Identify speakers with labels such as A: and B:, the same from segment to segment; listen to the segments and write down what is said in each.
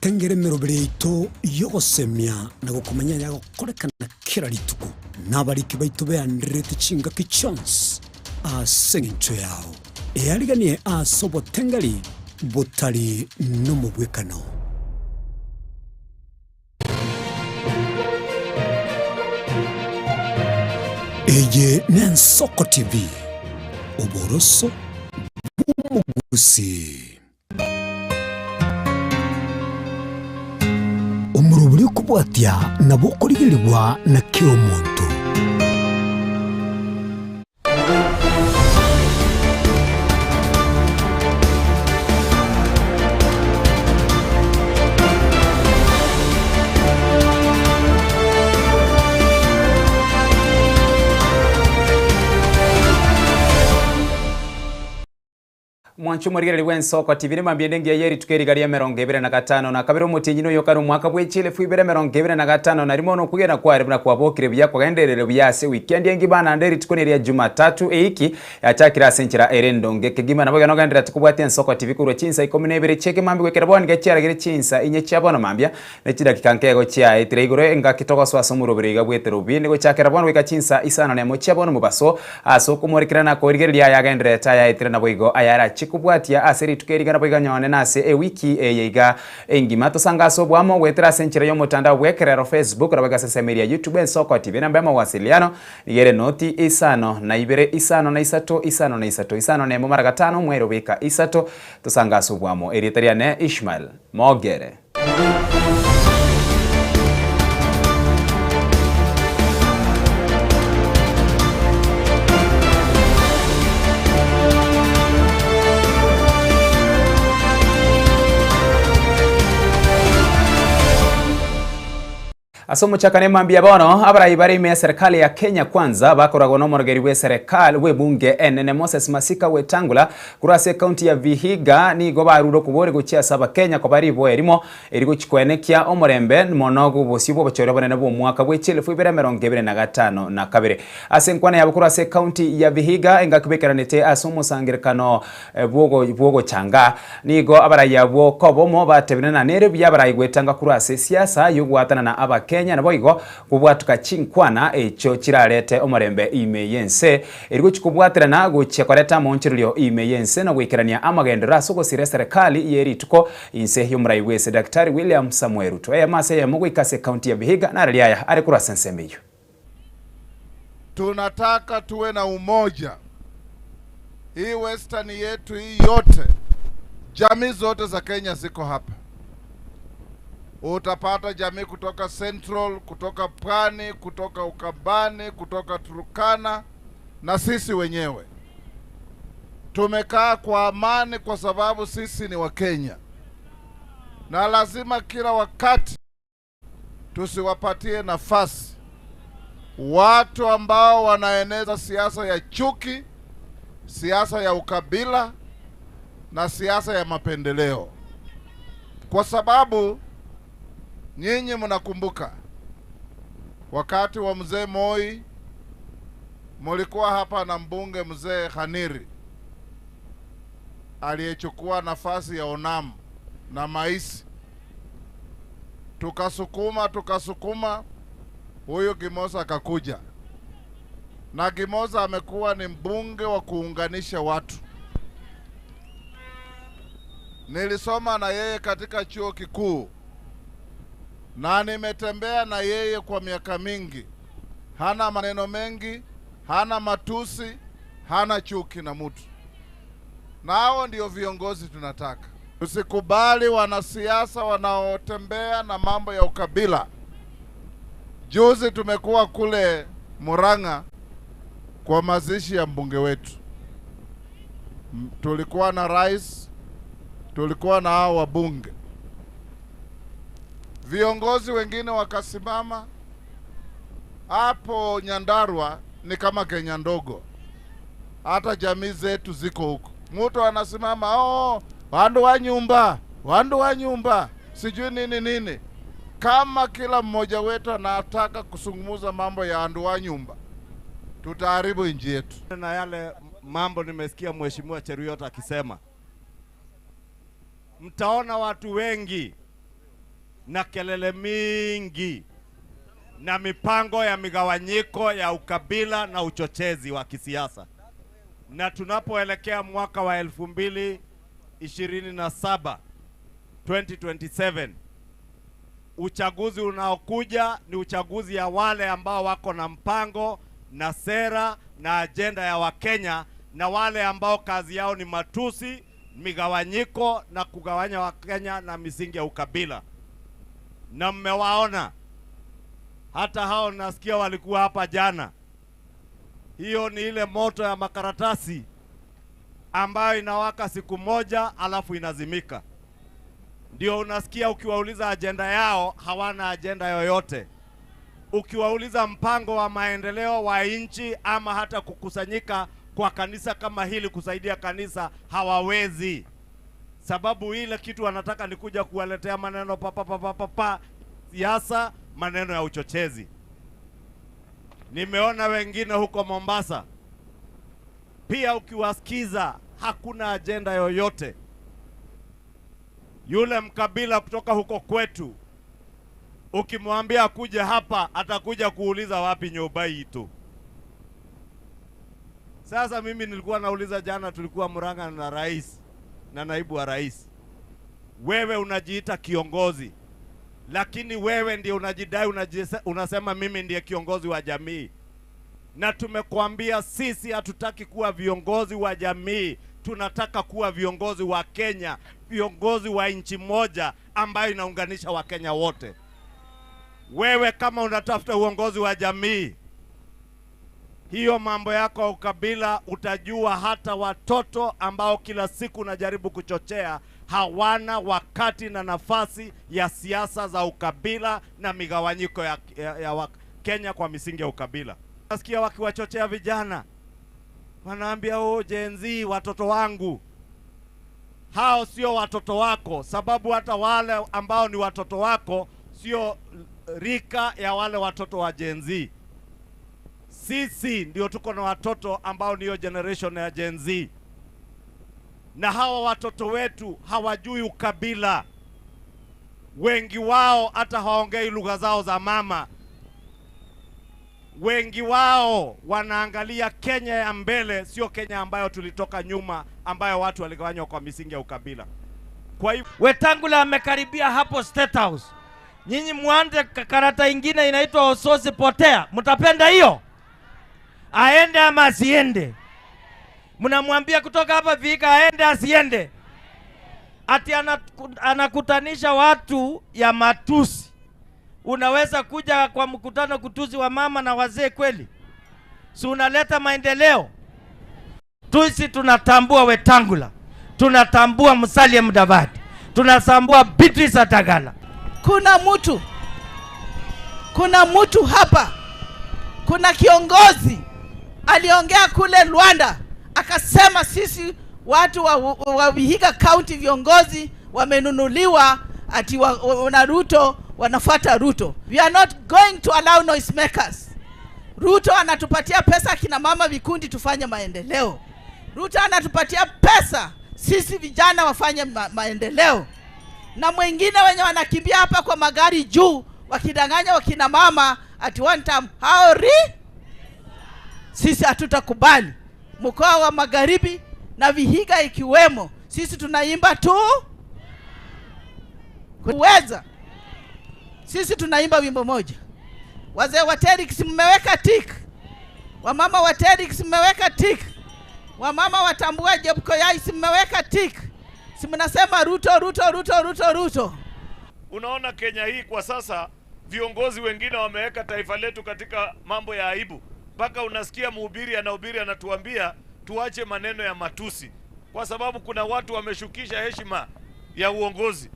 A: Gotengera emeroberi yaito y'ogosemia na gokomanya ayagokorekana kera rituko, na abariki baito beandererete chingaki chionsi ase engencho yao. Eariganie ase obotengeri botari nomobwekano. Eye n'Ensoko TV, oboroso bw'omogusii. Omorobori okobwatia nabo okorigerigwa na kera omonto.
B: Mwanche omorigereria bw'ensoko TV nemambia ende engiya ye rituko eriga ria emerongo ebere na gatano na kabere omotienyi noyo kare omwaka bwe chielfu ibere emerongo ebere na gatano na rimo nokwegena kware buna kwabokire buya kwagenderere buya ase weekend engima naende rituko neria Jumatatu eiki yachakire ase enchera ere endonge kegima nabo iga nogendererete kobwatia ensoko TV korwa chinsa ikomi na ibere chi'ekemambia goikera bono niga chiaragire chinsa inye chia bono mambia Ne chidakika nkego chiaetire igoro engaki togosoa ase omoroberi iga bw'eterubi, nigochakera bono goika chinsa isano nemo chia bono mobaso, ase okomorekera na korigereria ayagendererete ayaetire naboigo ayarachie kobwatia ase rituko eri iga naboigo nyone nase ewiki eye iga engima. Tosange ase oboamo goetera ase enchera y'omotandao bw'ekerero Facebook naboigo ase ensemo eria YouTube Ensoko TV enamba y'amawasiliano nigo ere noti isano na ibere isano na isato isano na isato isano nemo mara gatano omwero beka isato. Tosange ase oboamo. Erieta riane Ishmael Mogere. Ase omochakano emambia bono, abarai bare ime ya serikali ya Kenya Kwanza bakoragwa nomorogeri bw'eserekali bw'ebunge enene Moses Masika Wetangula korwa ase ekaunti ya Vihiga nigo barure okobori gochia ase abakenya koba riboa erimo eri gochia koenekia omorembe mono bw'obosio bw'obochori obonene bw'omwaka bwe chielfu ibere emerongo ebere na gatano na kabere. Ase enkwana yabo korwa ase ekaunti ya Vihiga engaki baikeranete ase omosangerekano bw'ogochanga. Nigo abarai abwo kobomo batebire na nere buya abarai gwetanga korwa ase esiasa y'ogoatanana Abakenya naboigo kobwatuka chinkwana echio chirarete omorembe ime y'ense eri gochia kobwaterana gochia koreta amaonchorerio ime y'ense na goikerania amagenderero ase ogosira eserekali ye rituko inse y'omorai bw'ense Daktari William Samoei Ruto. Eyemo ase eyemo goika ase ekaunti ya Vihiga nararia aya are korwa ase ensemo eyio.
C: Tunataka tuwe na umoja. Hii Western yetu hii yote, jamii zote za Kenya ziko hapa. Utapata jamii kutoka Central, kutoka Pwani, kutoka Ukambani, kutoka Turkana na sisi wenyewe tumekaa kwa amani kwa sababu sisi ni Wakenya, na lazima kila wakati tusiwapatie nafasi watu ambao wanaeneza siasa ya chuki, siasa ya ukabila na siasa ya mapendeleo, kwa sababu nyinyi mnakumbuka wakati wa mzee Moi mulikuwa hapa na mbunge mzee Khaniri aliyechukua nafasi ya Onam na Maisi tukasukuma tukasukuma, huyu Gimosa akakuja, na Gimosa amekuwa ni mbunge wa kuunganisha watu. Nilisoma na yeye katika chuo kikuu na nimetembea na yeye kwa miaka mingi. Hana maneno mengi, hana matusi, hana chuki na mtu, na hao ndio viongozi tunataka. Tusikubali wanasiasa wanaotembea na mambo ya ukabila. Juzi tumekuwa kule Murang'a kwa mazishi ya mbunge wetu, tulikuwa na rais, tulikuwa na hao wabunge, viongozi wengine wakasimama hapo. Nyandarua ni kama Kenya ndogo, hata jamii zetu ziko huko. Mtu anasimama oh, wandu wa nyumba, wandu wa nyumba, sijui nini nini. Kama kila mmoja wetu anataka kuzungumza mambo ya wandu wa nyumba, tutaharibu nchi yetu.
D: Na yale mambo nimesikia Mheshimiwa Cheruiyot akisema, mtaona watu wengi na kelele mingi na mipango ya migawanyiko ya ukabila na uchochezi wa kisiasa. Na tunapoelekea mwaka wa 2027 2027, uchaguzi unaokuja ni uchaguzi ya wale ambao wako na mpango na sera na ajenda ya Wakenya na wale ambao kazi yao ni matusi, migawanyiko na kugawanya Wakenya na misingi ya ukabila. Na mmewaona hata hao nasikia walikuwa hapa jana. Hiyo ni ile moto ya makaratasi ambayo inawaka siku moja alafu inazimika. Ndio unasikia ukiwauliza ajenda yao, hawana ajenda yoyote. Ukiwauliza mpango wa maendeleo wa nchi ama hata kukusanyika kwa kanisa kama hili kusaidia kanisa, hawawezi. Sababu ile kitu wanataka ni kuja kuwaletea maneno pa pa pa pa pa pa, siasa, maneno ya uchochezi. Nimeona wengine huko Mombasa pia, ukiwasikiza hakuna ajenda yoyote. Yule mkabila kutoka huko kwetu ukimwambia akuje hapa atakuja kuuliza wapi nyumba itu. Sasa mimi nilikuwa nauliza jana, tulikuwa Murang'a na rais na naibu wa rais, wewe unajiita kiongozi, lakini wewe ndiye unajidai unasema mimi ndiye kiongozi wa jamii, na tumekuambia sisi hatutaki kuwa viongozi wa jamii, tunataka kuwa viongozi wa Kenya, viongozi wa nchi moja ambayo inaunganisha Wakenya wote. Wewe kama unatafuta uongozi wa jamii, hiyo mambo yako ya ukabila utajua hata watoto ambao kila siku unajaribu kuchochea hawana wakati na nafasi ya siasa za ukabila na migawanyiko ya Kenya kwa misingi ya ukabila. Nasikia wakiwachochea vijana, wanaambia oh, Gen Z, watoto wangu. Hao sio watoto wako, sababu hata wale ambao ni watoto wako sio rika ya wale watoto wa Gen Z. Sisi ndio tuko na watoto ambao niyo generation ya Gen Z, na hawa watoto wetu hawajui ukabila. Wengi wao hata hawaongei lugha zao za mama. Wengi wao wanaangalia Kenya ya mbele, sio Kenya ambayo tulitoka nyuma, ambayo watu waligawanywa kwa misingi ya ukabila. Kwa hivyo
E: Wetangula amekaribia hapo State House. Nyinyi muanze karata ingine inaitwa Ososi Potea. Mtapenda hiyo? Aende ama asiende? Mnamwambia kutoka hapa Vihiga aende asiende? Ati anakutanisha watu ya matusi. Unaweza kuja kwa mkutano kutusi wa mama na wazee kweli? Si unaleta maendeleo? Tusi tunatambua Wetangula, tunatambua Musalia Mudavadi, tunatambua Beatrice Adagala.
F: Kuna mtu hapa, kuna kiongozi aliongea kule Luanda akasema sisi watu wa Vihiga County viongozi wamenunuliwa ati na Ruto, wanafuata Ruto. We are not going to allow noise makers. Ruto anatupatia pesa kina mama vikundi tufanye maendeleo. Ruto anatupatia pesa sisi vijana wafanye maendeleo. Na mwingine wenye wanakimbia hapa kwa magari juu wakidanganya wakina mama ati one time haori, sisi hatutakubali. Mkoa wa Magharibi na Vihiga ikiwemo, sisi tunaimba tu kuweza. Sisi tunaimba wimbo moja. Wazee wa Terix mmeweka tik, wamama wa Terix mmeweka tik, wamama watambua Jepkoyai mmeweka tik. Si mnasema Ruto, Ruto, Ruto, Ruto, Ruto.
G: Unaona Kenya hii kwa sasa viongozi wengine wameweka taifa letu katika mambo ya aibu. Mpaka unasikia mhubiri anahubiri anatuambia tuache maneno ya matusi, kwa sababu kuna watu wameshukisha heshima ya uongozi.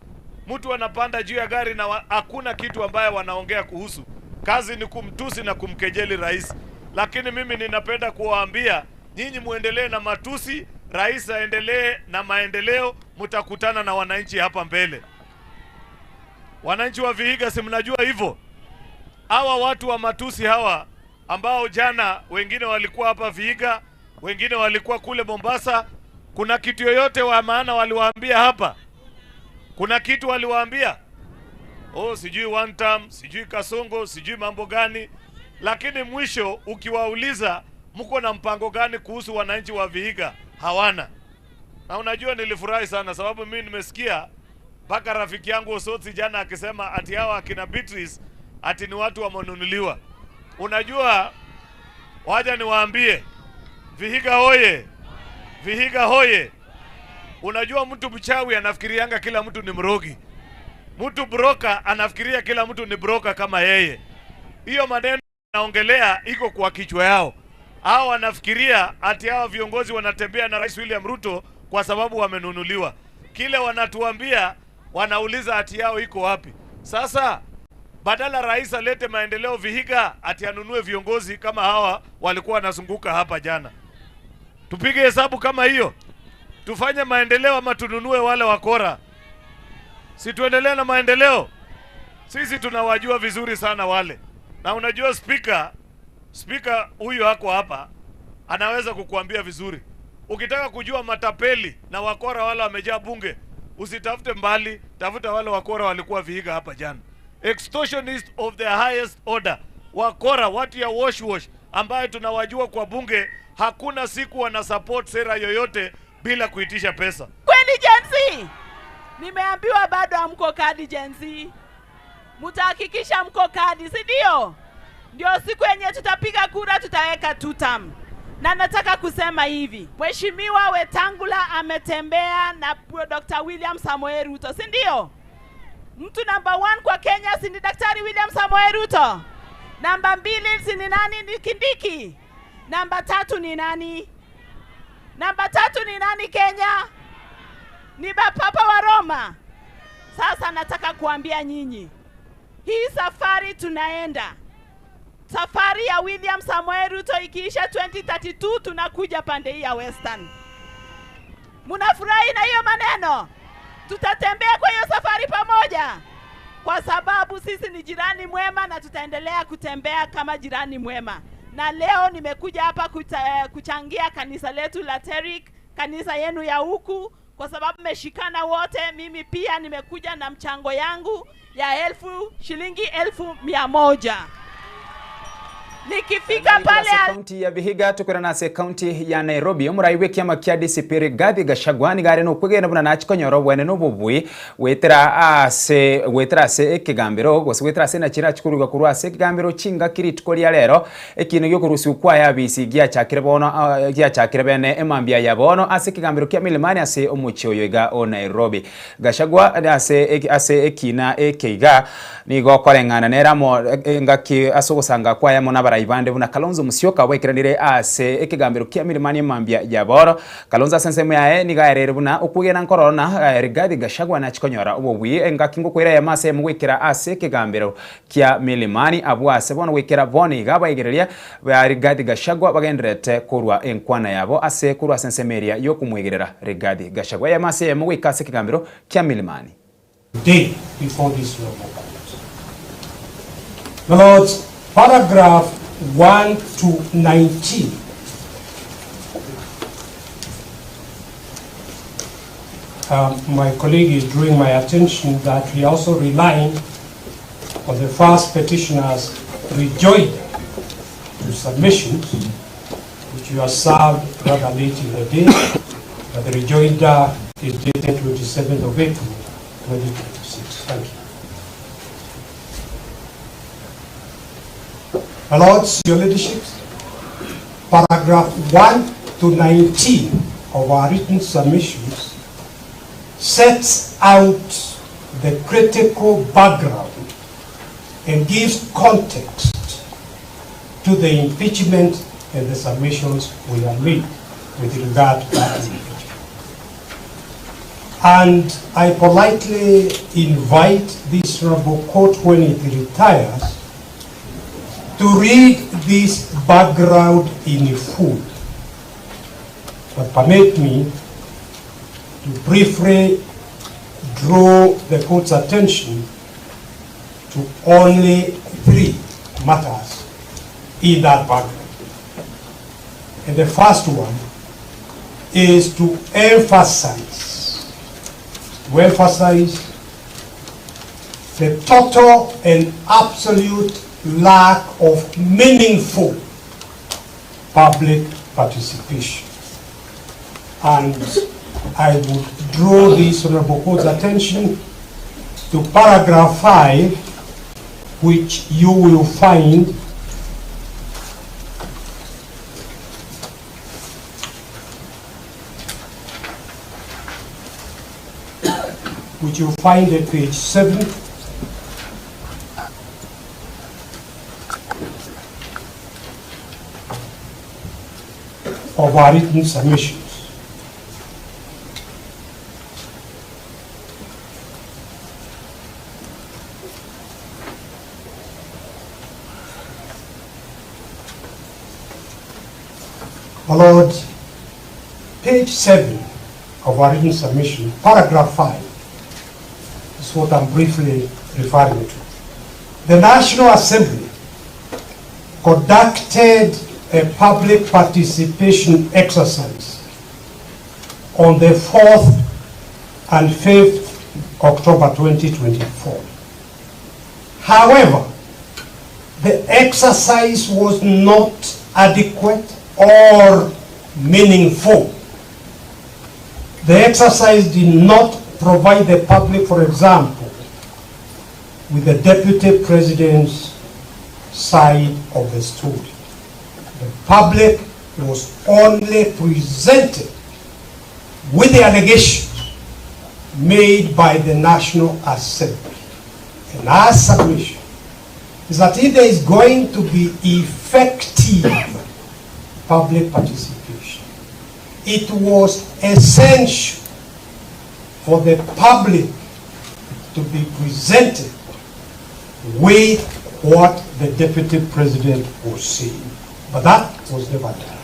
G: Mtu anapanda juu ya gari na hakuna kitu ambaye wanaongea kuhusu. Kazi ni kumtusi na kumkejeli rais. Lakini mimi ninapenda kuwaambia nyinyi muendelee na matusi, rais aendelee na maendeleo, mtakutana na wananchi hapa mbele. Wananchi wa Vihiga si mnajua hivyo? Hawa watu wa matusi hawa ambao jana wengine walikuwa hapa Vihiga, wengine walikuwa kule Mombasa, kuna kitu yoyote wa maana waliwaambia hapa? Kuna kitu waliwaambia? Oh, sijui one term, sijui Kasongo, sijui mambo gani, lakini mwisho ukiwauliza mko na mpango gani kuhusu wananchi wa Vihiga, hawana. Na unajua nilifurahi sana sababu mimi nimesikia mpaka rafiki yangu Osotsi jana akisema ati hawa akina Beatrice ati ni watu wamenunuliwa. Unajua, waja niwaambie, Vihiga hoye! Vihiga hoye! Unajua mtu mchawi anafikirianga kila mtu ni mrogi, mtu broka anafikiria kila mtu ni broka kama yeye. Hiyo maneno naongelea iko kwa kichwa yao. Hao wanafikiria ati hawa viongozi wanatembea na Rais William Ruto kwa sababu wamenunuliwa. Kile wanatuambia, wanauliza hati yao iko wapi? Sasa badala rais alete maendeleo Vihiga, ati anunue viongozi kama hawa walikuwa wanazunguka hapa jana. Tupige hesabu kama hiyo, tufanye maendeleo ama tununue wale wakora? Si tuendelee na maendeleo? Sisi tunawajua vizuri sana wale. Na unajua spika, spika huyu hako hapa anaweza kukuambia vizuri. Ukitaka kujua matapeli na wakora wale wamejaa bunge, usitafute mbali, tafuta wale wakora walikuwa Vihiga hapa jana. Extortionist of the highest order, wakora, watu ya wash wash ambayo tunawajua kwa bunge, hakuna siku wana support sera yoyote bila kuitisha pesa.
F: Kweli Gen Z? Nimeambiwa bado hamko kadi Gen Z. Mtahakikisha mko kadi, si ndio? Ndio siku yenye tutapiga kura tutaweka tutam. Na nataka kusema hivi, Mheshimiwa Wetangula ametembea na Dr. William Samoei Ruto, si ndio? Mtu namba 1 kwa Kenya si ni Daktari William Samoei Ruto? Namba 2 si ni nani? Ni Kindiki. Namba 3 ni nani? Namba 3 ni nani Kenya? Ni Papa wa Roma. Sasa nataka kuambia nyinyi, hii safari tunaenda, safari ya William Samoei Ruto ikiisha 2032 tunakuja pande hii ya Western. Mnafurahi na hiyo maneno? Tutatembea kwa hiyo safari pamoja, kwa sababu sisi ni jirani mwema na tutaendelea kutembea kama jirani mwema. Na leo nimekuja hapa kuchangia kanisa letu la Terik, kanisa yenu ya huku, kwa sababu mmeshikana wote. Mimi pia nimekuja na mchango yangu ya shilingi 1,100. Nikifika pale
B: kaunti ya Vihiga tukura nase kaunti ya Nairobi omurai we kiama kia DCP Rigathi Gachagua nigare no kwegena buna nachikonyora obwene nobobui wetera ase wetera ase ekigambiro gose wetera ase nachira chikuruga kurwa ase ekigambiro chingaki rituko ria rero ekino giokorusia kwa ya bisi giachakire bono giachakire bene emambia ya bono ase ekigambiro kia Milimani ase omuchi oyo iga o Nairobi. Gachagua ase ase ekina ekeiga nigo koreng'ana neramo ngaki ase ogosanga kwayamo nabara ibande buna Kalonzo Musyoka wekeranire ase ekigambiro kia Milimani emambia ya boro. Kalonzo ase ensemo yaye niga aerere buna okwegena nkorona Rigathi Gachagua nachikonyora obobui engaki ngokwera ya mase emugwekera ase ekigambiro kia Milimani abwo ase bono gwekera bono iga baigereria ba Rigathi Gachagua bagenderete korwa enkwana yabo ase korwa ase ensemo eria yokomwegerera Rigathi Gachagua ya mase emugweka ase ekigambiro kia Milimani.
H: Day before this noble court. My lords, paragraph 1 to 19. My colleague is drawing my attention that we are also relying on the first petitioner's rejoinder to submissions, which you are served rather late in the day, but the rejoinder is dated 27th of April, 2026. Thank you. My Lords, your Ladyships, paragraph 1 to 19 of our written submissions sets out the critical background and gives context to the impeachment and the submissions we have made with regard to that impeachment. And I politely invite this honorable court, when it retires, to read this background in full. But permit me to briefly draw the court's attention to only three matters in that background. And the first one is to emphasize The total and absolute lack of meaningful public participation. And I would draw this Honorable Court's attention to paragraph 5, which you will find which you'll find at page 7 of our written submissions. My Lord, page 7 of our written submission, paragraph 5, is what I'm briefly referring to. The National Assembly conducted a public participation exercise on the 4th and 5th October 2024. However, the exercise was not adequate or meaningful. The exercise did not provide the public, for example, with the deputy president's side of the story. The public was only presented with the allegations made by the National Assembly. And our submission is that if there is going to be effective public participation, it was essential for the public to be presented with what the deputy president was saying. But that was never done.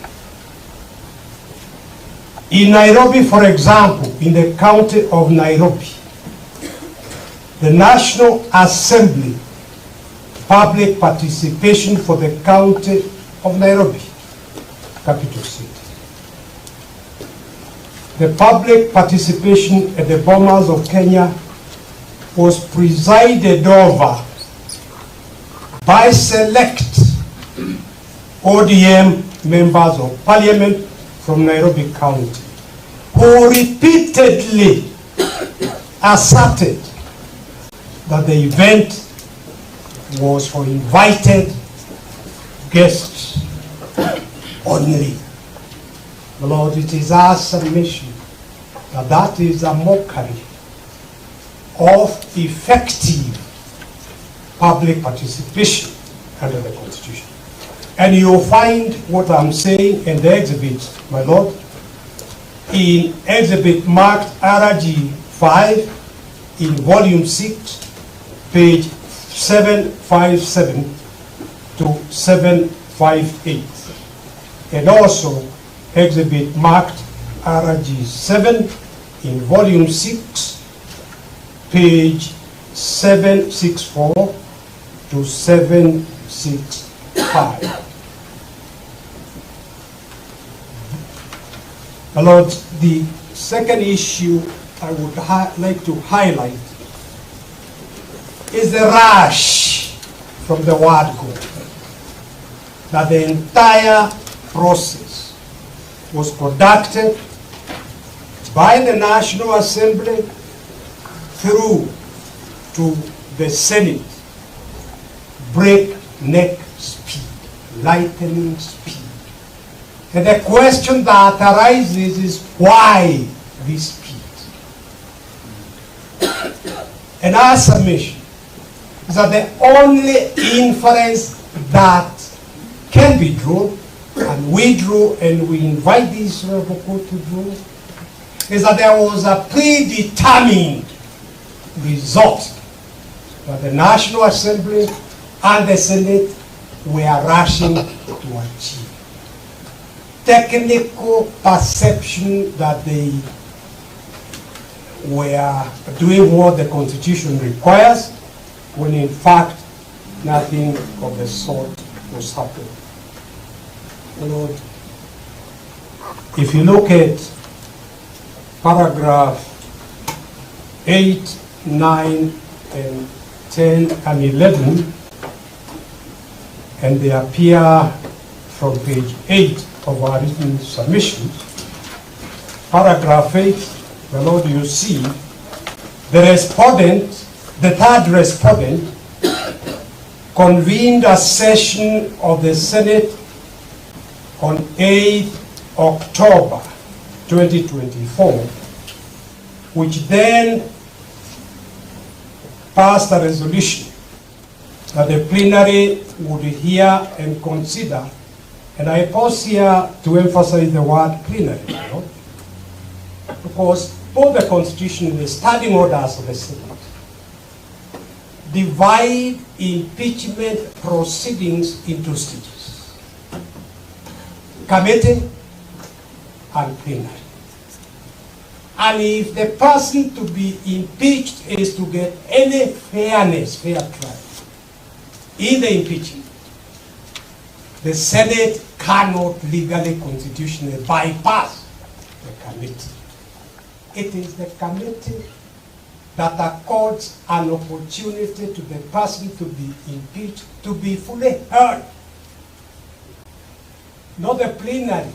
H: In Nairobi, for example, in the county of Nairobi, the National Assembly public participation for the county of Nairobi, capital city. The public participation at the Bomas of Kenya was presided over by select ODM members of parliament from Nairobi County, who repeatedly asserted that the event was for invited guests only. Lord, it is our submission that that is a mockery of effective public participation under the Constitution. And you'll find what I'm saying in the exhibit, my Lord, in exhibit marked RG 5 in volume 6, page 757 to 758. And also exhibit marked RG 7 in volume 6, page 764 to 765. My Lord, the second issue I would like to highlight is the rush from the word go that the entire process was conducted by the National Assembly through to the Senate, breakneck speed, lightning speed. And the question that arises is why this speed? And our submission is that the only inference that can be drawn, and we drew, and we invite this honorable court to draw, is that there was a predetermined result that the National Assembly and the Senate were rushing to achieve. Technical perception that they were doing what the Constitution requires, when in fact nothing of the sort was happening. Lord, if you look at paragraph 8, 9, and 10 and 11, and they appear from page 8 of our written submissions. Paragraph 8, my Lord, you see, the respondent, the third respondent, convened a session of the Senate on 8th October 2024, which then passed a resolution that the plenary would hear and consider, and I pause here to emphasize the word plenary, you know, because both the Constitution and the standing orders of the Senate divide impeachment proceedings into stages: committee and plenary. And if the person to be impeached is to get any fairness, fair trial, in the impeachment, the Senate cannot legally, constitutionally bypass the committee. It is the committee that accords an opportunity to the person to be impeached to be fully heard, not the plenary.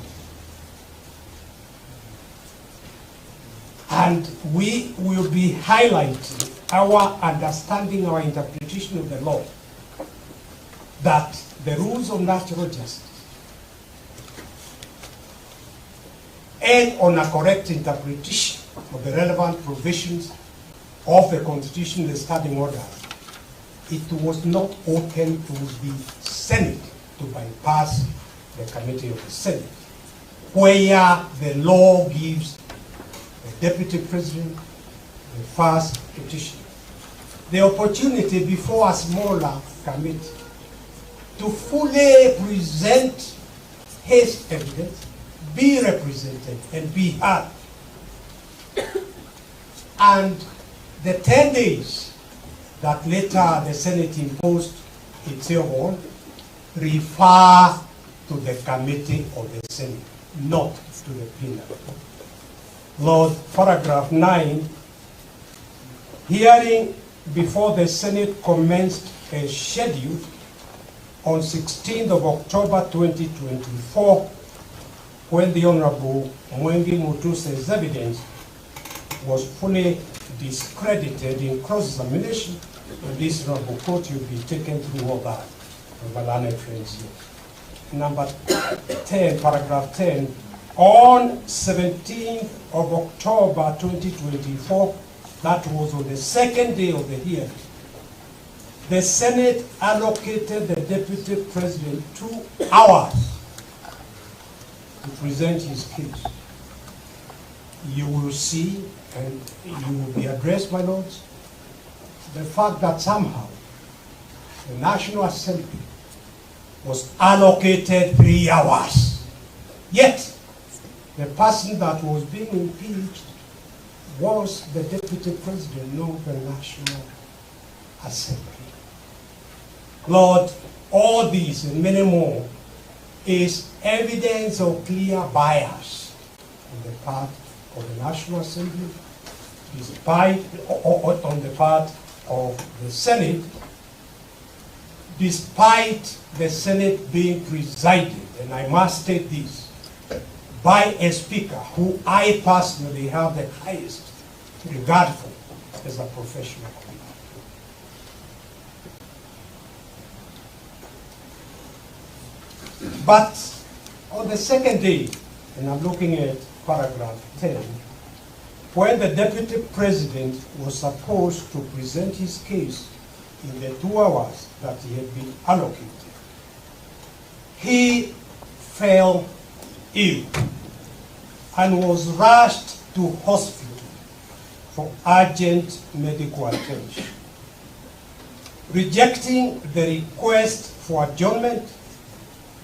H: And we will be highlighting our understanding, our interpretation of the law, that the rules of natural justice and on a correct interpretation of the relevant provisions of the Constitution, the standing order, it was not open to the Senate to bypass the committee of the Senate, where the law gives the Deputy President, the first petitioner, the opportunity before a smaller committee to fully present his evidence, be represented, and be heard. And the 10 days that later the Senate imposed itself on refer to the committee of the Senate, not to the plenary. Lord, paragraph 9, hearing before the Senate commenced as scheduled on 16th of October 2024, when the Honorable Mwengi Mutuse's evidence was fully discredited in cross-examination, and this Honorable Court will be taken through all that from my learned friends here. Number 10, paragraph 10, on 17th of October 2024, that was on the second day of the hearing, the Senate allocated the Deputy President 2 hours to present his case. You will see, and you will be addressed, my lords, the fact that somehow the National Assembly was allocated 3 hours. Yet, the person that was being impeached was the Deputy President, not the National Assembly. Lord, all these and many more is evidence of clear bias on the part of the National Assembly, despite, or on the part of the Senate, despite the Senate being presided, and I must state this, by a speaker who I personally have the highest regard for as a professional. But on the second day, and I'm looking at paragraph 10, when the Deputy President was supposed to present his case in the 2 hours that he had been allocated, he fell ill and was rushed to hospital for urgent medical attention. Rejecting the request for adjournment,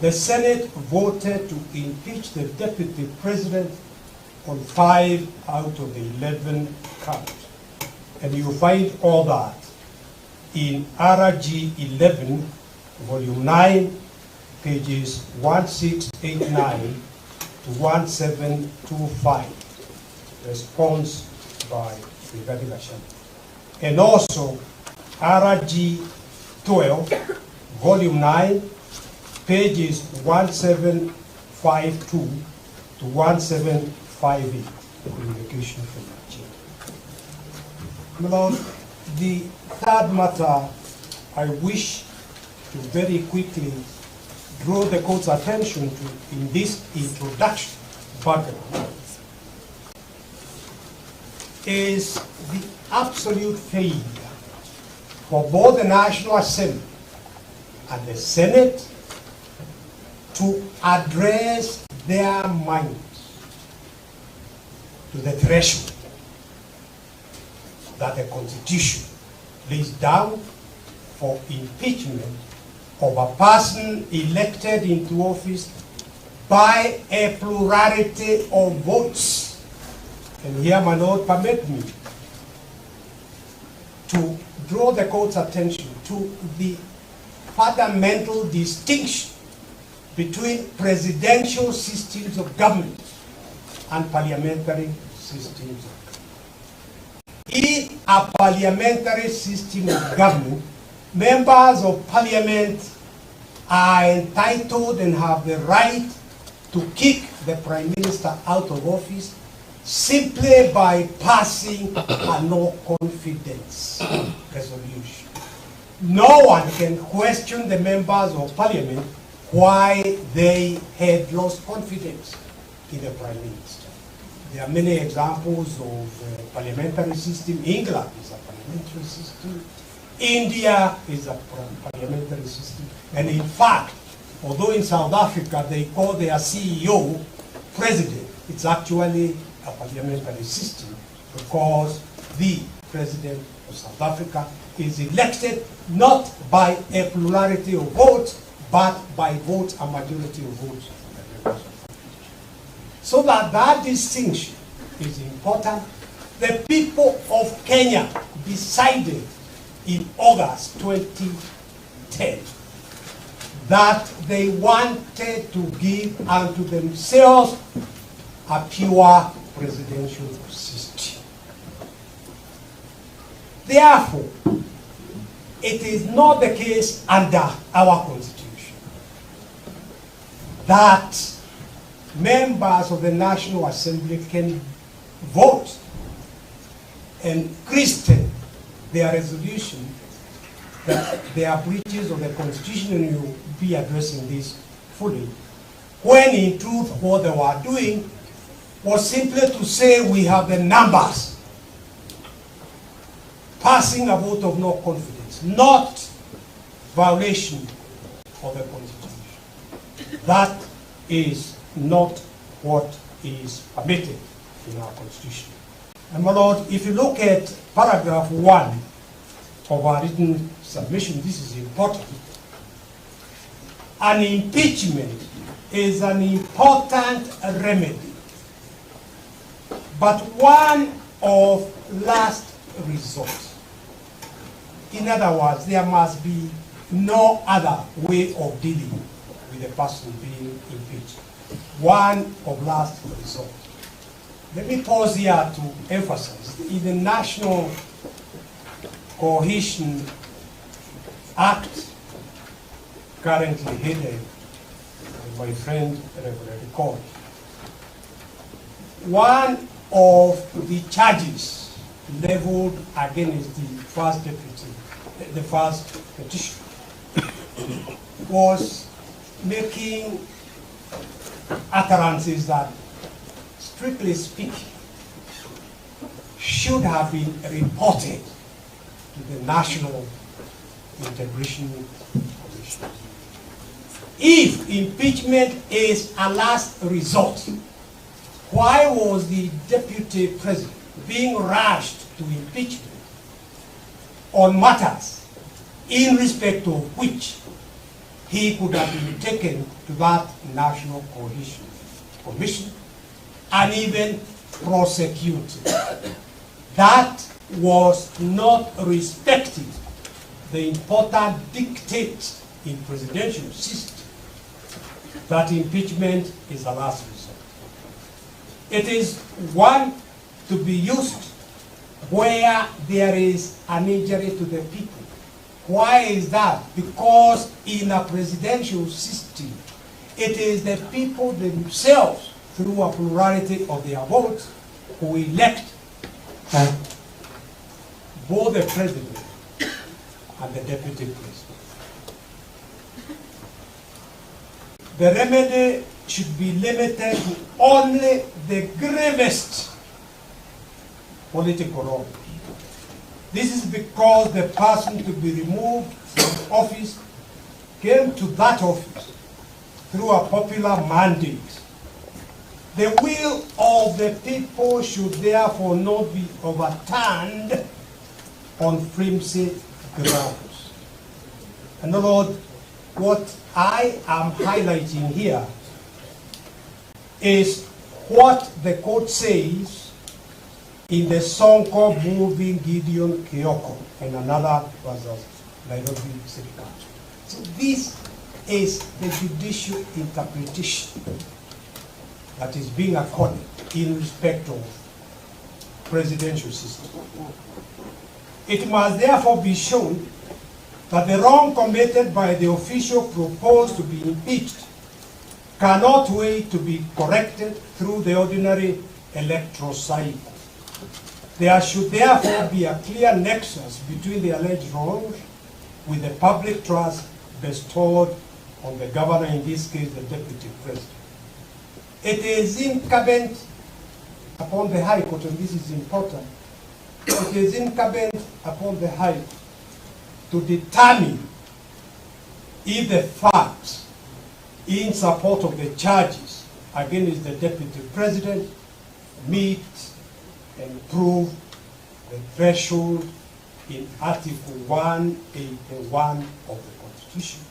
H: the Senate voted to impeach the Deputy President on 5 out of the 11 counts. And you find all that in RG 11, Volume 9, pages 1689 to 1725, response by Rigathi Gachagua. And also RG 12, Volume 9, pages 1752 to 1758, communication from the chair. My Lord, the third matter I wish to very quickly draw the court's attention to in this introduction background is the absolute failure for both the National Assembly and the Senate to address their minds to the threshold that the Constitution lays down for impeachment of a person elected into office by a plurality of votes. And here, my Lord, permit me to draw the court's attention to the fundamental distinction between presidential systems of government and parliamentary systems of government. In a parliamentary system of government, members of parliament are entitled and have the right to kick the prime minister out of office simply by passing a no confidence resolution. No one can question the members of parliament why they had lost confidence in the prime minister. There are many examples of uh, parliamentary system. England is a parliamentary system. India is a parliamentary system. And in fact, although in South Africa they call their CEO president, it's actually a parliamentary system because the president of South Africa is elected not by a plurality of votes, but by votes, a majority of votes. So that that distinction is important. The people of Kenya decided in August 2010 that they wanted to give unto themselves a pure presidential system. Therefore, it is not the case under our constitution that members of the National Assembly can vote and christen their resolution that there are breaches of the constitution, and you will be addressing this fully, when in truth what they were doing was simply to say we have the numbers, passing a vote of no confidence, not violation of the constitution. That is not what is permitted in our constitution. And my lord, if you look at paragraph 1 of our written submission, this is important. An impeachment is an important remedy, but one of last resort. In other words, there must be no other way of dealing with the person being impeached. One of last resort. Let me pause here to emphasize in the National Cohesion Act, currently headed by my friend Reverend Court, one of the charges leveled against the first deputy, the first petition, was making utterances that, strictly speaking, should have been reported to the National Integration Commission. If impeachment is a last resort, why was the deputy president being rushed to impeachment on matters in respect of which he could have been taken to that National Cohesion Commission and even prosecuted? That was not respecting the important dictate in presidential system that impeachment is a last resort. It is one to be used where there is an injury to the people. Why is that? Because in a presidential system, it is the people themselves, through a plurality of their votes, who elect both the president and the deputy president. The remedy should be limited to only the gravest political wrongs. This is because the person to be removed from office came to that office through a popular mandate. The will of the people should therefore not be overturned on flimsy grounds. In other words, what I am highlighting here is what the court says in the Sonko moving Gideon Kioko and another versus Nairobi City Council. So this is the judicial interpretation that is being accorded in respect of presidential system. It must therefore be shown that the wrong committed by the official proposed to be impeached cannot wait to be corrected through the ordinary electoral cycle. There should therefore be a clear nexus between the alleged wrongs with the public trust bestowed on the governor, in this case the deputy president. It is incumbent upon the High Court, and this is important, it is incumbent upon the High Court to determine if the facts in support of the charges against the deputy president meet and prove the threshold in Article 181 of the Constitution,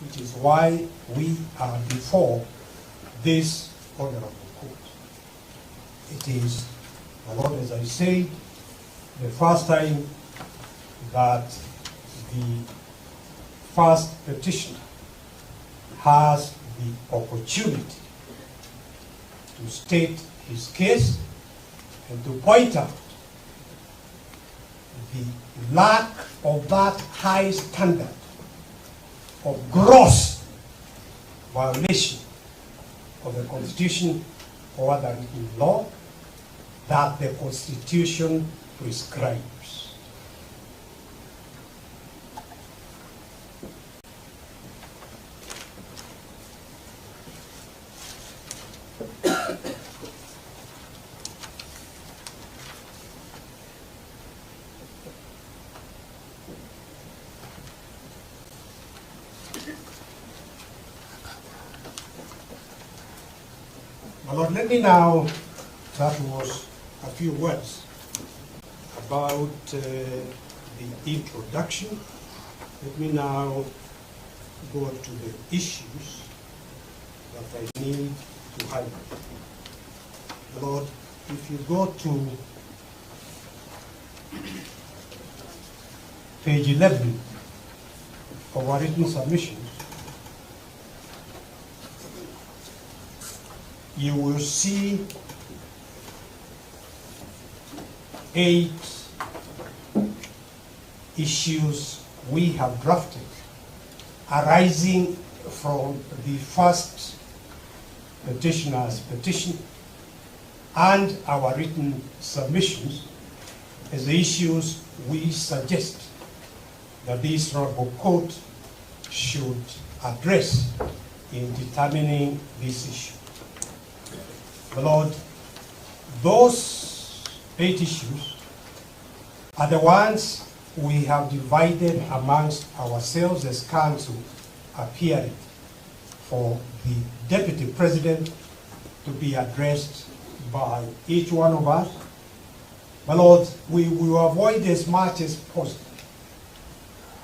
H: which is why we are before this honorable court. It is, my Lord, as I said, the first time that the first petitioner has the opportunity to state his case and to point out the lack of that high standard of gross violation of the Constitution or other written law that the Constitution prescribes. My Lord, let me now, that was a few words about the introduction. Let me now go to the issues that I need to highlight. My Lord, if you go to page 11 of our written submissions, you will see 8 issues we have drafted arising from the first petitioner's petition and our written submissions as the issues we suggest that this honorable court should address in determining this issue. My Lord, those 8 issues are the ones we have divided amongst ourselves as counsel appearing for the Deputy President to be addressed by each one of us. My Lord, we will avoid as much as possible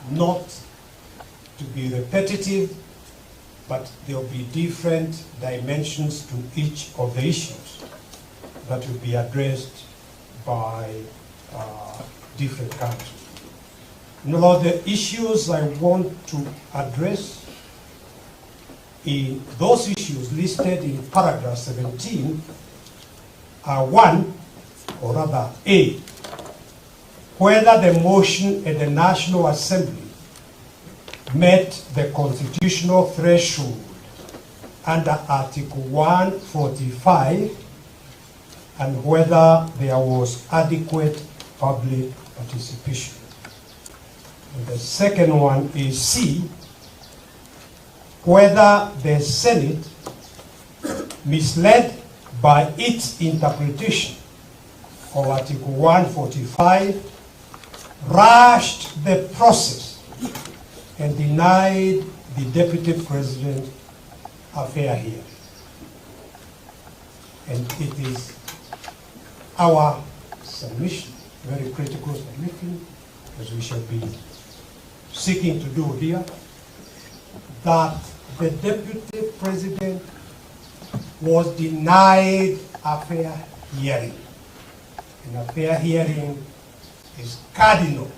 H: not to be repetitive, but there will be different dimensions to each of the issues that will be addressed by different counsels. My Lord, the issues I want to address in those issues listed in paragraph 17 are 1, or rather A, whether the motion at the National Assembly met the constitutional threshold under Article 145 and whether there was adequate public participation. And the second one is C, whether the Senate, misled by its interpretation of Article 145, rushed the process and denied the Deputy President a fair hearing. And it is our submission, very critical submission, as we shall be seeking to do here, that the Deputy President was denied a fair hearing. And a fair hearing is cardinal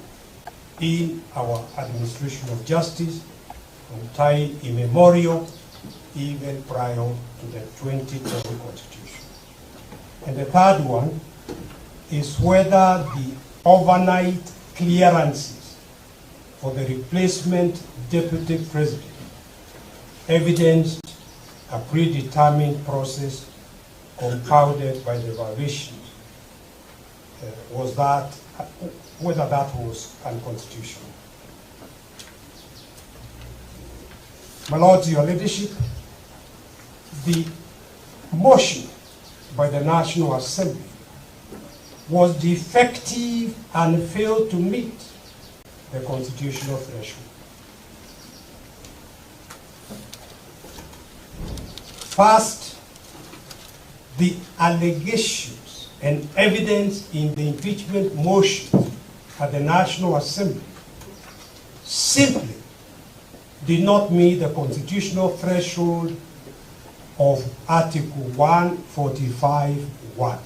H: in our administration of justice from time immemorial, even prior to the 2010 Constitution. And the third one is whether the overnight clearances for the replacement deputy president evidenced a predetermined process compounded by the violations. Was that, whether that was unconstitutional. My Lord, your leadership, the motion by the National Assembly was defective and failed to meet the constitutional threshold. First, the allegations and evidence in the impeachment motion at the National Assembly simply did not meet the constitutional threshold of Article 145.1.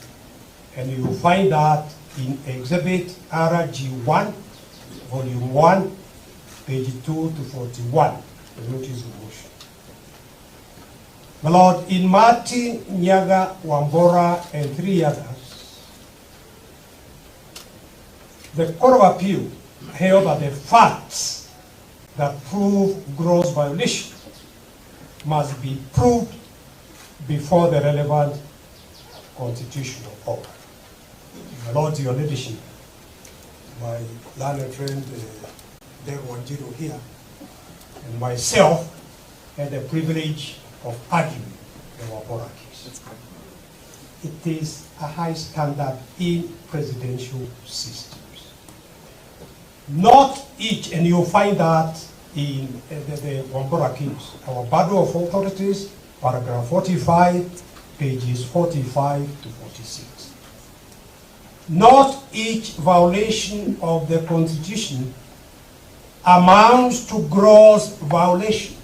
H: And you will find that in Exhibit RG1, Volume 1, page 2 to 41, the notice of motion. My Lord, in Martin Nyaga Wambora and 3 others, the Court of Appeal held that the facts that prove gross violation must be proved before the relevant constitutional organ. My Lord, your leadership, my learned friend, Dave Wanjiru here, and myself had the privilege of arguing the Wambora case. It is a high standard in presidential systems. Not each, and you'll find that in the Wambora case, our bundle of authorities, paragraph 45, pages 45 to 46. Not each violation of the Constitution amounts to gross violation.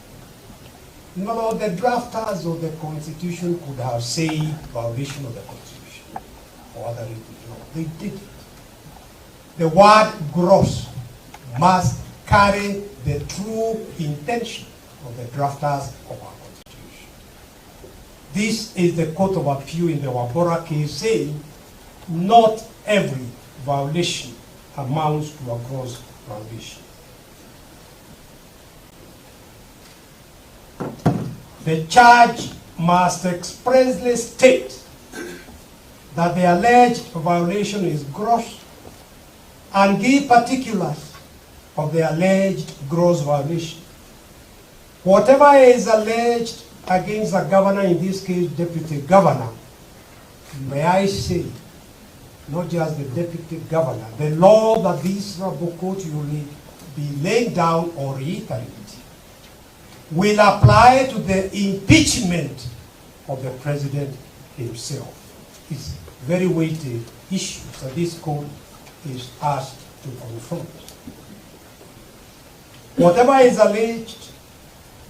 H: No, no, the drafters of the Constitution could have said violation of the Constitution or other written law. They didn't. The word gross must carry the true intention of the drafters of our Constitution. This is the Court of Appeal in the Wambora case saying not every violation amounts to a gross violation. The charge must expressly state that the alleged violation is gross and give particulars of the alleged gross violation. Whatever is alleged against the governor, in this case deputy governor, may I say, not just the deputy governor, the law that this court will be laid down or reiterated will apply to the impeachment of the president himself. It's very weighty issues that this court is asked to confront. Whatever is alleged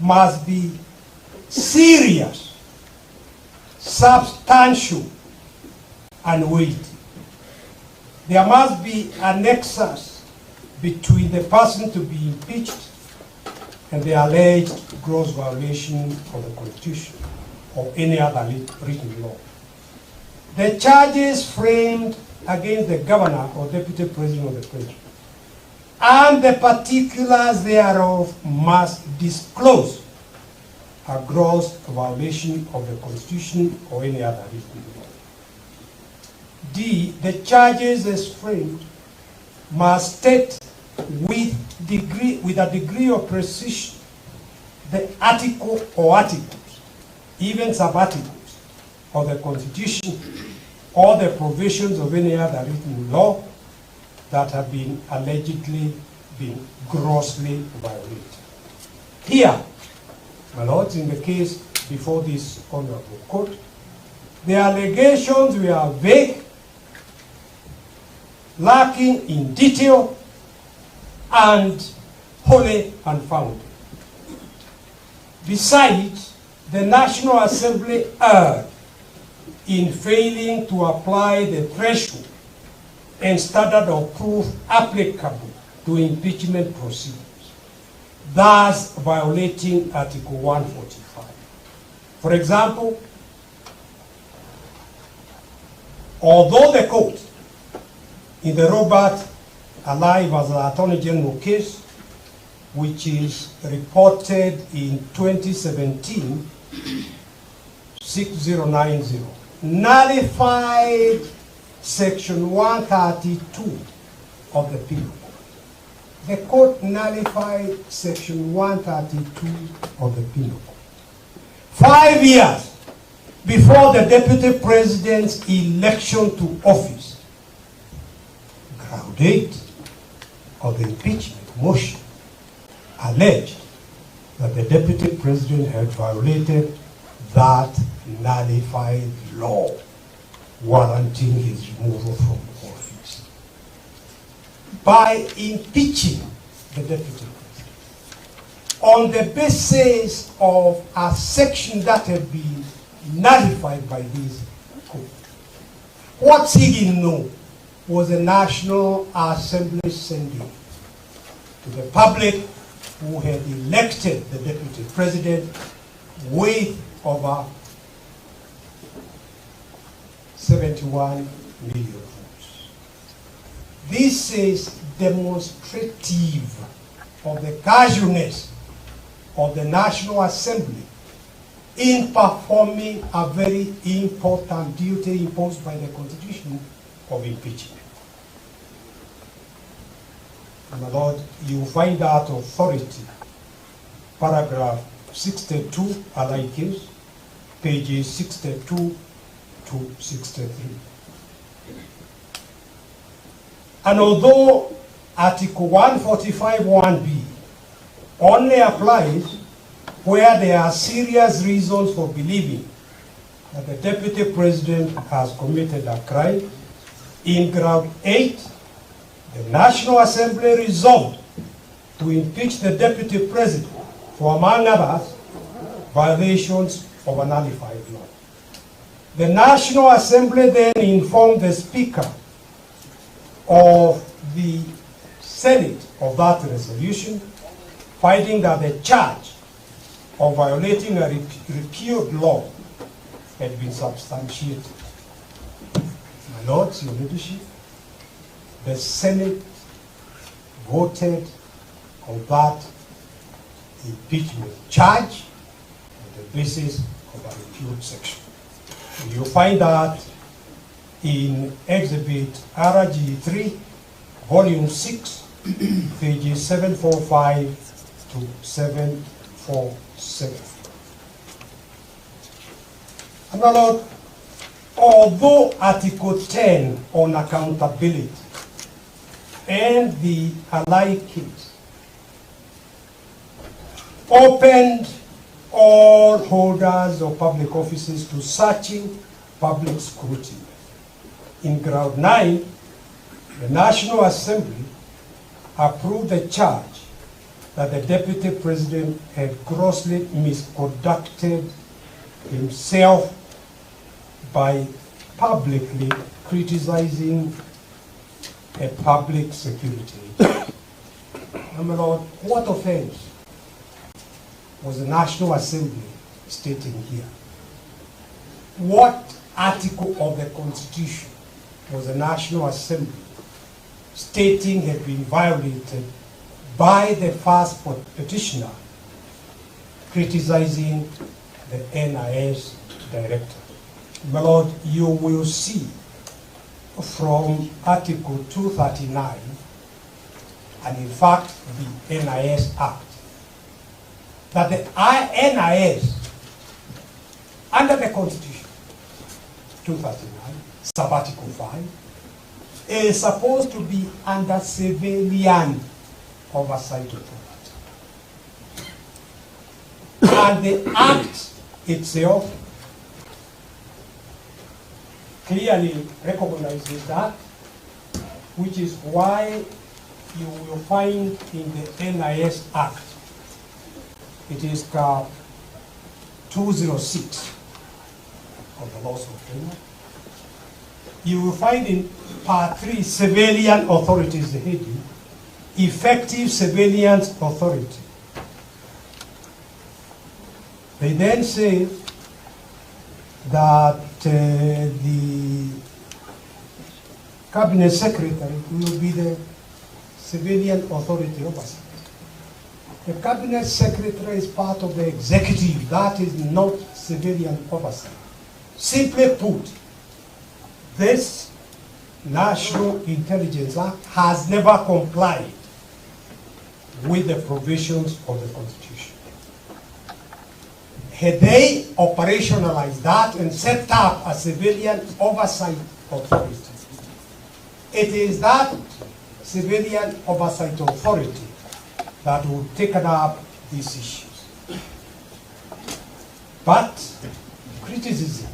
H: must be serious, substantial, and weighty. There must be a nexus between the person to be impeached and the alleged gross violation of the Constitution or any other written law. The charges framed against the governor or deputy president of the country and the particulars thereof must disclose a gross violation of the Constitution or any other written law. D. The charges as framed must state with degree, with a degree of precision the article or articles, even sub-articles, of the Constitution or the provisions of any other written law that have been allegedly been grossly violated. Here, my lords, in the case before this honorable court, the allegations were vague, lacking in detail, and wholly unfounded. Besides, the National Assembly erred in failing to apply the threshold and standard of proof applicable to impeachment proceedings, thus violating Article 145. For example, although the court in the Robert Alai versus Attorney General case, which is reported in 2017 6090, nullified Section 132 of the Penal Code. The court nullified Section 132 of the Penal Code. 5 years before the Deputy President's election to office, ground 8 of the impeachment motion alleged that the Deputy President had violated that nullified law warranting his removal from office. By impeaching the Deputy President on the basis of a section that had been nullified by this court, what signal was the National Assembly sending to the public who had elected the Deputy President with over 71 million votes? This is demonstrative of the casualness of the National Assembly in performing a very important duty imposed by the Constitution of impeachment. My Lord, you find that authority, paragraph 62, Alai case, pages 62 to 63. And although Article 145(1)(b) only applies where there are serious reasons for believing that the Deputy President has committed a crime, in ground 8, the National Assembly resolved to impeach the Deputy President for, among others, violations of a nullified law. The National Assembly then informed the Speaker of the Senate of that resolution, finding that the charge of violating a repealed law had been substantiated. My Lords, your leadership, the Senate voted on that impeachment charge on the basis of a repealed section. You find that in Exhibit RG3, Volume 6, pages 745 to 747. And my Lord, although Article 10 on accountability and the allied case opened all holders of public offices to searching public scrutiny, in ground 9, the National Assembly approved the charge that the Deputy President had grossly misconducted himself by publicly criticizing a public security agency. Now, my Lord, what offense was the National Assembly stating here? What article of the Constitution was the National Assembly stating had been violated by the first petitioner criticizing the NIS director. My lord, you will see from Article 239, and in fact the NIS Act, that the NIS, under the Constitution, 239, sub-article 5, is supposed to be under civilian oversight authority. And the Act itself clearly recognizes that, which is why you will find in the NIS Act, it is cap 206 of the laws of Kenya. You will find in part 3, civilian authorities, the heading, effective civilian authority. They then say that the cabinet secretary will be the civilian authority oversight. The cabinet secretary is part of the executive. That is not civilian oversight. Simply put, this National Intelligence Act has never complied with the provisions of the Constitution. Had they operationalized that and set up a civilian oversight authority, it is that civilian oversight authority that would take up these issues. But criticism,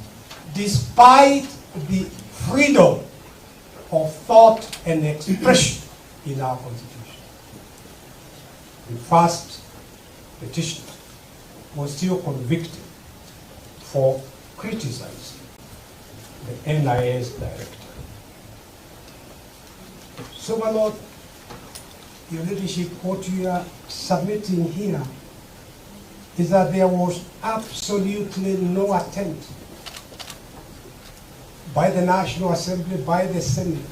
H: despite the freedom of thought and expression in our Constitution, the first petitioner was still convicted for criticizing the NIS director. So, my Lord, your leadership, what you are submitting here is that there was absolutely no attempt by the National Assembly, by the Senate,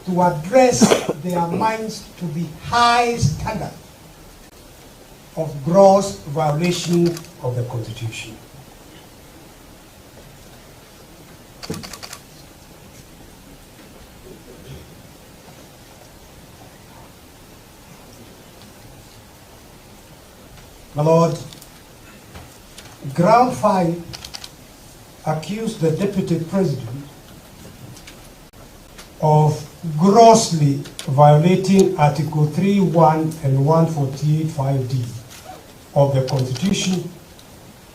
H: to address their minds to the high standard of gross violation of the Constitution. My Lord, Ground 5 accused the Deputy President of grossly violating Article 3.1 and 148.5D of the Constitution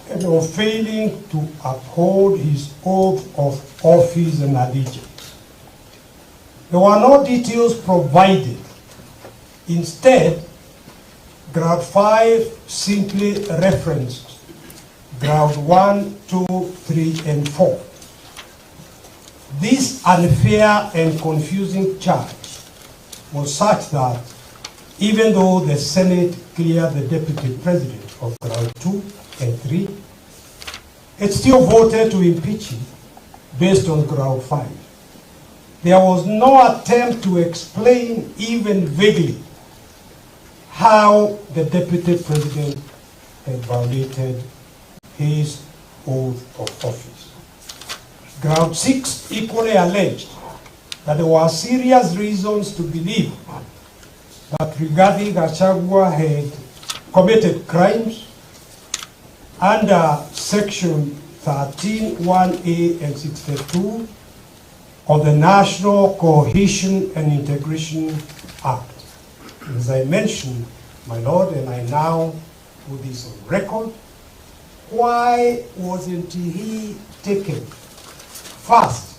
H: and of failing to uphold his oath of office and allegiance. There were no details provided. Instead, Ground 5 simply referenced Ground 1, 2, 3, and 4. This unfair and confusing charge was such that even though the Senate cleared the Deputy President of Ground 2 and 3, it still voted to impeach him based on Ground 5. There was no attempt to explain, even vaguely, how the Deputy President had violated his oath of office. Ground 6 equally alleged that there were serious reasons to believe that Rigathi Gachagua had committed crimes under Section 13(1)(a) and 62 of the National Cohesion and Integration Act. As I mentioned, my Lord, and I now put this on record, why wasn't he taken first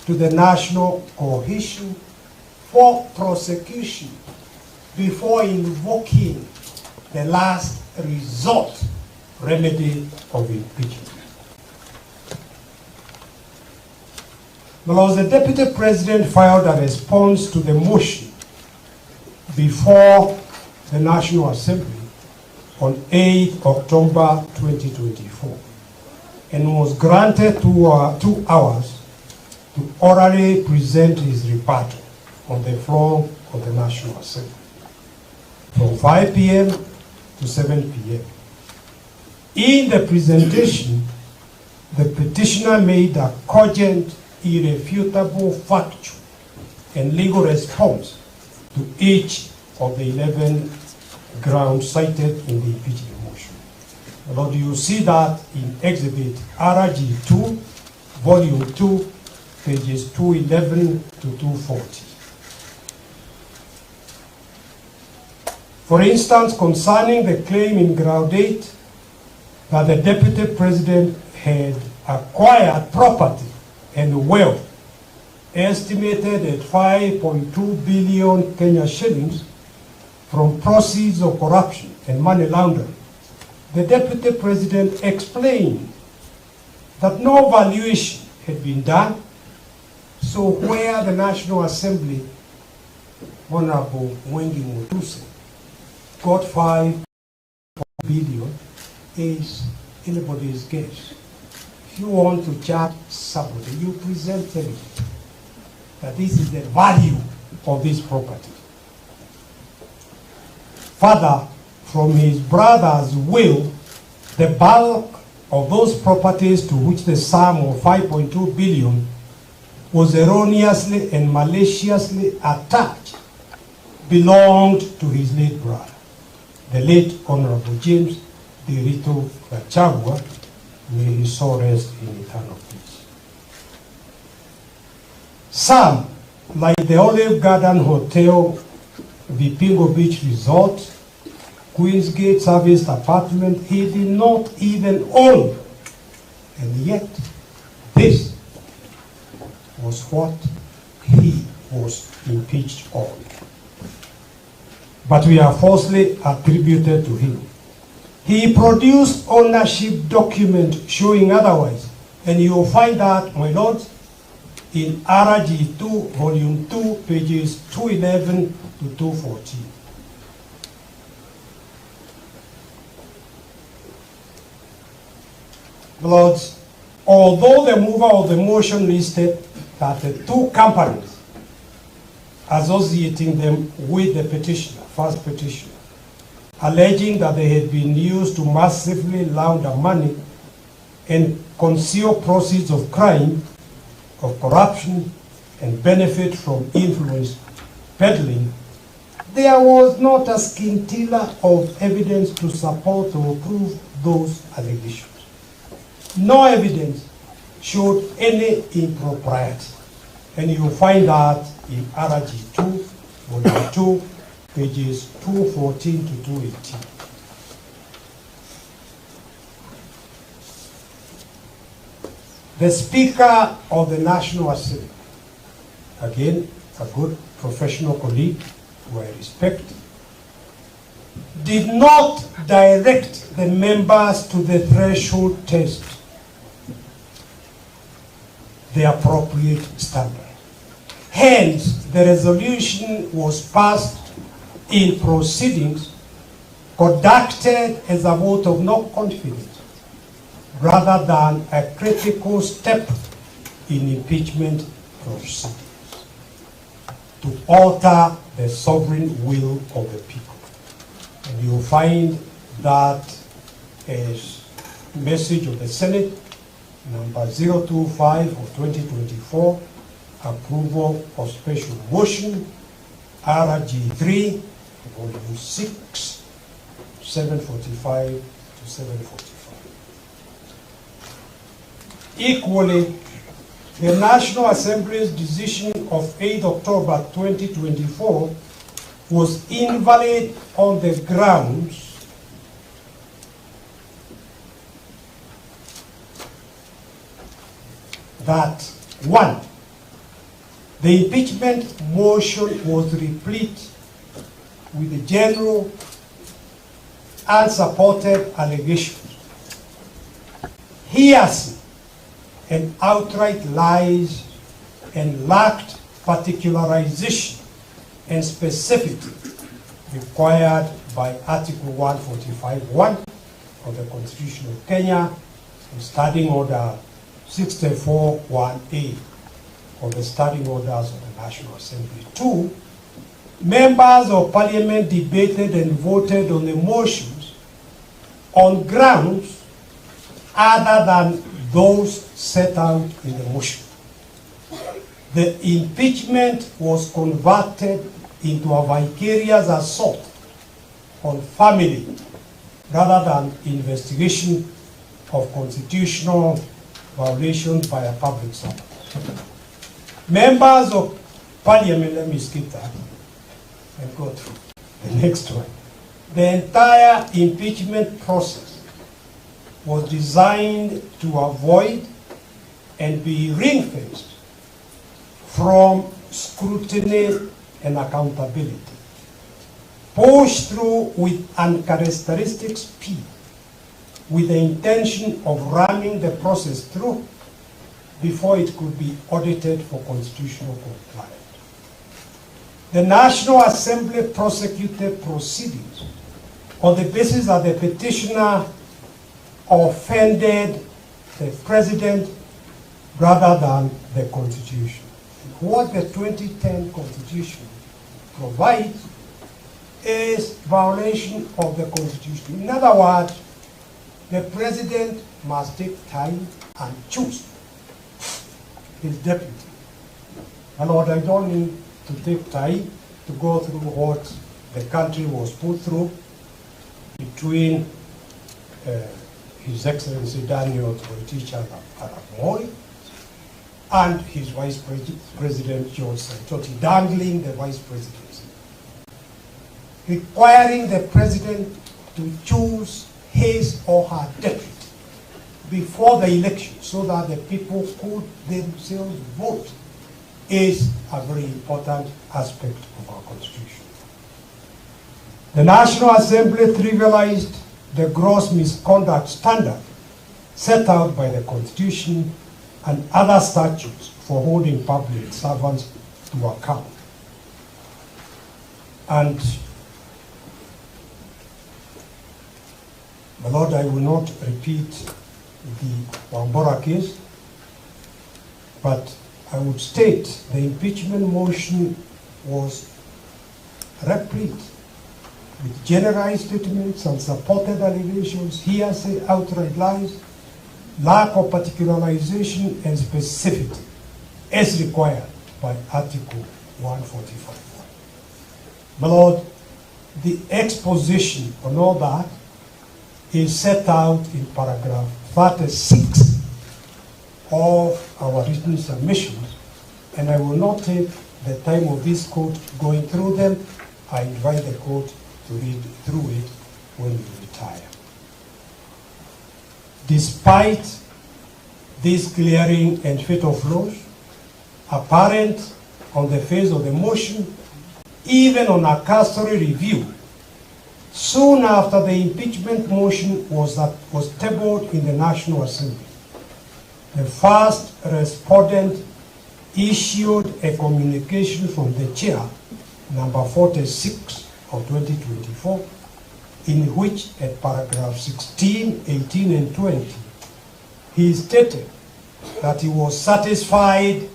H: to the National Cohesion for prosecution before invoking the last resort remedy of impeachment? My Lord, the Deputy President filed a response to the motion before the National Assembly on 8 October 2024 and was granted 2 hours to orally present his rebuttal. on the floor of the National Assembly from 5 p.m. to 7 p.m. In the presentation, the petitioner made a cogent, irrefutable factual and legal response to each of the 11 grounds cited in the impeachment motion. Lord, you see that in Exhibit RG2, Volume 2, pages 211 to 240. For instance, concerning the claim in ground 8 that the deputy president had acquired property and wealth estimated at 5.2 billion Kenya shillings from proceeds of corruption and money laundering, the deputy president explained that no valuation had been done, so where the National Assembly, Honorable Mwengi Mutuse, got 5 billion is anybody's guess. If you want to charge somebody, you present evidence that this is the value of this property. Further, from his brother's will, the bulk of those properties to which the sum of 5.2 billion was erroneously and maliciously attached belonged to his late brother, the late Honorable James Ndiritu Gachagua, may his soul rest in eternal peace. Some, like the Olive Garden Hotel, Vipingo Beach Resort, Queensgate Service Apartment, he did not even own. And yet, this was what he was impeached on. But we are falsely attributed to him. He produced ownership document showing otherwise. And you will find that, my lords, in RG2, Volume 2, pages 211 to 214. Lords, although the mover of the motion listed that the two companies associating them with the petitioner, first petitioner, alleging that they had been used to massively launder money and conceal proceeds of crime, of corruption, and benefit from influence peddling, there was not a scintilla of evidence to support or prove those allegations. No evidence showed any impropriety. And you find that in RG2, Volume 2, pages 214 to 218. The Speaker of the National Assembly, again, a good professional colleague who I respect, did not direct the members to the threshold test, the appropriate standard. Hence, the resolution was passed in proceedings conducted as a vote of no confidence rather than a critical step in impeachment proceedings to alter the sovereign will of the people. And you'll find that as message of the Senate, number 025 of 2024, approval of special motion, RG3, volume 6, 745 to 745. Equally, the National Assembly's decision of 8 October 2024 was invalid on the grounds that, one, the impeachment motion was replete with the general unsupported allegations, hearsay and outright lies, and lacked particularization and specificity required by Article 145.1 of the Constitution of Kenya and Standing Order 64.1A of the Standing Orders of the National Assembly. 2, members of parliament debated and voted on the motions on grounds other than those set out in the motion. The impeachment was converted into a vicarious assault on family rather than investigation of constitutional violation by a public servant. Members of parliament, let me skip that and go through the next one. The entire impeachment process was designed to avoid and be ring-fenced from scrutiny and accountability, pushed through with uncharacteristic speed with the intention of ramming the process through before it could be audited for constitutional compliance. The National Assembly prosecuted proceedings on the basis that the petitioner offended the president rather than the Constitution. What the 2010 Constitution provides is violation of the Constitution. In other words, the president must take time and choose his deputy. My Lord, I don't need to take time to go through what the country was put through between His Excellency Daniel Toroitich arap Moi and his Vice President George Saitoti, dangling the Vice Presidency, requiring the President to choose his or her deputy before the election so that the people could themselves vote is a very important aspect of our Constitution. The National Assembly trivialized the gross misconduct standard set out by the Constitution and other statutes for holding public servants to account. And, my Lord, I will not repeat the Wambora case, but I would state the impeachment motion was replete with generalized statements and supported allegations, hearsay, outright lies, lack of particularization and specificity as required by Article 145. My Lord, the exposition on all that is set out in paragraph 36 of our written submissions, and I will not take the time of this court going through them. I invite the court to read through it when we retire. Despite this clearing and fatal flaws apparent on the face of the motion, even on a cursory review, soon after the impeachment motion was tabled in the National Assembly, the first respondent issued a communication from the chair, number 46 of 2024, in which at paragraph 16, 18, and 20, he stated that he was satisfied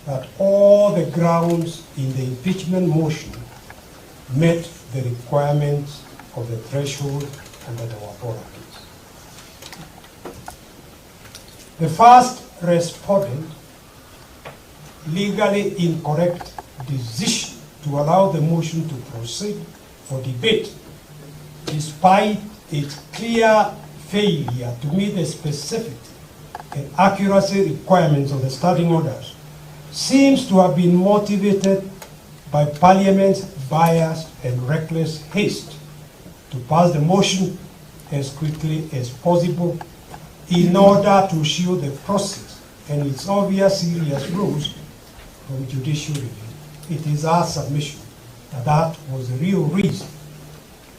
H: that all the grounds in the impeachment motion met the requirements of the threshold under the Wambora case. The first respondent legally incorrect decision to allow the motion to proceed for debate, despite its clear failure to meet the specific and accuracy requirements of the standing orders, seems to have been motivated by Parliament's biased and reckless haste to pass the motion as quickly as possible in order to shield the process and its obvious serious rules from judicial review. It is our submission that that was the real reason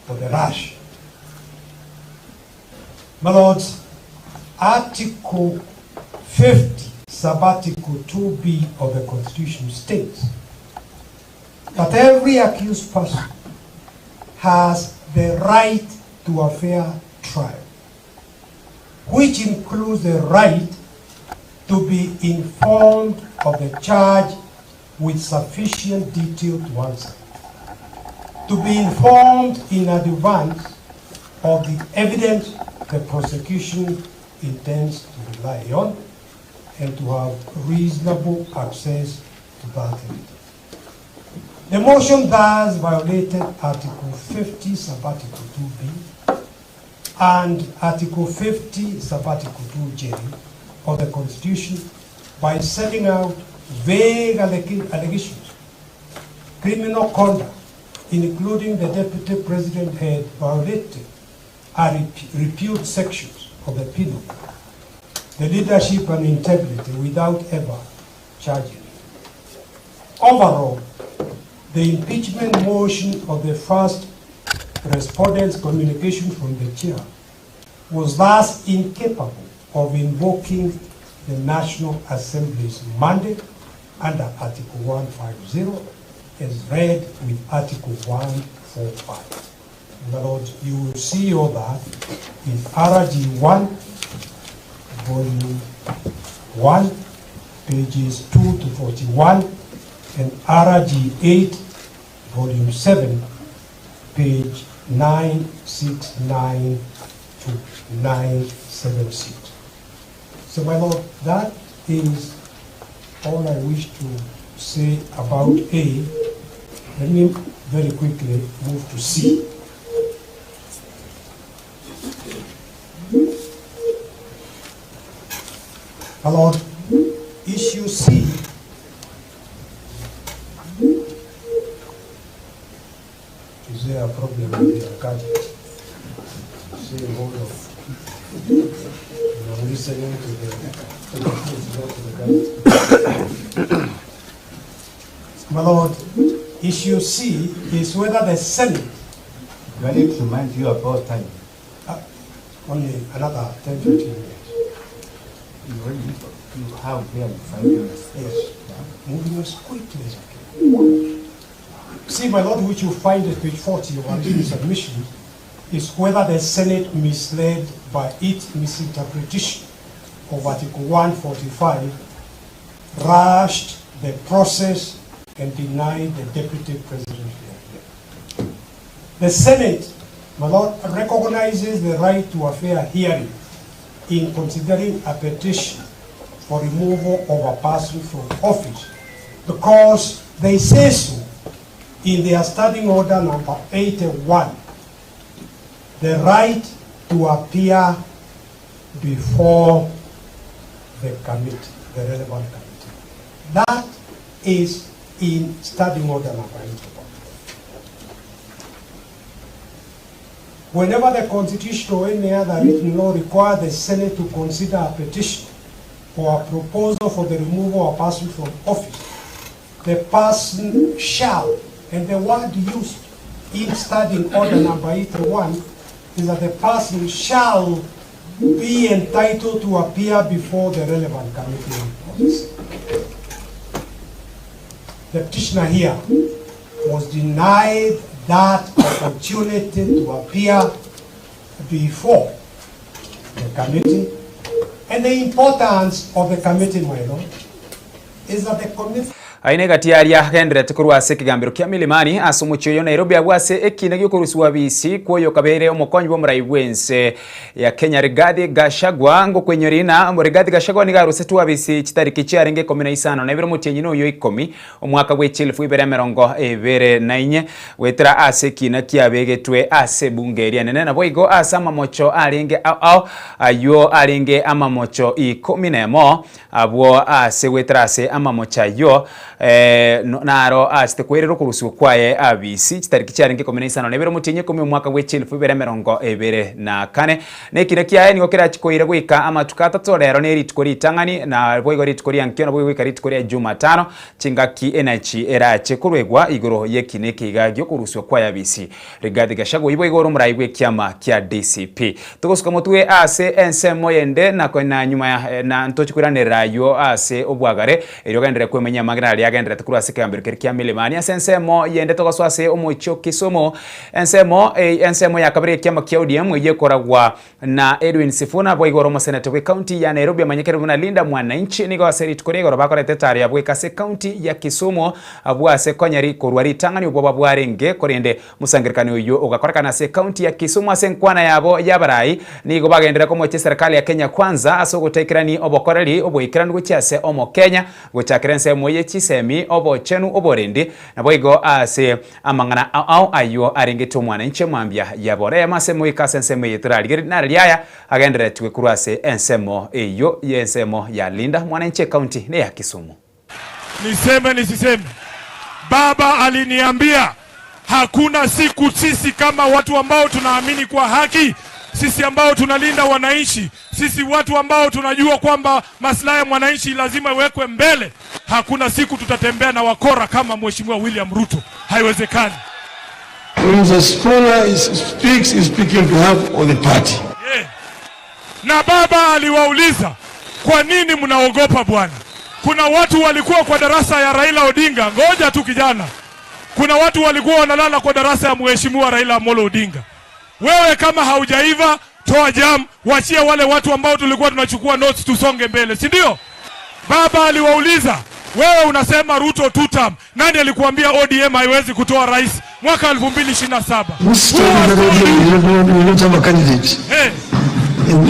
H: for the rush. My Lords, Article 50, Sub-Article 2B of the Constitution states that every accused person has the right to a fair trial, which includes the right to be informed of the charge with sufficient detail to answer, to be informed in advance of the evidence the prosecution intends to rely on, and to have reasonable access to that evidence. The motion thus violated Article 50, Sub-Article 2B, and Article 50, Sub-Article 2J of the Constitution by setting out vague allegations, criminal conduct, including the Deputy President had violated and repealed sections of the penal code, the leadership and integrity without ever charging him. Overall, the impeachment motion of the first respondent's communication from the chair was thus incapable of invoking the National Assembly's mandate under Article 150 as read with Article 145. My Lord, you will see all that in RG 1, Volume 1, pages 2 to 41, and RG 8, Volume 7, page 969 to 976. So, my Lord, that is all I wish to say about A. Let me very quickly move to C. My Lord, issue C Is there a problem with your gadget? Say, hold on. I'm listening to the, to the, not to the gadget. My Lord, issue C is whether the Senate.
I: Do I need to remind you about time?
H: Only another 10, 15 minutes.
I: You already you have barely 5 minutes.
H: Yes. Yeah. Moving as quickly as I can. See, my Lord, which you find at page 40 of our written submission, is whether the Senate misled by its misinterpretation of Article 145 rushed the process and denied the Deputy President fair hearing. The Senate, my Lord, recognizes the right to a fair hearing in considering a petition for removal of a person from office because they say so in their standing order number 81, the right to appear before the committee, the relevant committee. That is in standing order number 81. Whenever the Constitution or any other written law requires the Senate to consider a petition or a proposal for the removal of a person from office, the person shall, and the word used in standing order number 81 is that the person shall be entitled to appear before the relevant committee on policy. The petitioner here was denied that opportunity to appear before the committee. And the importance of the committee, my lord, is that the committee
B: Aye negati aria agenderete korwa ase ekegambero kia Milimani ase omochie oyo Nairobi agwo ase ekiina gi'okorusigwa abisi kw'oyokabeire omokonyi bw'omorai bw'ense ya Kenya Rigathi Gachagua ngokwenyoria ng'a Rigathi Gachagua nigo arusetwe abisi chitariki chiarenge ikomi na isano na ibere omotienyi noyo ikomi omwaka bwe chielfu ibere emerongo ebere na inye goetera ase ekiina kiabegetwe ase ebunge eria enene naboigo ase amamocho arenge ao ao ayio arenge amamocho ikomi nemo Abwo ase goetera ase amamocho ayio, naro asete kwerera okorusigwa kwaye abisi, chitariki chiarenge ikomi na isano na ibere omotienyi ikomi omwaka bwe chielfu ibere emerongo ebere na kane. Na ekina kiaye nigo kerachie koira goika amatuko atato, rero ne rituko ritang'ani, na boigo rituko ria nkio, naboigo goika rituko ria Jumatano, chingaki enachi erache koruegwa igoro y'ekina eke iga gi'okorusigwa kwaye abisi. Rigathi Gachagua oyio boigo ore omorai bw'ekiama kia DCP. Togosuka motwe ase ensemo yende na na nyuma na ntoche koiranerera ayio ase obwagare, erio ogenderere kwemanyia amang'ana aria. agendererete korwa ase ekegambero keria kia Milimani. Ase ensemo yende togosoa ase omochie o Kisumu, ensemo ensemo ya kabere y'ekiama kia ODM eyio ekoragwa na Edwin Sifuna boigo ore omoseneta bw'ecounty ya Nairobi omanyekire buna Linda Mwananchi nigo ase rituko ria igoro bakorete etaro yabo goika ase ecounty ya Kisumu abwo ase konya rikorwa ritang'ani obwoba bwarenge korende Mosangererekano oyio ogakorekana ase ecounty ya Kisumu ase enkwana yabo y'abarai nigo bagenderera komochia eserekari ya Kenya Kwanza ase ogotaikerani obokoreri oboikeranu gochia ase Omokenya gochakera ensemo ye chisemi, obochenu, oborendi naboigo ase amang'ana ao ao ayio arengete omwananchi mambia yabo. Rehema ase moika ase ensemo eye torarigererie narari aya agenderetwe korwa ase ensemo eyio y'ensemo ya Linda Mwananchi ecounty neya Kisumu.
J: Niseme nisiseme? Baba aliniambia hakuna siku sisi kama watu ambao tunaamini kwa haki, sisi ambao tunalinda wananchi, sisi watu ambao tunajua kwamba maslahi ya mwananchi lazima iwekwe mbele, hakuna siku tutatembea na wakora kama Mheshimiwa William Ruto. Haiwezekani.
K: When the scholar is, speaks, is speaking on behalf of the party.
J: Yeah. Na baba aliwauliza kwa nini mnaogopa bwana? Kuna watu walikuwa kwa darasa ya Raila Odinga, ngoja tu kijana. Kuna watu walikuwa wanalala kwa darasa ya mheshimiwa Raila Amolo Odinga. Wewe kama haujaiva toa jam, wachie wale watu ambao tulikuwa tunachukua notes tusonge mbele, si ndio? Baba aliwauliza, wewe unasema Ruto two term, nani alikuambia ODM haiwezi kutoa rais mwaka 2027?
K: Who told you we don't have a candidate?
J: Hey.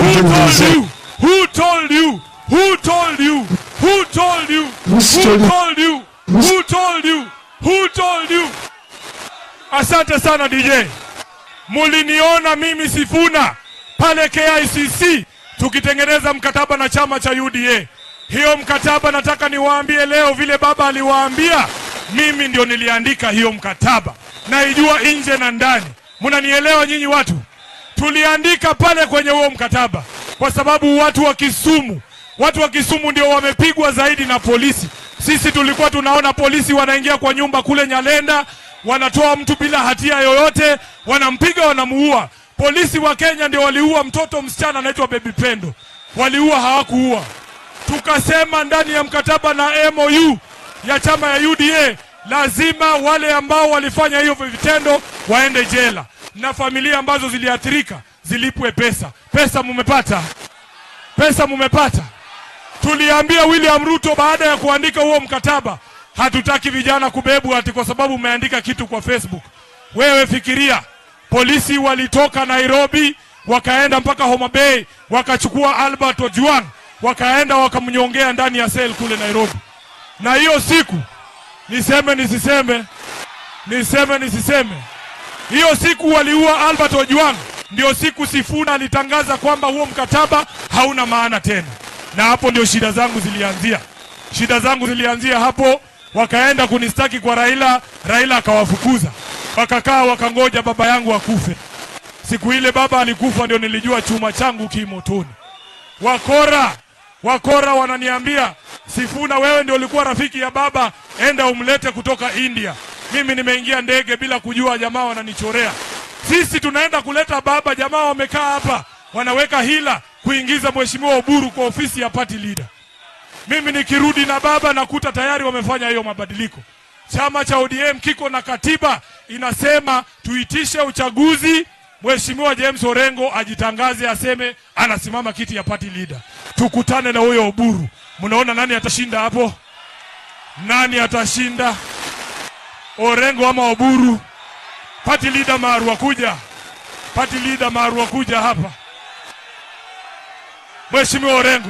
J: Who told you? Who told you? Who told you? Who told you? Who told you? Who told you? Who told you? Asante sana DJ. Muliniona mimi Sifuna pale KICC tukitengeneza mkataba na chama cha UDA. Hiyo mkataba nataka niwaambie leo, vile baba aliwaambia, mimi ndio niliandika hiyo mkataba, naijua nje na ndani. Mnanielewa nyinyi watu? Tuliandika pale kwenye huo mkataba kwa sababu watu wa Kisumu, watu wa Kisumu ndio wamepigwa zaidi na polisi. Sisi tulikuwa tunaona polisi wanaingia kwa nyumba kule Nyalenda, wanatoa mtu bila hatia yoyote, wanampiga, wanamuua. Polisi wa Kenya ndio waliua mtoto msichana anaitwa Baby Pendo, waliua, hawakuua. Tukasema ndani ya mkataba na MOU ya chama ya UDA lazima wale ambao walifanya hiyo vitendo waende jela na familia ambazo ziliathirika zilipwe pesa. Pesa mumepata? Pesa mumepata? Tuliambia William Ruto baada ya kuandika huo mkataba, hatutaki vijana kubebwa ati kwa sababu umeandika kitu kwa Facebook. Wewe fikiria, polisi walitoka Nairobi wakaenda mpaka Homa Bay wakachukua Albert Ojwang wakaenda wakamnyongea ndani ya sel kule Nairobi. Na hiyo siku, niseme nisiseme, niseme nisiseme, hiyo siku waliua Albert Ojwang, ndio siku Sifuna alitangaza kwamba huo mkataba hauna maana tena, na hapo ndio shida zangu zilianzia. Shida zangu zilianzia hapo, wakaenda kunistaki kwa Raila, Raila akawafukuza, wakakaa wakangoja baba yangu akufe. Siku ile baba alikufa, ndio nilijua chuma changu kimotoni. Wakora, wakora wananiambia Sifuna, wewe ndio ulikuwa rafiki ya baba, enda umlete kutoka India. Mimi nimeingia ndege bila kujua, jamaa wananichorea. Sisi tunaenda kuleta baba, jamaa wamekaa hapa wanaweka hila kuingiza mheshimiwa Oburu kwa ofisi ya party leader. Mimi nikirudi na baba nakuta tayari wamefanya hiyo mabadiliko. Chama cha ODM kiko na katiba inasema tuitishe uchaguzi, Mheshimiwa James Orengo ajitangaze aseme anasimama kiti ya party leader. Tukutane na huyo Oburu. Mnaona nani atashinda hapo? Nani atashinda? Orengo ama Oburu? Party leader Marwa kuja. Party leader Marwa kuja hapa. Mheshimiwa Orengo.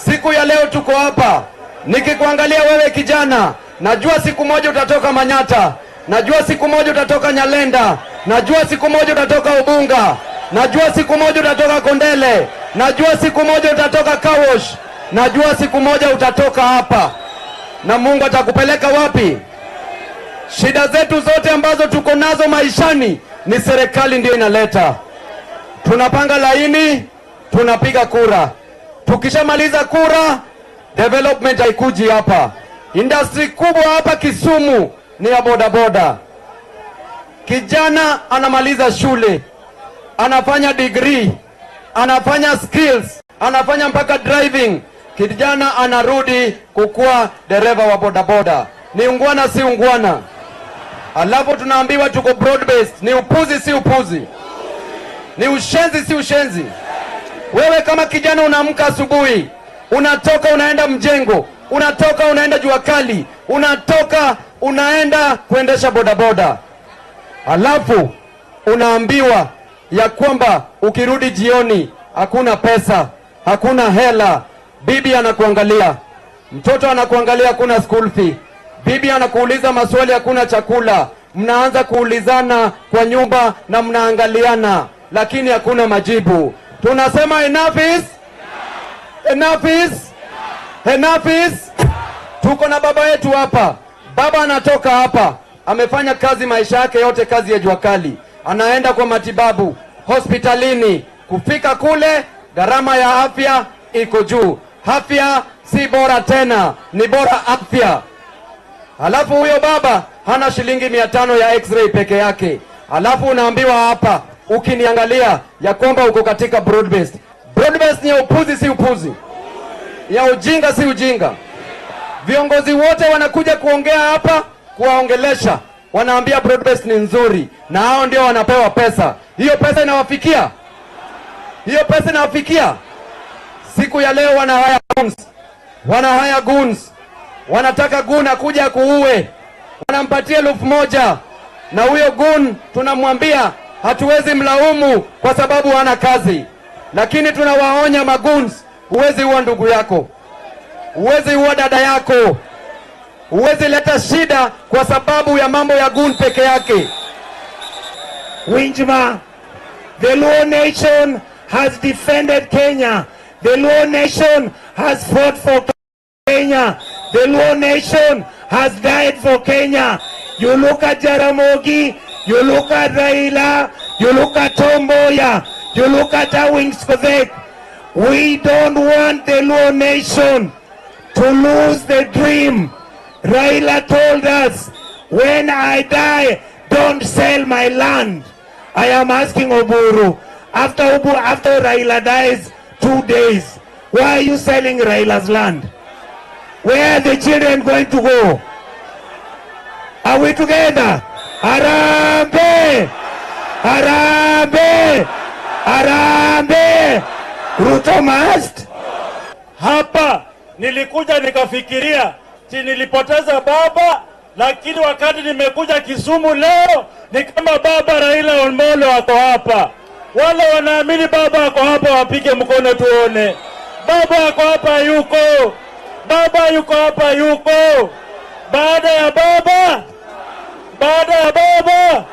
L: Siku ya leo tuko hapa nikikuangalia wewe kijana, najua siku moja utatoka Manyata, najua siku moja utatoka Nyalenda, najua siku moja utatoka Ubunga, najua siku moja utatoka Kondele, najua siku moja utatoka Kawosh, najua siku moja utatoka hapa, na Mungu atakupeleka wapi? Shida zetu zote ambazo tuko nazo maishani ni serikali ndiyo inaleta. Tunapanga laini, tunapiga kura. Tukishamaliza kura, development haikuji hapa. Industry kubwa hapa Kisumu ni ya bodaboda. Kijana anamaliza shule, anafanya degree, anafanya skills, anafanya mpaka driving. Kijana anarudi kukuwa dereva wa bodaboda. Ni ungwana si ungwana? Alafu tunaambiwa tuko broad based. Ni upuzi si upuzi? Ni ushenzi si ushenzi? Wewe kama kijana unaamka asubuhi, unatoka unaenda mjengo, unatoka unaenda jua kali, unatoka unaenda kuendesha bodaboda, alafu unaambiwa ya kwamba ukirudi jioni hakuna pesa, hakuna hela, bibi anakuangalia, mtoto anakuangalia, hakuna school fee, bibi anakuuliza maswali, hakuna chakula. Mnaanza kuulizana kwa nyumba na mnaangaliana, lakini hakuna majibu. Tunasema enough is enough is enough is. Tuko na baba yetu hapa. Baba anatoka hapa, amefanya kazi maisha yake yote, kazi ya jua kali, anaenda kwa matibabu hospitalini. Kufika kule, gharama ya afya iko juu. Afya si bora tena, ni bora afya. Halafu huyo baba hana shilingi 500 ya x-ray peke yake. Halafu unaambiwa hapa, ukiniangalia ya kwamba uko katika broad based. Broad based ni ya upuzi, si upuzi? Ya ujinga, si ujinga? Viongozi wote wanakuja kuongea hapa, kuwaongelesha, wanaambia broad based ni nzuri, na hao ndio wanapewa pesa. Hiyo pesa inawafikia? Hiyo pesa inawafikia? Siku ya leo wana hire goons, wana hire goons, wanataka goon akuja kuue, wanampatia 1000 na huyo goon tunamwambia hatuwezi mlaumu kwa sababu hana kazi, lakini tunawaonya magoons, huwezi ua ndugu yako, huwezi ua dada yako, huwezi leta shida kwa sababu ya mambo ya goon peke yake.
M: Winjma, the Luo nation has defended Kenya. The Luo nation has fought for Kenya. The Luo nation has died for Kenya. You look at Jaramogi, you look at Raila, you look at Tom Mboya, you look at Awings Kodhek. We don't want the Luo nation to lose the dream. Raila told us, when I die, don't sell my land. I am asking Oburu, after Raila dies 2 days, why are you selling Raila's land? Where are the children going to go? Are we together? Harambee! Harambee! Harambee! Ruto must.
G: Hapa nilikuja nikafikiria ti nilipoteza baba, lakini wakati nimekuja Kisumu leo ni kama baba Raila Amolo ako hapa. Wale wanaamini baba ako hapa wapige mkono tuone. Baba ako hapa yuko. Baba yuko hapa yuko. Baada ya baba, baada ya baba,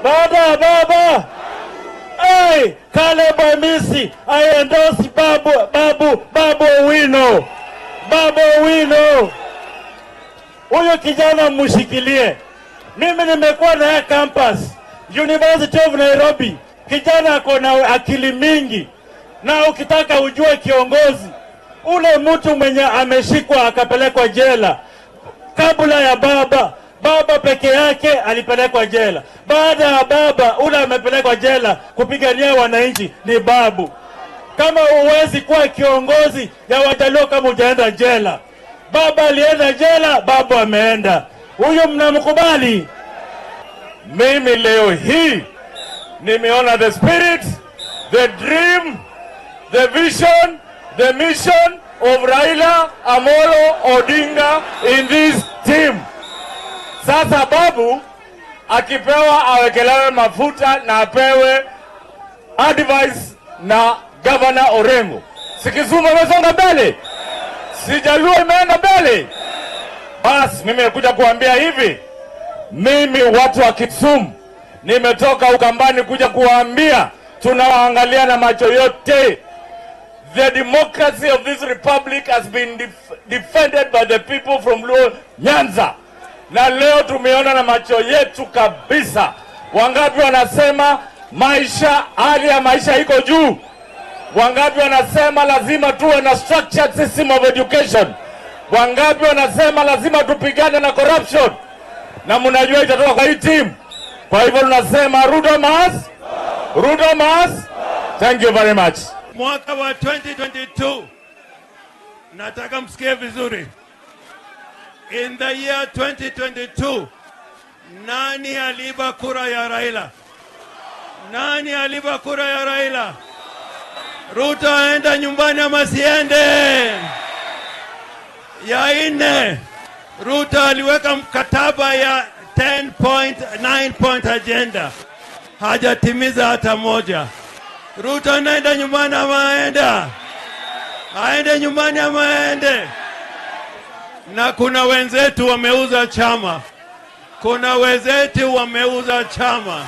G: baada ya baba. Hey, Caleb Amisi, I endorse Babu, Babu, Babu Owino. Babu Owino. Huyo kijana mshikilie. Mimi nimekuwa na yeye campus, University of Nairobi. Kijana ako na akili mingi. Na ukitaka ujue kiongozi, ule mtu mwenye ameshikwa akapelekwa jela kabla ya baba, baba peke yake alipelekwa jela. Baada ya baba, ule amepelekwa jela kupigania wananchi ni babu. Kama huwezi kuwa kiongozi ya Wajaluo kama hujaenda jela. Baba alienda jela, babu ameenda. Huyo mnamkubali? Mimi leo hii nimeona the spirit, the dream, the vision, the mission of Raila Amolo Odinga in this team. Sasa babu akipewa awekelewe mafuta na apewe advice na Governor Orengo. Si Kisumu amesonga mbele? Si Jaluo imeenda mbele? Bas mimi nakuja kuambia hivi, mimi watu wa Kisumu nimetoka Ukambani kuja kuwaambia tunawaangalia na macho yote. The democracy of this republic has been defended by the people from Luo Nyanza. Na leo tumeona na macho yetu kabisa. Wangapi wanasema hali ya maisha iko juu? Wangapi wanasema lazima tuwe na structured system of education? Wangapi wanasema lazima tupigane na corruption? Na mnajua itatoka kwa hii team. Kwa hivyo tunasema Ruto must, Ruto must. Thank you very much.
N: Mwaka wa 2022 Nataka msikie vizuri. In the year 2022, nani aliiba kura ya Raila? Nani aliiba kura ya Raila? Ruto aenda nyumbani ama siende? Ya nne, Ruto aliweka mkataba ya 10 point, 9 point agenda, hajatimiza hata moja. Ruto anaenda nyumbani ama aenda? Aende nyumbani ama aende? Na kuna wenzetu wameuza chama, kuna wenzetu wameuza chama.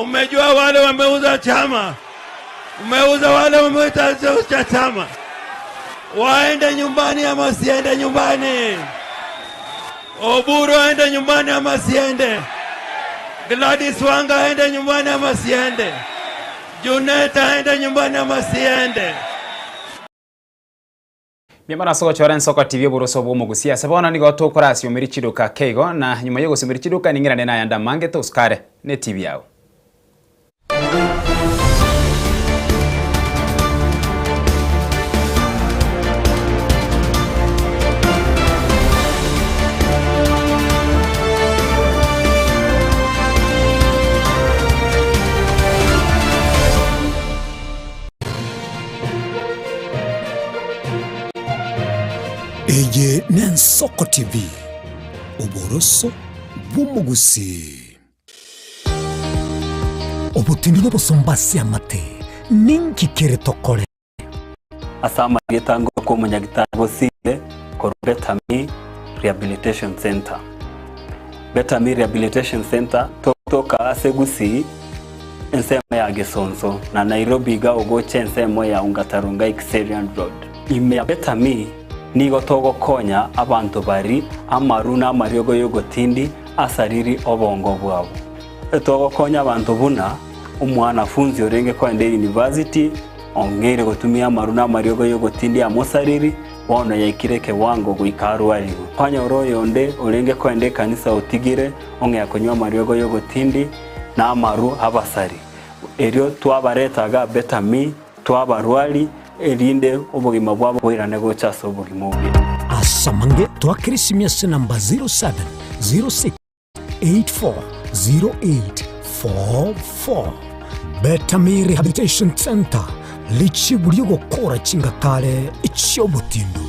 N: Umejua wale wameuza chama, umeuza wale wameuza chama, waende nyumbani ama siende nyumbani? Oburu aende nyumbani ama siende? Gladys Wanga aende nyumbani ama siende? Junet aende nyumbani ama siende?
B: Mbuya ase ogochora Ensoko TV oboroso bw'omogusia ase bono nigo tokorasiomeri chiduka ake igo na nyuma y'ogosiomeria chiduka ning'irane nayande amange tosukare ne TV yao.
A: Eye n'Ensoko TV, oboroso bw'omogusii. Obotindi n'obosomba ase amate, ninki kere tokore?
O: Ase amarieta ngokwa omonyagitari Bosire korwa Better Me Rehabilitation Centre. Better Me Rehabilitation Centre togotoka ase Gusii ensemo ya Gesonso na Nairobi iga ogocha ensemo ya Ongata Rongai Kiserian Road. Ime ya Better Me nigo togokonya abanto bari amaru na amariogo y'ogotindi asariri obongo bwabo. Togokonya abanto buna omwanafunzi orenge koenda eyunivasiti ong'eire gotumia amaru na amariogo y'ogotindia amosariri, bono yaikire ekewango goika arwarigwe. Kwanyora oyonde orenge koenda ekanisa otigire ong'ea konywa amariogo y'ogotindi na amaru abasari. Erio twabareta iga Betami, twabarwari, erinde obogima bwabo boirane gocha ase obogima obuya.
A: Ase amange twakera esimi ase namba 0706 840844 Betami Rehabilitation Centre, richibu ri'ogokora chingatare chi'obotindu.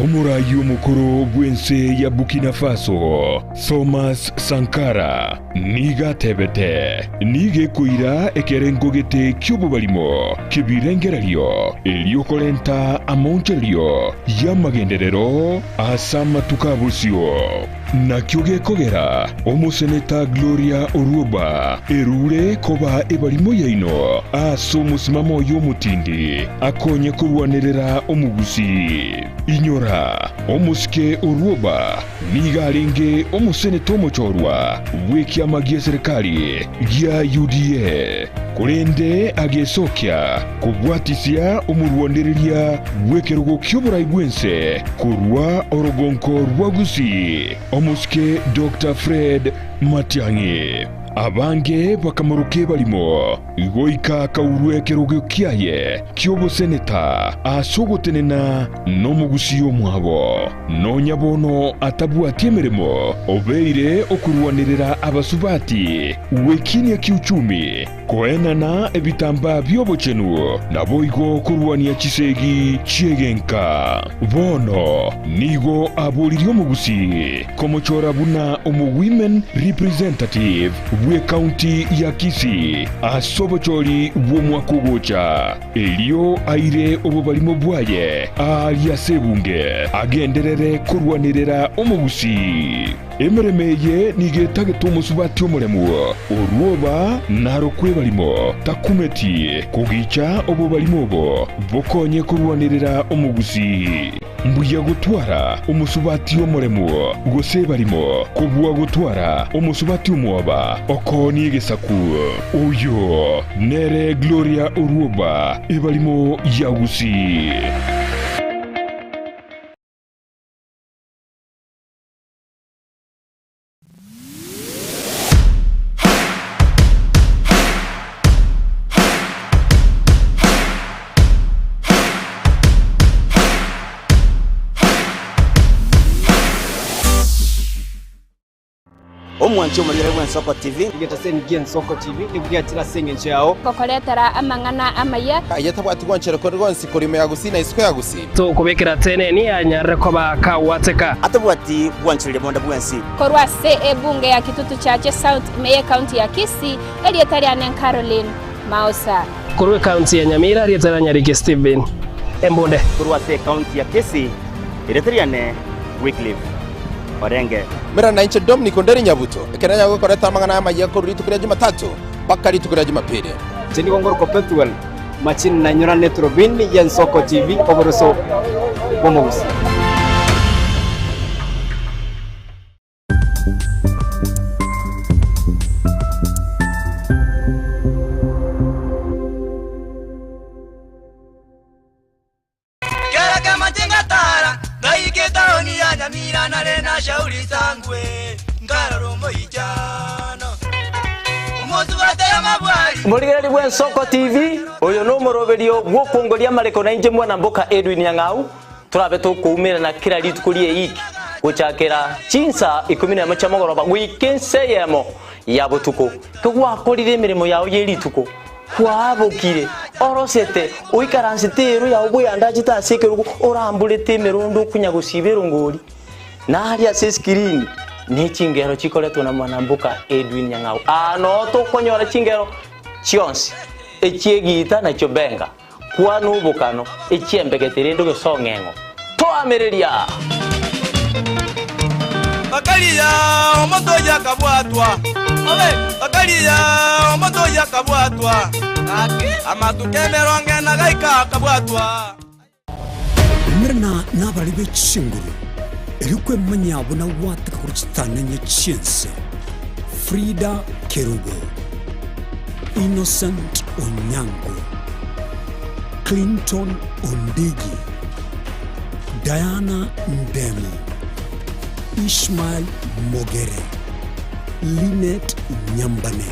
P: Omoraai omokoro bw'ense ya Burkina Faso, Thomas Sankara, nigo atebete, Nigo ekoira ekerengo gete ki'obobarimo ki'ebirengererio erio korenta amaonchorerio y'amagenderero ase amatuko a bosio. Nakio gekogera omoseneta Gloria Orwoba erure koba ebarimo yaino ase omosimamo oye omotindi akonye korwanerera omogusii. Inyora, omosike Orwoba nigo arenge omoseneta omochorwa bw'ekiama gi'eserekari gia UDA, korende agesokia kobwatisia omorwanereria bw'ekerogo ki'oborai bw'ense korwa orogonko rwa Gusii, omosike Doctor Fred Matiang'i. Abange bakamoroka ebarimo goika akaurwa ekerogo kiaye ki'oboseneta ase ogotenena nomogusii omwabo. Nonya bono atabwati emeremo, obeire okorwanerera abasubati gwekinia kiuchumi, koenana ebitambaa bi'obochenu, naboigo korwania chisegi chi'egenka. Bono nigo aboririe omogusii komochora buna omowomen representative bw'ecounty ya Kisii ase obochori bw'omwaka ogocha. Erio aire obobarimo bwaye aaria ase ebunge, agenderere korwanerera omogusii. Emeremo eye nigo etagete omosubati omoremu, orwoba narokwe ebarimo, takumeti kogicha obobarimo obo bokonye korwanerera omogusii. Mbuya gotwara omosubati omoremu gose ebarimo, kobua gotwara omosubati omwoba okoonia egesaku. Oyo nere Gloria Orwoba, ebarimo ya Gusii.
Q: Omwanchi omorigere bw'Ensoko TV.
R: Egetaseni gi'Ensoko TV nigo giachire ase engencho yao.
S: Gokoretera amang'ana amaya.
T: Aye tabwati gwanchera konde gwonsi korwa ime ya Gusii na isiko ya Gusii.
U: Tokobekera teneni anyarire koba kagwateka.
Q: Atabwati gwanchereria bonde bwensi.
S: Korwa ase ebunge ya Kitutu Chache South ime y'Ecounty ya Kisii, erieta riane Caroline Maosa.
U: Korwa ecounty ya Nyamira, erieta ria Nyariki Stephen Embunde.
Q: Korwa ase ecounty ya Kisii, erieta riane Wycliffe Orenge.
T: Mera nainche Dominic Onderi Nyabuto, ekero nanyare gokoreta amang'ana aya amayia korwa rituko ria Jumatatu mpaka rituko ria Jumapili.
R: Inche nigo ngorokwa Pethuel Machini nainyora neturubini y'Ensoko TV oboroso bw'omogusi.
V: Kera kemache ngatara, ngaika etaoni ya Nyamira nare na Shauri Sangwe, nkarora omoichano. Omosubati amabwari.
W: Morigereri bw'Ensoko TV, oyo nomoroberio bw'okongoria amareko na inche mwana mboka Edwin Nyang'au, torabe tokoumerana kera rituko ri'eiki gochakera chinsa ikomi nemo chia mogoroba goika ensa eyemo ya botuko. Kegwakorire emeremo yao ye rituko, Kwabokire, orosete, oikaransete eero yao bweyandachete ase ekerogo, oramborete emerondo okonya gosiba erongori. Na aria ase eskirini ne chingero chikoretwa na mwanamboka Edwin Nyang'au. Aa noo tokonyora chingero chionsi, echi'egiita na chiobenga, kwana obokano, echi'embegete rende ogesong'eng'o. Toamereria!
V: Bakaria omonto oyio akabwatwa, bakaria omonto oyio akabwatwa, amatuko emerongo ena gaika akabwatwa.
A: Umerana nabarari be chinguru, erio kwemanyia buna gwateka korwa chitananya chi'ense. Frida Kerubo, Innocent Onyango, Clinton Ondigi, Diana Ndemo, Ishmael Mogere, Linet Nyambane,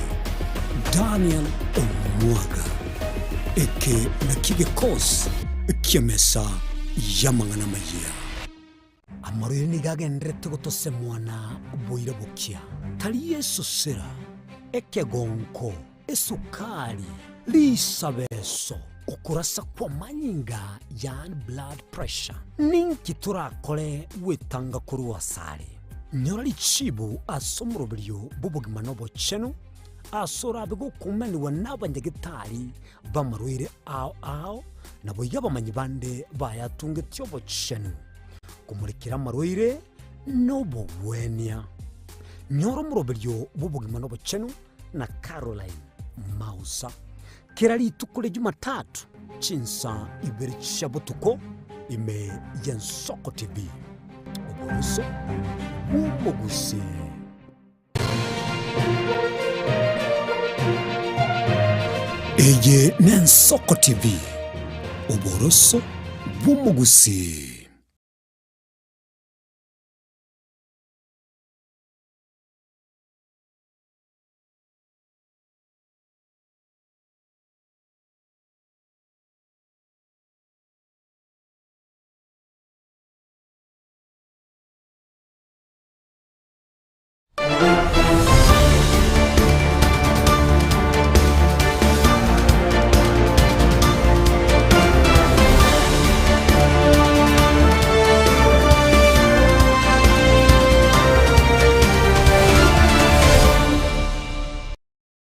A: Daniel Omwaga. Eke nakio gekosi ki'emesa y'amang'ana amayia. Amarwaire nigo agendererete gotosemwa na boira bokia, tari esosera, ekegonko, esukari, risabeso, okorasa kw'amanyinga yaani blood pressure. Ninki torakore gwetanga korwa asare? Nyora richibu ase omoroberio bw'obogima na obochenu, ase orabe gokumanigwa n'abanyagetari b'amarwaire ao ao, naboigo abamanyi bande bayatungetie obochenu, komorekera amarwaire nobogwenia. Nyora omoroberio bw'obogima nobochenu na Caroline Mausa kera rituko ria Jumatatu chinsa ibere chia botuko ime y'Ensoko TV. Oboroso bw'omogusii. Eye n'Ensoko TV, oboroso bw'omogusii.